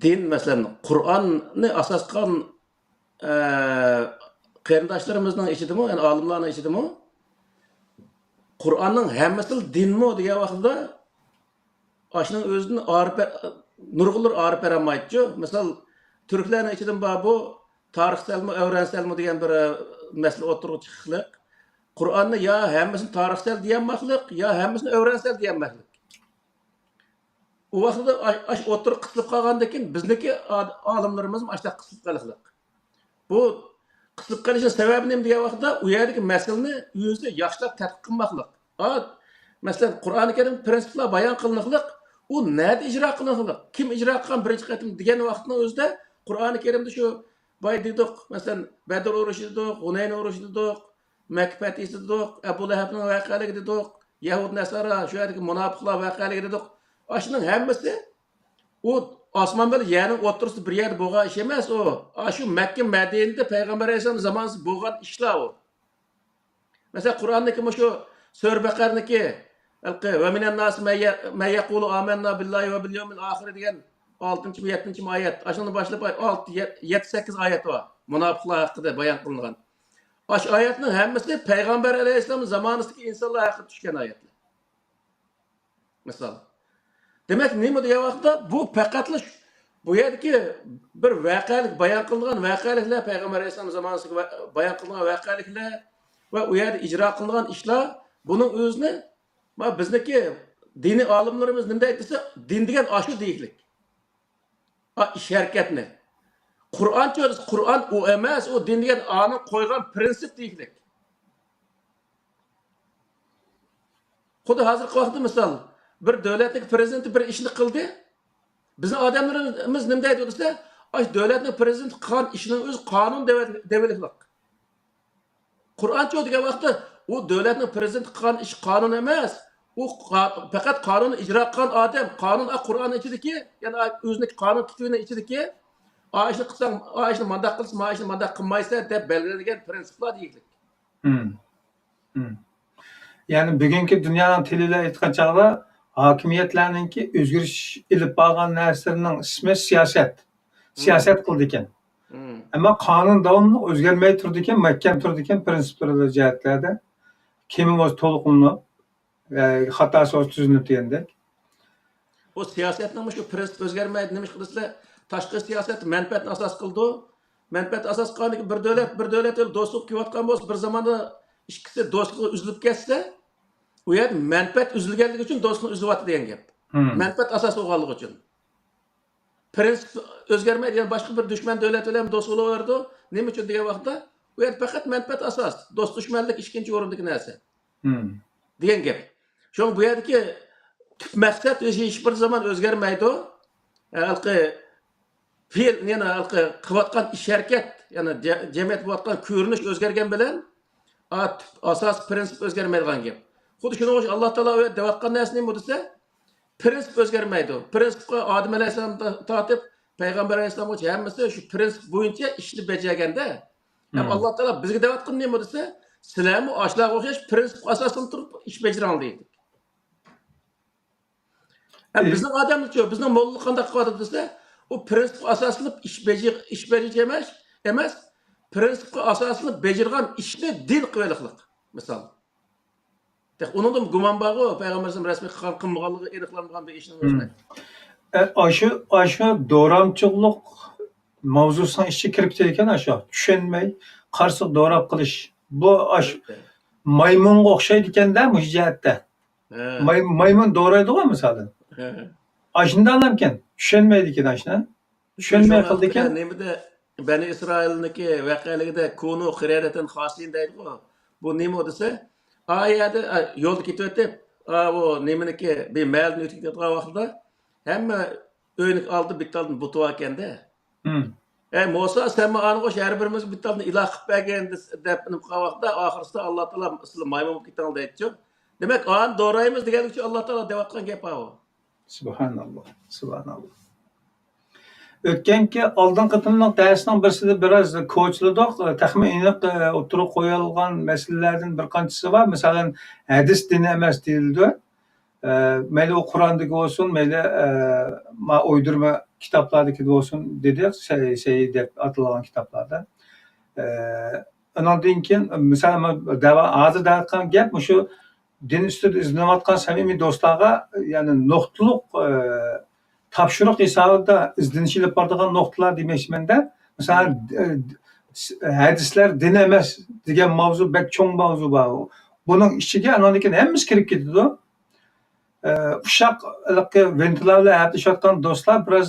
دىن، مەسىلەن، قۇرئاننى ئاساس قىلغان، ئە، قېرىنداشلىرىمىزنىڭ ئىچىدىمۇ، يەنى ئالىملارنىڭ ئىچىدىمۇ قۇرئاننىڭ ھەممىسى دىنمۇ دېگەن ۋاقتىدا ئاشۇنىڭ ئۆزىدىن ئايرىپ، نۇرغۇنلىرى ئايرىپ بېرەلمەيدىچۇ. مىسال، تۈركلەرنىڭ ئىچىدىن بار بۇ تارىخسەلمۇ، ئەۋرەنسەلمۇ دېگەن بىر، ئە، مەسىلە ئوتتۇرىغا چىقىقلىق. قۇرئاننى يا ھەممىسىنى تارىخسەل دېيەلمەكلىك، يا ھەممىسىنى ئەۋرەنسەل دېيەلمەكلىك. ئۇ ۋاقىتتا ئا-، ئاشۇ ئوتتۇرا قىسىلىپ قالغاندىن كېيىن بىزنىكى ئا-، ئالىملىرىمىزمۇ ئاشۇنداق قىسىلىپ قېلىقلىق. بۇ قىسىلىپ قېلىشنىڭ سەۋەبى نېمە دېگەن ۋاقىتتا، ئۇ يەردىكى مەسىلىنى ئۆزى ياخشىلاپ تەتقىق قىلماقلىق. ئا، مەسىلەن، قۇرئانى كەرىم پىرىنسىپلار بايان قىلىنىقلىق، ئۇ نەدە ئىجرا قىلىنىقلىق، كىم ئىجرا قىلغان بىرىنچى قېتىم دېگەن ۋاقىتنىڭ ئۆزىدە قۇرئانى كەرىمدە شۇ بايا دېدۇق، مەسىلەن، بەدر ئۇرۇشى دېدۇق، ھۇنەين ئۇرۇشى دېدۇق، مەككە پەتھىسى دېدۇق، ئەبۇ لەھەبنىڭ ۋەقەلىكى دېدۇق، يەھۇد نەسارا، شۇ يەردىكى مۇناپىقلار ۋەقەلىكى دېدۇق. ئاشۇنىڭ ھەممىسى ئۇ ئاسمان بىلەن يەرنىڭ ئوتتۇرىسىدا بىر يەردە بولغان ئىش ئەمەس ئۇ. ئاشۇ مەككە مەدىنىدە پەيغەمبەر ئەلەيھىسسالام زامانىسىدا بولغان ئىشلار ئۇ. مەسىلەن، قۇرئاندىكى مۇشۇ سۈرە بەقەرىنىڭكى، ھېلىقى، «ۋە مىنەن ناسى مەن يە-، مەن يەقۇلۇ ئامەننا بىللاھى ۋە بىل يەۋمىل ئاخىر» دېگەن ئالتىنچىمۇ، يەتتىنچىمۇ ئايەت. ئاشۇنىڭدىن باشلاپ ئالتە، يەت-، يەتتە، سەككىز ئايەت بار. مۇناپىقلار ھەققىدە بايان قىلىنغان. ئاشۇ ئايەتنىڭ ھەممىسى پەيغەمبەر ئەلەيھىسسالام زامانىسىدىكى ئىنسانلار ھەققىدە چۈشكەن ئايەتلەر. مىسال. دېمەك، نېمە دېگەن ۋاقىتتا، بۇ پەقەتلا شۇ، بۇ يەردىكى بىر ۋەقەلىك، بايان قىلىنغان ۋەقەلىكلەر، پەيغەمبەر ئەلەيھىسسالام زامانىسىغا ۋە-، بايان قىلىنغان ۋەقەلىكلەر ۋە ئۇ يەردە ئىجرا قىلىنغان ئىشلار، بۇنىڭ ئۆزىنى، ما، بىزنىڭكى دىنىي ئالىملىرىمىز نېمە دەيدۇ دېسە، دىن دېگەن ئاشۇ دېيىكلىك. ئا، ئىش ھەرىكەتنى. قۇرئانچۇ دېسە، قۇرئان ئۇ ئەمەس، ئۇ دىن دېگەن ئانىڭ قويغان پىرىنسىپ دېيىكلىك. خۇددى ھازىرقى ۋاقىتتا مىسال، بىر دۆلەتنىڭ پىرېزىدېنتى بىر ئىشنى قىلدى. بىزنىڭ ئادەملىرىمىز نېمە دەيدۇ دېسە، ئاشۇ دۆلەتنىڭ پىرېزىدېنتى قىلغان ئىشنىڭ ئۆزى قانۇن دەۋ-، دەۋېلىقلىق. قۇرئانچۇ دېگەن ۋاقىتتا، ئۇ دۆلەتنىڭ پىرېزىدېنتى قىلغان ئىش قانۇن ئەمەس. ئۇ قا-، پەقەت قانۇننى ئىجرا قىلغان ئادەم، قانۇن، ئا، قۇرئان ئىچىدىكى، يەنى ئا، ئۆزىنىڭ قانۇن كىتابىنىڭ ئىچىدىكى، ئا ئىشنى قىلساڭ، ئا ئىشنى مانداق قىلىسەن، ما ئىشنى مانداق قىلمايسەن دەپ بەلگىلەنگەن پىرىنسىپلار دېيىكلىك. مم. مم. يەنى بۈگۈنكى دۇنيانىڭ تىلى بىلەن ئېيتقان چاغدا، ھاكىمىيەتلەرنىڭكى ئۆزگىرىش ئېلىپ بارغان نەرسىلىرىنىڭ ئىسمى سىياسەت. مم. سىياسەت قىلىدىكەن. مم. ئەمما قانۇن داۋاملىق ئۆزگەرمەي تۇرىدىكەن، مەھكەم تۇرىدىكەن پىرىنسىپلىرىدا، جەھەتلەردە. كېمە بولسا تولۇقلىنىپ، ئە، خاتاسى بولسا تۈزىلىپ دېگەندەك. بۇ سىياسەتنىڭ مۇشۇ پىرىنسىپ ئۆزگەرمەيدۇ. نېمىشقا دېسىلە، تاشقى سىياسەت مەنپەئەتنى ئاساس قىلىدۇ. مەنپەئەت ئاساس قىلغاندىكىن بىر دۆلەت، بىر دۆلەت بىلەن دوستلۇق كېلىۋاتقان بولسا، بىر زاماندا ئىككىسى دوستلۇقى ئۈزۈلۈپ كەتسە، ئۇ يەردە مەنپەئەت ئۈزۈلگەنلىكى ئۈچۈن دوستلۇقنى ئۈزۈۋاتىدۇ دېگەن گەپ. مم. مەنپەئەت ئاساس بولغانلىقى ئۈچۈن. پىرىنسىپ ئۆزگەرمەيدۇ. يەنى باشقا بىر دۈشمەن دۆلەت بىلەن دوست بولۇۋېرىدۇ. نېمە ئۈچۈن دېگەن ۋاقىتتا، ئۇ يەردە پەقەت مەنپەئەت ئاساس، دوست دۈشمەنلىك ئىككىنچى ئورۇندىكى نەرسە. مم. دېگەن گەپ. شۇڭا بۇ يەردىكى تۈپ مەقسەت ھېچ، ھېچ بىر زامان ئۆزگەرمەيدۇ. ھېلىقى پېئىل، يەنى ھېلىقى قىلىۋاتقان ئىش ھەرىكەت، يەنى جە-، جەمئىيەت بولۇۋاتقان كۆرۈنۈش ئۆزگەرگەن بىلەن، ئا، تۈپ ئاساسىي پىرىنسىپ ئۆزگەرمەيدىغان گەپ. خۇددى شۇنىڭغا ئوخشاش، ئاللا تائالا ئۇ يەردە دەۋاتقان نەرسە نېمە دېسە، پىرىنسىپ ئۆزگەرمەيدۇ. پىرىنسىپقا ئادەم ئەلەيھىسسالامدىن تا-، تارتىپ پەيغەمبەر ئەلەيھىسسالامغىچە ھەممىسى شۇ پىرىنسىپ بويىچە ئىشنى بېجىرگەندە، ھەم مم. ئاللا تائالا بىزگە دەۋاتقىنى نېمە دېسە، سىلەرمۇ ئاشۇلارغا ئوخشاش پىرىنسىپقا ئاساسلىنىپ تۇرۇپ ئىش بېجىرىڭ دەيدۇ. ھەم ئى- بىزنىڭ ئادەملەرچۇ، بىزنىڭ موللا قانداق قىلىۋاتىدۇ دېسە، ئۇ پىرىنسىپقا ئاساسلىنىپ ئىش بېجىر-، ئىش بېجىرىش ئەمەس، ئەمەس، پىرىنسىپقا ئاساسلىنىپ بېجىرغان ئىشنى دىن قىلىۋېلىقلىق. مىسال. تېخى ئۇنىڭدىمۇ گۇمان بارغۇ، پەيغەمبەر ئەلەيھىسسالام رەسمىي قىلغان، قىلمىغانلىقى ئېنىقلانمىغان بىر ئىشنىڭ مم. ئۆزىدە. ئە، ئاشۇ، ئاشۇ دورامچىلىق ماۋزۇسىنىڭ ئىچىگە كىرىپ كېتىدىكەن ئاشۇ. چۈشەنمەي، قارىسا دوراپ قېلىش. بۇ ئاش-، مايمۇنغا ئوخشايدىكەن-دە مۇشۇ جەھەتتە. ھە. ماي-، مايمۇن دورايدىغۇ مىسالەن. ھە. ئاشۇنداق ئادەمكەن. چۈشەنمەيدىكەن ئاشۇنى. چۈشەنمەي شۇ ۋاقىتتا قىلىدىكەن. نېمىدە، بەنى ئىسرائىلنىڭكى ۋەقەلىكىدە كۇنۇ قىرەدەتەن خاسىئىن دەيدىغۇ. بۇ نېمە دېسە، ئا يەردە، ئا، يولدا كېتىۋېتىپ، ئا، ئۇ نېمىنىڭكى، بىر مەھەللىدىن ئۆتۈپ كېتىۋاتقان ۋاقتىدا ھەممە ئۆينىڭ ئالدى بىت ئالدىن بۇت باركەن-دە. مم. ئەي موسا، سەنمۇ ئاڭا ئوخشاش ھەر بىرىمىزگە بىت ئالدىن ئىلاھ قىلىپ بەرگىن دېس-، دەپ نېمە قىلغان ۋاقتىدا، ئاخىرسىدا ئاللا تائالا سىلەر مايمۇن بولۇپ كېتىڭلار دەيدىچۇ. دېمەك، ئانى دورايمىز دېگەنلىكچە ئاللا تائالا دەۋاتقان گەپ ئاۋۇ. سۇبھاناللا، سۇبھاناللا. ئۆتكەنكى ئالدىنقى قېتىملىق دەرسنىڭ بىرسىدە بىراز كوچىلىدۇق. تېخىمۇ ئېنىق، ئە، ئوتتۇرىغا قويۇلغان مەسىلىلەردىن بىر قانچىسى بار. مىسالەن، ھەدىس دىن ئەمەس دېيىلىدۇ. ئە، مەيلى ئۇ قۇراندىكى بولسۇن، مەيلى، ئە، ما ئويدۇرما كىتابلاردىكى بولسۇن دېدۇق، سەي-، سەھىھ دەپ ئاتىلغان كىتابلاردا. ئە، ئۇنىڭدىن كېيىن، مىسالەن، ما دەۋا-، ھازىر دەۋاتقان گەپ مۇشۇ دىن ئۈستىدە ئىزدىنىۋاتقان سەمىمىي دوستلارغا، يەنى نۇقتىلىق، ئە، تاپشۇرۇق ھېسابىدا ئىزدىنىش ئېلىپ بارىدىغان نۇقتىلار دېمەكچىمەن-دە. مىسالەن، ئە، ھەدىسلەر دىن ئەمەس دېگەن ماۋزۇ بەك چوڭ ماۋزۇ بار. بۇنىڭ ئىچىگە ئانىڭدىن كېيىن ھەممىسى كىرىپ كېتىدۇ. ئە، ئۇششاق ھېلىقى ۋىنتىلار بىلەن ھەپىلىشىۋاتقان دوستلار بىراز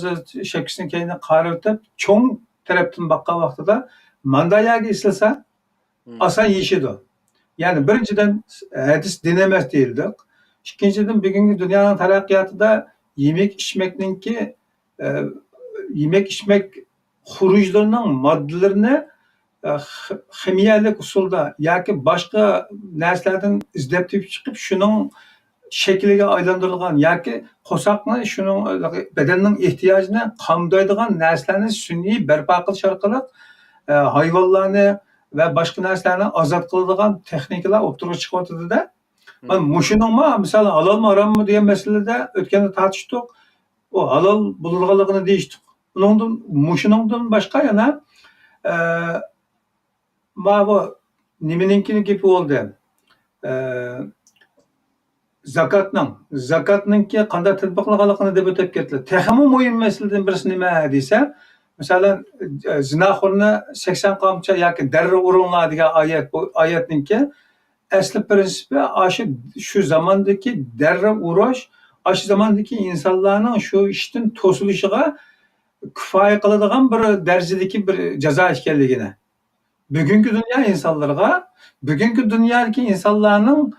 شەپكىسىنى كەينىگە قايرىۋېتىپ، چوڭ تەرەپتىن باققان ۋاقتىدا ماندا يەرگە ئېسىلسا، مم. ئاسان يېشىدۇ. يەنى بىرىنچىدىن، ھەدىس دىن ئەمەس دېيىلدۇق. ئىككىنچىدىن، بۈگۈنكى دۇنيانىڭ تەرەققىياتىدا يېمەك ئىچمەكنىڭكى، ئە، يېمەك ئىچمەك خۇرۇجلىرىنىڭ ماددىلىرىنى، ئە، خ-، خىمىيەلىك ئۇسۇلدا ياكى باشقا نەرسىلەردىن ئىزدەپ تېپىپ چىقىپ، شۇنىڭ شەكلىگە ئايلاندۇرۇلغان ياكى قورساقنى شۇنىڭ، بەدەننىڭ ئېھتىياجىنى قامدايدىغان نەرسىلەرنى سۈنئىي بەرپا قىلىش ئارقىلىق، ئە، ھايۋانلارنى ۋە باشقا نەرسىلەرنى ئازاد قىلىدىغان تېخنىكىلار ئوتتۇرىغا چىقىۋاتىدۇ-دە. مانا مۇشۇنىڭمۇ، مىسالەن، ھالالمۇ، ھاراممۇ دېگەن مەسىلىدە ئۆتكەندە تارتىشتۇق. ئۇ ھالال بولىدىغانلىقىنى دېيىشتۇق. ئۇنىڭدىن، مۇشۇنىڭدىن باشقا يەنە، ئە، ماۋۇ نېمىنىڭكىنى گېپى بولدى؟ ئە، زاكاتنىڭ، زاكاتنىڭكى قانداق تەتبىقلىغانلىقىنى دەپ ئۆتۈپ كەتتى. تېخىمۇ مۇھىم مەسىلىدىن بىرسى نېمە دېسە، مىسالەن، زىناخورنى سەكسەن قامچا ياكى دەررە ئۇرۇڭلار دېگەن ئايەت، بۇ ئايەتنىڭكى ئەسلى پىرىنسىپى ئاشۇ، شۇ زاماندىكى دەررە ئۇرۇش، ئاشۇ زاماندىكى ئىنسانلارنىڭ شۇ ئىشتىن توسۇلۇشىغا كۇپايە قىلىدىغان بىر دەرىجىدىكى بىر جازا ئىكەنلىكىنى. بۈگۈنكى دۇنيا ئىنسانلىرىغا، بۈگۈنكى دۇنيادىكى ئىنسانلارنىڭ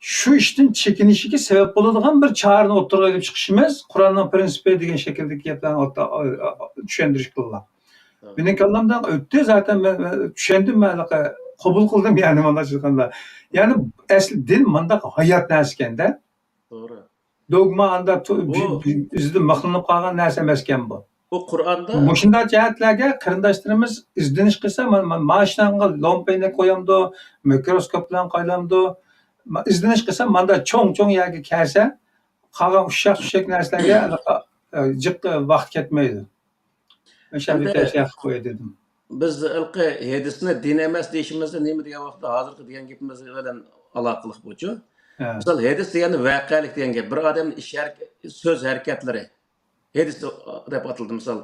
شۇ ئىشتىن چېكىنىشىگە سەۋەب بولىدىغان بىر چارىنى ئوتتۇرىغا ئېلىپ چىقىشىمىز قۇرئاننىڭ پىرىنسىپى دېگەن شەكىلدىكى گەپلەرنى ئوتتا-، ئا-، ئا-، چۈشەندۈرۈش قىلغان. مېنىڭ كاللامدىن ئۆتتى زاتەن، مەن، مەن چۈشەندىم، مەن ھېلىقى قوبۇل قىلدىم، يەنى مانا شۇنداق. يەنى ئەسلى دىن مانداق ھايات نەرسىكەن-دە. توغرا. دوگما ئاندا تو-، بۇ ئىزىدە مىخلىنىپ قالغان نەرسە ئەمەسكەن بۇ. بۇ قۇرئاندا مۇشۇنداق جەھەتلەرگە قېرىنداشلىرىمىز ئىزدىنىش قىلسا، ما-، ما-، ماشىناڭغا لومپەينى قويامدۇ، مىكروسكوپ بىلەن قايلامدۇ، ما-، ئىزدىنىش قىلسا، ماندا چوڭ-چوڭ يەرگە كەلسە، قالغان ئۇششاق-چۈششەك نەرسىلەرگە، ئە، جىق، ئە، ۋاقىت كەتمەيدۇ. ئەمدى شەرتنى تەشرىھ قىلىپ قوياي دېدىم. بىز ھېلىقى ھەدىسنى دىن ئەمەس دېيىشىمىزدە نېمە دېگەن ۋاقىتتا، ھازىرقى دېگەن گېپىمىز بىلەن ئالاقىلىق بۇچۇ. ھە. مىسال، ھەدىس دېگەندە ۋەقەلىك دېگەن گەپ. بىر ئادەمنىڭ ئىش ھەرىكە-، سۆز ھەرىكەتلىرى. ھەدىس دەپ ئاتىلىدۇ، مىسال.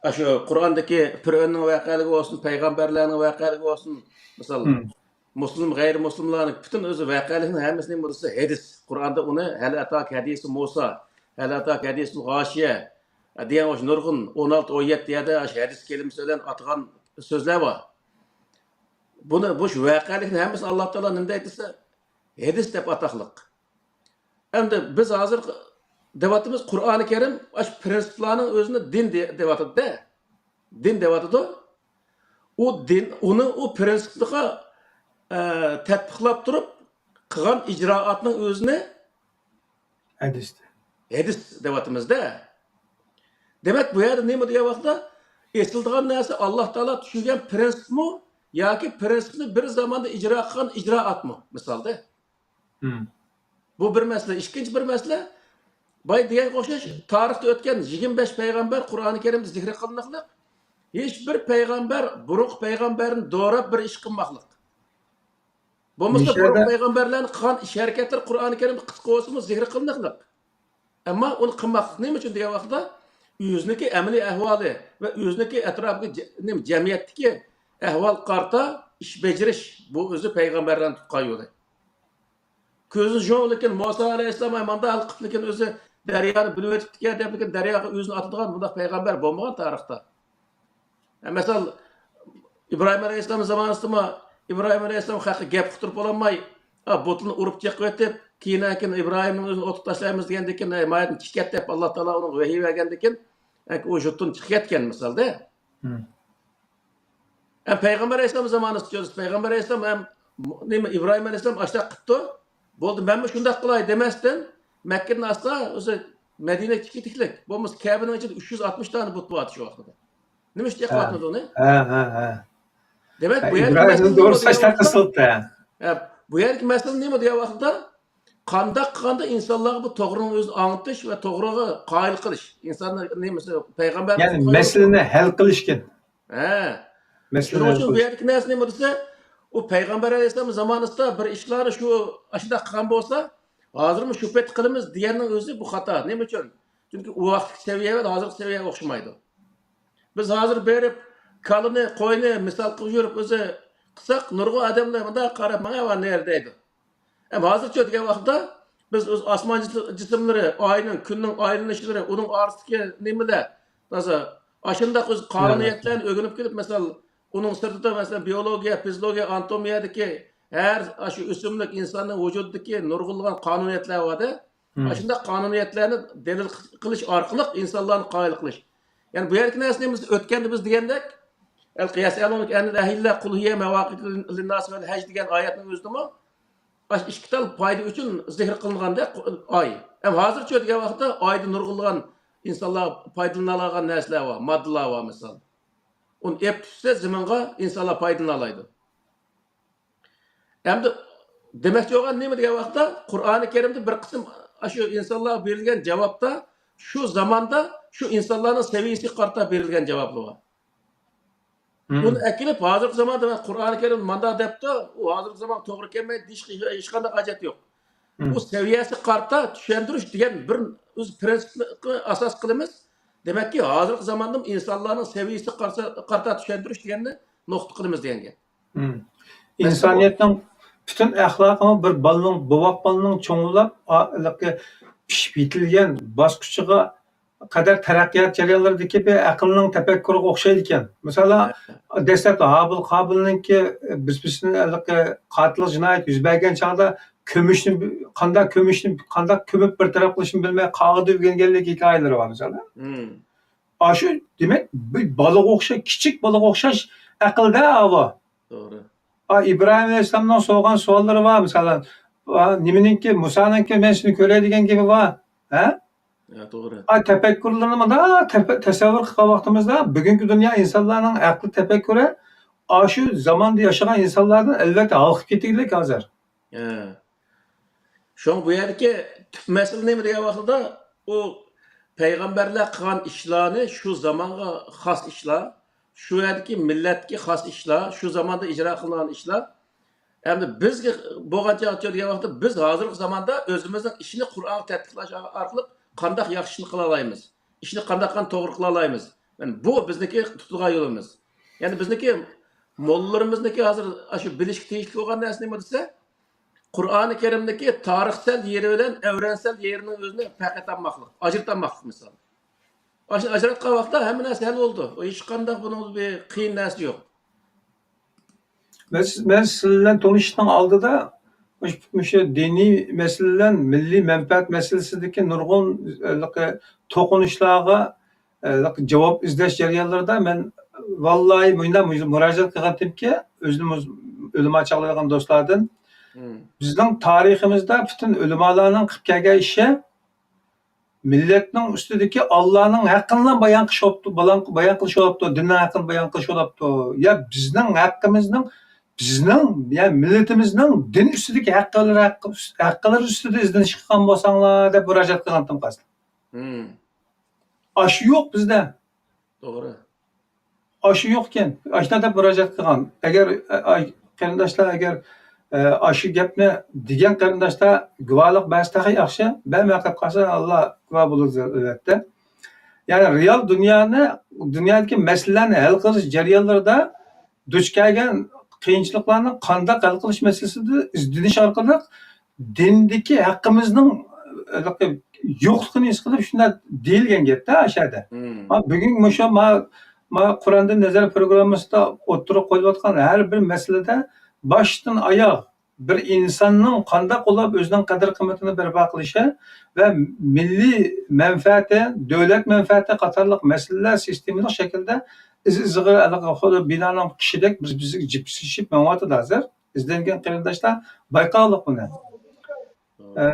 ئاشۇ قۇرئاندىكى پىرئەۋننىڭ ۋەقەلىكى بولسۇن، پەيغەمبەرلەرنىڭ ۋەقەلىكى بولسۇن، مىسال. مۇسلىم، غەيرىي مۇسلىملارنىڭ پۈتۈن ئۆزى ۋەقەلىكنىڭ ھەممىسى نېمە دېسە، ھەدىس. قۇرئاندا ئۇنى ھەل ئاتاكە ھەدىسۇ مۇسا، ھەل ئاتاكە ھەدىسۇل غاشىيە دېگەن ئوخشاش نۇرغۇن ئون ئالتە، ئون يەتتە يەردە ئاشۇ ھەدىس كەلىمىسى بىلەن ئاتىغان سۆزلەر بار. بۇنى، بۇ ۋەقەلىكنىڭ ھەممىسىنى ئاللا تائالا نېمە دەيدۇ دېسە، ھەدىس دەپ ئاتاقلىق. ئەمدى بىز ھازىر دەۋاتىمىز، قۇرئانى كەرىم ئاشۇ پىرىنسىپلارنىڭ ئۆزىنى دىن دە-، دەۋاتىدۇ-دە. دىن دەۋاتىدۇ. ئۇ دىن، ئۇنى ئۇ پىرىنسىپلىققا، ئە، تەتبىقلاپ تۇرۇپ قىلغان ئىجرائاتنىڭ ئۆزىنى ھەدىس. ھەدىس دەۋاتىمىز-دە. دېمەك، بۇ يەردە نېمە دېگەن ۋاقىتتا، ئېسىلىدىغان نەرسە ئاللا تائالا چۈشۈرگەن پىرىنسىپمۇ ياكى پىرىنسىپنى بىر زاماندا ئىجرا قىلغان ئىجرائاتمۇ؟ مىسالدا. مم. بۇ بىر مەسىلە. ئىككىنچى بىر مەسىلە، بايا دېگەنگە ئوخشاش، تارىختا ئۆتكەن يىگىرمە بەش پەيغەمبەر قۇرئانى كەرىمدە زىكرى قىلىنىقلىق، ھېچ بىر پەيغەمبەر بۇرۇنقى پەيغەمبەرنى دوراپ بىر ئىش قىلماقلىق. بولمىسا بۇرۇنقى پەيغەمبەرلەرنىڭ قىلغان ئىش ھەرىكەتلىرى قۇرئانى كەرىمدە قىسقا بولسىمۇ زىكىر قىلىنىقلىق. ئەمما ئۇنى قىلماسلىق نېمە ئۈچۈن دېگەن ۋاقىتتا، ئۆزىنىڭكى ئەمەلىي ئەھۋالى ۋە ئۆزىنىڭكى ئەتراپىدىكى جە-، نېمە، جەمئىيەتتىكى ئەھۋالغا قارىتا ئىش بېجىرىش، بۇ ئۆزى پەيغەمبەرلەرنىڭ تۇتقان يولى. كۆزىنى يۇمۇپ، لېكىن مۇسا ئەلەيھىسسالام مانداق قىلىپ، لېكىن ئۆزى دەريانى بۆلۈۋېتىپتىكەن دەپ، لېكىن دەرياغا ئۆزىنى ئاتىدىغان بۇنداق پەيغەمبەر بولمىغان تارىختا. مەسىلەن، ئىبراھىم ئەلەيھىسسالام زامانىسىدىمۇ ئىبراھىم ئەلەيھىسسالام خەققە گەپ ئۇقتۇرۇپ بولالماي، ئا، بۇتىنى ئۇرۇپ چېقىۋېتىپ، كېيىندىن كېيىن ئىبراھىمنى ئۆزىنى ئوتقا تاشلايمىز دېگەندىن كېيىن، ئەي، مايادىن چىقىپ كەت دەپ، ئاللا تائالا ئۇنىڭغا ۋەھىي بەرگەندىن كېيىن، ئۇ يۇرتتىن چىقىپ كەتكەن مىسالدا. ھە، پەيغەمبەر ئەلەيھىسسالام زامانىسىدا كۆرسىتىپ، پەيغەمبەر ئەلەيھىسسالام ھەم نېمە، ئىبراھىم ئەلەيھىسسالام ئاشۇنداق قىپتۇ، بولدى، مەنمۇ شۇنداق قىلاي دېمەستىن، مەككىدىن ئاستا ئۆزى مەدىنىگە چىقىپ كېتىكلىك. بولمىسا كەبىنىڭ ئىچىدە ئۈچ يۈز ئاتمىش دانە بۇت بار شۇ ۋاقىتتا. نېمە ئىش ھە. قىلىۋاتمىدى ئۇنى؟ ھە، ھە، ھە. دېمەك، ھە، بۇ يەردىكى ئىبراھىم مەسىلە نېمە توغرىسى دېگەن ئاشۇنداق ۋاقىتتا، قىلسىلىپتۇ، ھە. ھە، بۇ يەردىكى مەسىلە نېمە دېگەن ۋاقىتتا، قانداق قىلغاندا ئىنسانلارغا بۇ توغرىنى ئۆزىنى ئاڭلىتىش ۋە توغرىغا قايىل قىلىش. ئىنساننى نېمىسى، پەيغەمبەر يەنى مەسىلىنى ھەل قىلىشكەن. ھە. مەسىلىنى شۇنىڭ ھەل ئۈچۈن بۇ قىلىش. يەردىكى نەرسە نېمە دېسە، ئۇ پەيغەمبەر ئەلەيھىسسالام زامانىسىدا بىر ئىشلارنى شۇ، ئاشۇنداق قىلغان بولسا، ھازىرمۇ شۇ پېتى قىلىمىز دېگەننىڭ ئۆزى بۇ خاتا. نېمە ئۈچۈن؟ چۈنكى ئۇ ۋاقىتتىكى سەۋىيە بىلەن ھازىرقى سەۋىيە ئوخشىمايدۇ. بىز ھازىر بېرىپ، كالىنى، قوينى مىسال قىلىپ يۈرۈپ ئۆزى قىلساق، نۇرغۇن ئادەملەر مۇنداق قاراپ، ماڭا ۋا نېرى دەيدۇ. ئەمما ھازىرچۇ دېگەن ۋاقىتتا، بىز ئۆز ئاسمان جىس-، جىسىملىرى، ئاينىڭ، كۈننىڭ ئايلىنىشلىرى، ئۇنىڭ ئارىسىدىكى نېمىلەر، تازا ئاشۇنداق ئۆز قانۇنىيەتلەرنى ئۆگىنىپ كېلىپ، مىسال، ئۇنىڭ سىرتىدا، مەسىلەن، بىيولوگىيە، فىزىولوگىيە، ئاناتومىيەدىكى ھەر ئاشۇ ئۆسۈملۈك ئىنساننىڭ ۋۇجۇدىدىكى نۇرغۇنلىغان قانۇنىيەتلەر بار-دە. مم. ئاشۇنداق قانۇنىيەتلەرنى دەلىل قىلىش ئارقىلىق ئىنسانلارنى قايىل قىلىش. يەنى بۇ يەردىكى نەرسە نېمە؟ ئۆتكەندە بىز دېگەندەك، يەسئەلۇنەكە ئەنىل ئەھىللە قۇل ھىيە مەۋاقىتۇ لىنناسى ۋەل ھەج دېگەن ئايەتنىڭ ئۆزىدىمۇ ئاشۇ ئىككى تال پايدا ئۈچۈن زىكىر قىلىنغاندەك ئاي. ھەم ھازىرچۇ دېگەن ۋاقىتتا ئايدا نۇرغۇنلىغان ئىنسانلار پايدىلىنالايدىغان نەرسىلەر بار، ماددىلار بار مىسال. ئۇنى ئېلىپ چۈشسە زېمىنغا ئىنسانلار پايدىلىنالايدۇ. ئەمدى دېمەكچى بولغان نېمە دېگەن ۋاقىتتا، قۇرئانى كەرىمدە بىر قىسىم ئاشۇ ئىنسانلارغا بېرىلگەن جاۋابتا شۇ زاماندا شۇ ئىنسانلارنىڭ سەۋىيىسىگە قارىتا بېرىلگەن جاۋابلار بار. مم. ئۇنى ئەكېلىپ، ھازىرقى زاماندا مەن قۇرئانى كەرىم مانداق دەپتۇ، ئۇ ھازىرقى زامانغا توغرا كەلمەيدۇ دېيىشكە ھېچقانداق ھاجەت يوق. مم. بۇ سەۋىيەسىگە قارىتا چۈشەندۈرۈش دېگەن بىر ئۆز پىرىنسىپنى ئاساس قىلىمىز. دېمەككى، ھازىرقى زاماندا ئىنسانلارنىڭ سەۋىيىسىگە قارىسا-، قارىتا چۈشەندۈرۈش دېگەننى نۇقتا قىلىمىز دېگەن گەپ. مم. مەسىلەن، بۇ ئىنسانىيەتنىڭ پۈتۈن ئەخلاقىمۇ بىر بالىنىڭ، بوۋاق بالىنىڭ چوڭلاپ، ئا-، ھېلىقى پىشىپ يېتىلگەن باسقۇچىغا قەدەر تەرەققىيات جەريانلىرىدىكى بىر ئەقىلنىڭ تەپەككۇرىغا ئوخشايدىكەن. مىسالەن، ھە. دەسلەپتە ھابىل قابىلنىڭكى بىر-بىرسىنى ھېلىقى قاتىللىق جىنايەت يۈز بەرگەن چاغدا كۆمۈشنى، قانداق كۆمۈشنى، قانداق كۆمۈپ بىر تەرەپ قىلىشنى بىلمەي قاغىدا ئۆگەنگەنلىك ھېكايىلىرى بار مىسالەن. مم. ئاشۇ، دېمەك، بىر بالىغا ئوخشاش، كىچىك بالىغا ئوخشاش ئەقىلدە ئاۋۇ. توغرا. ئا، ئىبراھىم ئەلەيھىسسالامنىڭ سورىغان سوئاللىرى بار، مىسالەن، ئا، نېمىنىڭكى، مۇسانىڭكى مەن سېنى كۆرەي دېگەن گېپى بار. ھە؟ ھە، توغرا. ئا، تەپەككۇرلىرىنى مۇنداق تەپ-، تەسەۋۋۇر قىلغان ۋاقتىمىزدا، بۈگۈنكى دۇنيا ئىنسانلارنىڭ ئەقلى تەپەككۇرى ئاشۇ زاماندا ياشىغان ئىنسانلاردىن ئەلۋەتتە ھالقىپ كېتىگلىك ھازىر. ھە. شۇڭا بۇ يەردىكى تۈپ مەسىلە نېمە دېگەن ۋاقتىدا، ئۇ پەيغەمبەرلەر قىلغان ئىشلارنى شۇ زامانغا خاس ئىشلار، شۇ يەردىكى مىللەتكە خاس ئىشلار، شۇ زاماندا ئىجرا قىلىنغان ئىشلار. ئەمدى بىزگە بولغان چاغچە دېگەن ۋاقىتتا بىز ھازىرقى زاماندا ئۆزىمىزنىڭ ئىشىنى قۇرئانغا تەتبىقلاش ئارقىلىق قانداق ياخشى ئىشنى قىلالايمىز؟ ئىشنى قانداق قىلغان توغرا قىلالايمىز؟ يەنى بۇ بىزنىكى تۇتىدىغان يولىمىز. يەنى بىزنىكى موللىلىرىمىزنىكى ھازىر ئاشۇ بىلىشكە تېگىشلىك بولغان نەرسە نېمە دېسە، قۇرئانى كەرىمدىكى تارىخسەل يېرى بىلەن ئەۋرەنسەل يېرىنىڭ ئۆزىنى پەرق ئېتەلماسلىق، ئاجرىتالماسلىق مىسال. ئاشۇنى ئاجراتقان ۋاقىتتا ھەممە نەرسە ھەل بولىدۇ. ھېچقانداق بۇنىڭدا بىر قىيىن نەرسە يوق. مەن سىز، مەن سىز بىلەن تونۇشۇشنىڭ ئالدىدا مۇش-، مۇشۇ دىنىي مەسىلە بىلەن مىللىي مەنپەئەت مەسىلىسىدىكى نۇرغۇن، ھېلىقى، توقۇنۇشلارغا، ھېلىقى، جاۋاب ئىزدەش جەريانلىرىدا مەن ۋاللاھى مۇنداق مۇ-، مۇراجىئەت قىلغانتىمكى، ئۆزىنى مۇز-، ئۆلىما چاغلايدىغان دوستلاردىن، مم. بىزنىڭ تارىخىمىزدا پۈتۈن ئۆلىمالارنىڭ قىلىپ كەلگەن ئىشى، مىللەتنىڭ ئۈستىدىكى ئاللانىڭ ھەققىنىلا بايان قىلىش بوپتۇ، بايان، بايان قىلىش بوپتۇ، دىننىڭ ھەققىنى بايان قىلىش بوپتۇ. يا بىزنىڭ ھەققىمىزنىڭ، بىزنىڭ، يا مىللىتىمىزنىڭ دىن ئۈستىدىكى ھەققىلىرى، ھەققى، ھەققىلىرى ئۈستىدە ئىزدىنىش قىلغان بولساڭلار دەپ مۇراجىئەت قىلغانتىم قاستىن. مم. ئاشۇ يوق بىزدە. توغرا. ئاشۇ يوقكەن. ئاشۇنداق دەپ مۇراجىئەت قىلغان. ئەگەر، ئاي، قېرىنداشلار، ئەگەر، ئە، ئاشۇ گەپنى دېگەن قېرىنداشلار گۇۋاھلىق بەرسە تېخى ياخشى. بەرمەي قېلىپ قالسا، ئاللا گۇۋاھ بولىدۇ، ئەلۋەتتە. يەنى رېئال دۇنيانى، دۇنيادىكى مەسىلىلەرنى ھەل قىلىش جەريانلىرىدا دۇچ كەلگەن قىيىنچىلىقلارنى قانداق ھەل قىلىش مەسىلىسىدە ئىزدىنىش ئارقىلىق دىندىكى ھەققىمىزنىڭ ھېلىقى يوقلۇقىنى ھېس قىلىپ، شۇنداق دېيىلگەن گەپتە ئاشۇ يەردە. مم. ما بۈگۈنكى مۇشۇ ما، ما قۇراندىن نەزەر پروگراممىسىدا ئوتتۇرىغا قويۇلۇۋاتقان ھەر بىر مەسىلىدە باشتىن ئاياغ بىر ئىنساننىڭ قانداق بولۇپ ئۆزىنىڭ قەدىر-قىممىتىنى بەرپا قىلىشى ۋە مىللىي مەنپەئەتى، دۆلەت مەنپەئەتى قاتارلىق مەسىلىلەر سىستېمىلىق شەكىلدە ئىز-ئىزىغا ھېلىقى خۇددى بىنانىڭ قىشىدەك بىز-، بىزگە جىپسىلىشىپ مېڭىۋاتىدۇ ھازىر. ئىزدەنگەن قېرىنداشلار بايقاغانلىق بۇنى. ئە،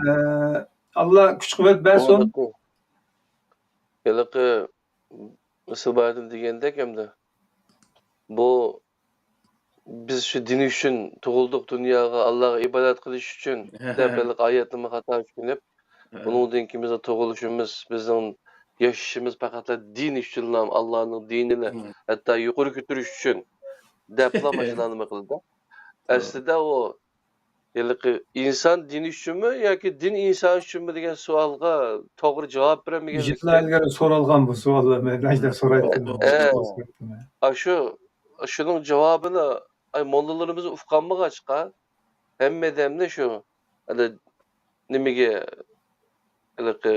ئاللا كۈچ-قۇۋۋەت بەرسۇن. ھېلىقى، ھېلىقى سىبايىدىن دېگەندەك ئەمدى بۇ بىز شۇ دىن ئۈچۈن تۇغۇلدۇق دۇنياغا، ئاللاغا ئىبادەت قىلىش ئۈچۈن دەپ ھېلىقى ئايەتنىمۇ خاتا چۈشىنىپ، بۇنىڭدىن كېيىن بىزنىڭ تۇغۇلۇشىمىز، بىزنىڭ ياشىشىمىز پەقەتلا دىن ئۈچۈنلا، ئاللانىڭ دىنىنى ھەتتا يۇقىرى كۆتۈرۈش ئۈچۈن دەپلا ماشۇنداق نېمە قىلدى. ئەسلىدە ئۇ ھېلىقى ئىنسان دىن ئۈچۈنمۇ ياكى دىن ئىنسان ئۈچۈنمۇ دېگەن سوئالغا توغرا جاۋاب بېرەلمىگەنلىكتىن. يىللار ئىلگىرى سورالغان بۇ سوئاللار، مەن ئاشۇنداق سورايتتىم. ئە، ئاشۇ، شۇنىڭ جاۋابىنى، ئاي، موللىلىرىمىز ئۇقالمىغاچقا، ھەممە ئادەمنى شۇ، ئەنە، نېمىگە، ھېلىقى،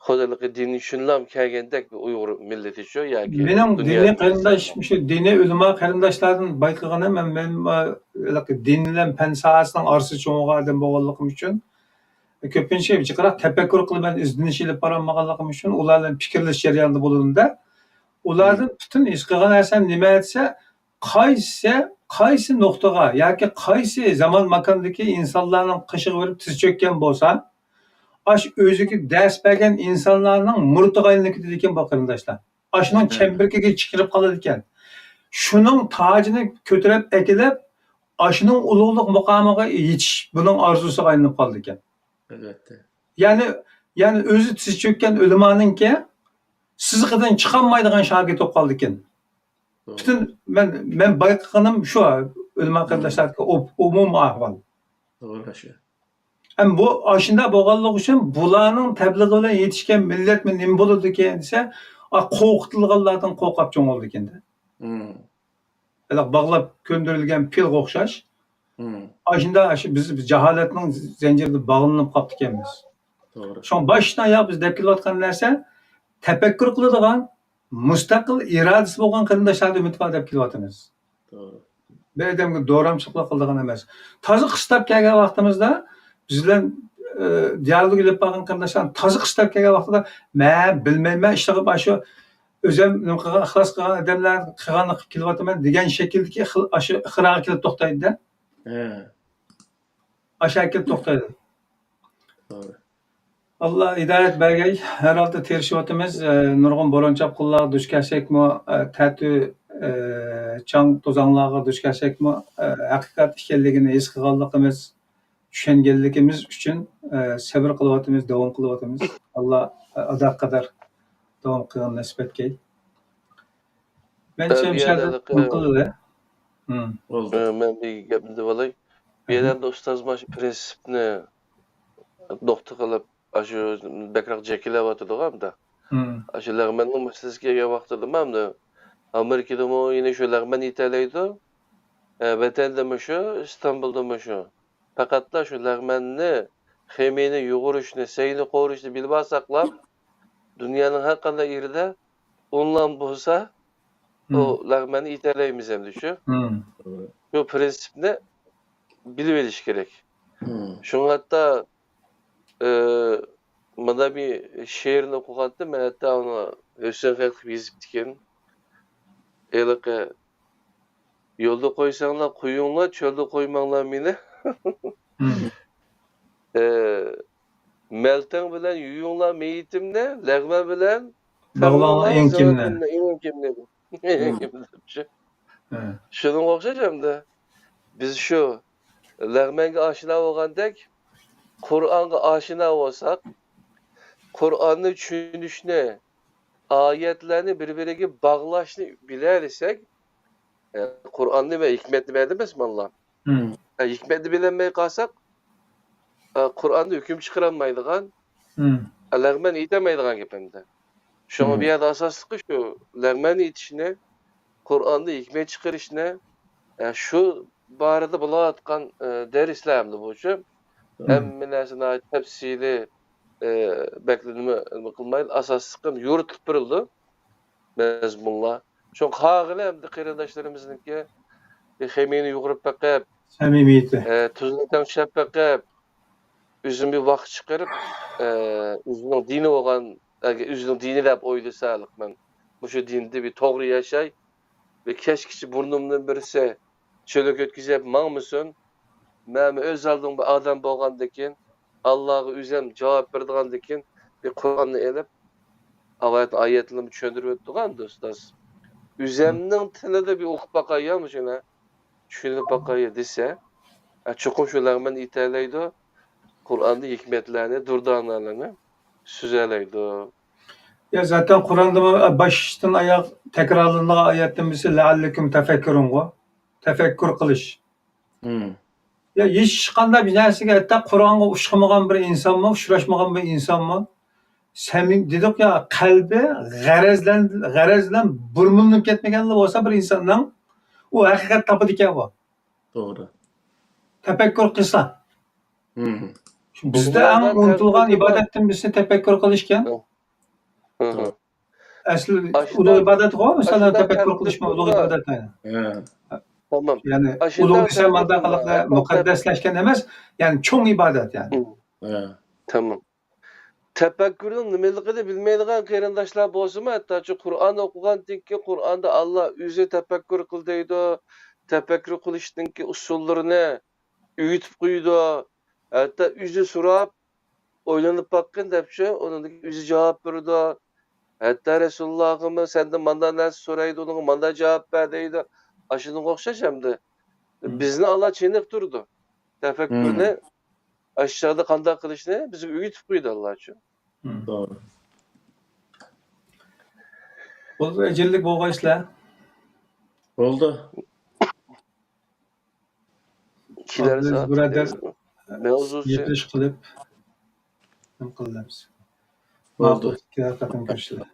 خۇددى ھېلىقى دىن ئۈچۈنلا كەلگەندەك بىر ئۇيغۇر مىللىتىچۇ ياكى مېنىڭ دۇنيا دىنىي قېرىنداش، مۇشۇ دىنىي ئۆلىما قېرىنداشلاردىن بايقىغىنىم، مەن، مەن، ئا، ھېلىقى دىن بىلەن پەن ساھەسىنىڭ ئارىسى چوڭ بولغان ئادەم بولغانلىقىم ئۈچۈن، كۆپىنچە جىقراق تەپەككۇر قىلىمەن، ئىزدىنىش ئېلىپ بارالمىغانلىقىم ئۈچۈن ئۇلار بىلەن پىكىرلىشىش جەريانىدا بولدۇم-دە، ئۇلاردىن پۈتۈن ھېس قىلغان نەرسەم نېمە دېسە، قايسى، قايسى نۇقتىغا ياكى قايسى زامان ماكاندىكى ئىنسانلارنىڭ قېشىغا بېرىپ تىز چۆككەن بولسا، ئاشۇ ئۆزىگە دەرس بەرگەن ئىنسانلارنىڭ مۇرىتىغا ئايلىنىپ كېتىدىكەن بۇ قېرىنداشلار. ئاشۇنىڭ چەمبىرىكىگە چىقىرىپ قالىدىكەن. شۇنىڭ تاجىنى كۆتۈرۈپ ئەكېلىپ، ئاشۇنىڭ ئۇلۇغلۇق مۇقامىغا يېتىش بۇنىڭ ئارزۇسىغا ئايلىنىپ قالىدىكەن. ئەلۋەتتە. يەنى، يەنى ئۆزى تىز چۆككەن ئۆلىمانىڭكى سىزىقىدىن چىقالمايدىغان شاگىرت بولۇپ قالىدىكەن. توغرا. پۈتۈن مەن، مەن بايقىغىنىم شۇ، ئۆلىما قېرىنداشلاردىكى ئوب-، ئومۇمىي ئەھۋال. توغرا شۇ. ھەم بۇ ئاشۇنداق بولغانلىقى ئۈچۈن بۇلارنىڭ تەبلىغى بىلەن يېتىشكەن مىللەتمۇ نېمە بولىدىكەن دېسە، ئا، قورقۇتۇلغانلاردىن قورقۇپ چوڭ بولىدىكەن-دە. مم. ھېلىقى باغلاپ كۆندۈرۈلگەن پىلغا ئوخشاش. مم. ئاشۇنداق، ئاشۇ بىز جاھالەتنىڭ زەنجىرىدە باغلىنىپ قاپتىكەنمىز. توغرا. شۇڭا باشتىن ئاياغ بىز دەپ كېلىۋاتقان نەرسە، تەپەككۇر قىلىدىغان، مۇستەقىل ئىرادىسى بولغان قېرىنداشلاردا ئۈمىد بار دەپ كېلىۋاتىمىز. توغرا. بىر ئادەمگە دورامچىلىقلا قىلىدىغان ئەمەس. تازا قىستاپ كەلگەن ۋاقتىمىزدا بىز بىلەن، ئە، دىيالوگ ئېلىپ بارغان قېرىنداشلار تازا قىستاپ كەلگەن ۋاقتىدا، مەن بىلمەيمەن، ئىشلىغىپ ئاشۇ ئۆزۈم نېمە قىلغان، ئىخلاس قىلغان ئادەملەر قىلغاننى قىلىپ كېلىۋاتىمەن دېگەن شەكىلدىكى خىل-، ئاشۇ ئىقرارغا كېلىپ توختايدۇ-دە. ھە. ئاشۇ ئەكىلىپ توختايدۇ. توغرا. ئاللا ھىدايەت بەرگەي. ھەر ھالدا تىرىشىۋاتىمىز. ئە، نۇرغۇن بوران-چاپقۇنلارغا دۇچ كەلسەكمۇ، ئە، تەتۈ، ئە، چاڭ-توزانلارغا دۇچ كەلسەكمۇ، ئە، ھەقىقەت ئىكەنلىكىنى ھېس قىلغانلىقىمىز، چۈشەنگەنلىكىمىز ئۈچۈن، ئە، سەۋر قىلىۋاتىمىز، داۋام قىلىۋاتىمىز. ئاللا، ئە، ئاداققەدەر داۋام قىلغىنى نېسىپ ئەتكەي. مەن بۇ يەردە مۇشۇ قىلدى. مم. بولدى. ئە، مەن بىر گەپنى دېۋالاي. بۇ يەردە ئەمدى ئۇستاز مانا شۇ پرىنسىپنى نۇقتا قىلىپ، ئاشۇ بەكرەك جەكىلەۋاتىدىغۇ ئەمدى. مم. ئاشۇ لەغمەننىڭ مەسىلىسىگە كەلگەن ۋاقتىدىمۇ ئەمدى ئامېرىكىدىمۇ يەنە شۇ لەغمەن يېتەلەيدۇ. ئە، ۋەتەندىمۇ شۇ، ئىستانبۇلدىمۇ شۇ. پەقەتلا شۇ لەغمەننى، خېمىينى يۇغۇرۇشنى، سەينى قورۇشنى بىلىۋالساقلا، دۇنيانىڭ ھەر قانداق يېرىدە ئونلام بولسا، ئۇ لەغمەننى ئېيتەلەيمىز ئەمدى شۇ. شۇ پرىنسىپنى بىلىۋېلىش كېرەك. شۇڭا ھەتتا، ئى، مانا بىر شېئىرنى ئوقۇغانتىم، مەن ھەتتا ئۇنى ھۈسەن خەت قىلىپ يېزىپتىكەن. ھېلىقى، يولدا قويساڭلار قويۇڭلار، چۆلدە قويماڭلار مېنى. ئى، مەلتەڭ بىلەن يۇيۇڭلار مېيىتىمنى، لەغمەن بىلەن باغلاڭلار ئېڭىكىمنى. ئېڭىكىمنى. شۇنىڭغا ئوخشاش ئەمدى. بىز شۇ لەغمەنگە ئاشنا بولغاندەك، قۇرئانغا ئاشنا بولساق، قۇرئاننى چۈشىنىشنى، ئايەتلەرنى بىر-بىرىگە باغلاشنى بىلەلىسەك، ئە، قۇرئاننى ۋە ھېكمەتنى بەردى بىز ماللا. ھىم. ھە، ھېكمەتنى بىلەلمەي قالساق، ئە، قۇرئاندا ھۆكۈم چىقىرالمايدىغان، ھىم. ئە، لەغمەن ئېيتالمايدىغان گەپ ئەمدى. شۇڭا بۇ ھىم. يەردە ئاساسلىقى شۇ، لەغمەن ئېيتىشنى، قۇرئاندا ھېكمەت چىقىرىشنى، ئە، شۇ بارىدا بولۇۋاتقان، ئە، دەرسلەر ئەمدى بۇ شۇ. ھىم. ھەممە نەرسە ناھايىتى تەپسىلىي، ئە، بەكلا نېمە، نېمە قىلمايلى، ئاساسلىقى يورۇتۇلۇپ بېرىلىدۇ مەزمۇنلار. شۇڭا قالغىنى ئەمدى قېرىنداشلىرىمىزنىڭكى خېمىرىنى يۇغۇرۇپ بېقىپ، سەمىمىيىتى. ئە، تۇزىنى تەڭشەپ بېقىپ، ئۆزىدىن بىر ۋاقىت چىقىرىپ، ئە، ئۆزىنىڭ دىنى بولغان، ئەگەر ئۆزىنىڭ دىنى دەپ ئويلىسا، مەن مۇشۇ دىندا بىر توغرا ياشاي، بىر كەچكىچە بۇرنۇمدىن بىرسى چۆلەك ئۆتكۈزۈپ ماڭمىسۇن. مەن ئۆز ئالدىمغا بىر ئادەم بولغاندىكىن، ئاللاغا ئۆزۈم جاۋاب بېرىدىغاندىكىن، بىر قۇرئاننى ئېلىپ، ئايەت، ئايەتلىرىنى چۈشەندۈرۈپ ئۆتىدىغان ئۇستاز. ئۆزۈمنىڭ تىلىدا بىر ئوقۇپ باقاي يا مۇشۇنى، چۈشىنىپ باقاي دېسە، ئە، چوقۇم شۇ لەغمەن ئېيتەلەيدۇ، قۇرئاندا ھېكمەتلەرنى، دۇردانىلەرنى سۆزلەيدۇ. يا، زاتەن قۇرئاندا باشتىن ئاياغ تەكرارلىنىدىغان ئايەتتىن بىرسى لەئەللىكۇم تەفەككۇرۇنغۇ، تەپەككۇر قىلىش. ھىم. يا، ھېچقانداق بىر نەرسىگە، ھەتتا قۇرئانغا ئوخشىمىغان بىر ئىنسانمۇ، ئۇچراشمىغان بىر ئىنسانمۇ، سەمىم، دېدۇق يا، قەلبى غەرەز بىلەن، غەرەز بىلەن بۇرمىلىنىپ كەتمىگەنلا بولسا بىر ئىنساننىڭ، ئۇ ھەقىقەت تاپىدىكەن بۇ. توغرا. تەپەككۇر قىلسا. ھىم. شۇ بىزدە ئەڭ ئۇنتۇلغان ئىبادەتتىن بىرسى تەپەككۇر قىلىشكەن. ھىم. ھىم. ئەسلى ئۇلۇغ ئىبادەتغۇ، مىسالەن، تەپەككۇر قىلىشمۇ ئۇلۇغ ئىبادەت. ھە. تامام. يەنى ئۇلۇغ دېسەم، مۇنداق قىلىپ مۇقەددەسلەشكەن ئەمەس، يەنى چوڭ ئىبادەت، يەنى. ھە. تامام. تەپەككۇرنىڭ نېمىلىكىنى بىلمەيدىغان قېرىنداشلار بولسىمۇ، ھەتتا شۇ قۇرئان ئوقۇغاندىن كېيىن، قۇرئاندا ئاللا ئۆزى تەپەككۇر قىل دەيدۇ، تەپەككۇر قىلىشنىڭكى ئۇسۇللىرىنى ئۆگىتىپ قويىدۇ، ھەتتا ئۆزى سوراپ، ئويلىنىپ باققىن دەپچۇ، ئۇنىڭدىن كېيىن ئۆزى جاۋاب بېرىدۇ. ھەتتا رەسۇلۇللاغىمۇ سەندىن مانداق نەرسە سورايدۇ، ئۇنىڭغا مانداق جاۋاب بەر دەيدۇ. ئاشۇنىڭغا ئوخشاش ئەمدى. بىزنى ئاللا چېنىقتۇرىدۇ. تەپەككۇرنى ئاشۇ چاغدا قانداق قىلىشنى بىزگە ئۆگىتىپ قويىدۇ ئاللاچۇ. توغرا. بولدى، ئەجەللىك بولغايسىلەر. بولدى. كېلەر سائەت بۇرادەر مەۋزۇسى. يىغىلىش قىلىپ نېمە قىلىمىز؟ بولدى. ماقۇل، كېلەر قېتىم كۆرۈشىلى.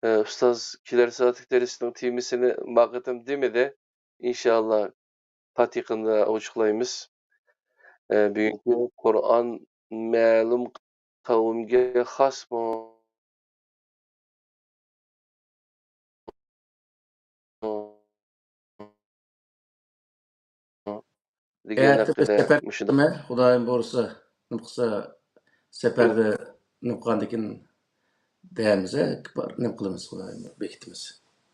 ئە، ئۇستاز كېلەر سائەتلىك دەرسنىڭ تېمىسىنى ما قېتىم دېمىدى. ئىنشائاللا، پات يېقىندا ئوچۇقلايمىز. ئە، بۈگۈنكى قۇرئان مەلۇم قەۋمگە خاسمۇ؟ دېگەن ھەققىدە مۇشۇنداق. خۇدايىم بۇيرۇسا، نېمە قىلسا، سەپەردە نېمە قىلغاندىكىن دەيمىز، نېمە قىلىمىز، خۇدايىم بېكىتىمىز.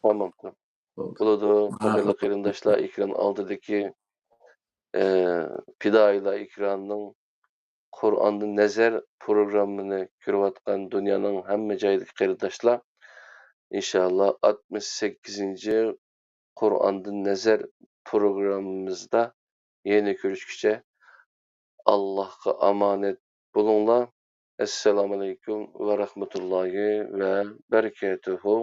تامام. بولدى. بولىدۇ. قەدىرلىك قېرىنداشلار، ئېكران ئالدىدىكى، ئە، پىدائىيلار ئېكرانىنىڭ قۇرئاندىن نەزەر پروگراممىنى كۆرۈۋاتقان دۇنيانىڭ ھەممە جايىدىكى قېرىنداشلار، ئىنشائاللا، ئاتمىش سەككىزىنچى قۇرئاندىن نەزەر پروگراممىمىزدا يەنە كۆرۈشكىچە، ئاللاھقا ئامانەت بولۇڭلار. ئەسسالامۇئەلەيكۇم ۋە رەھمەتۇللاھى ۋە بەرىكاتۇھۇ.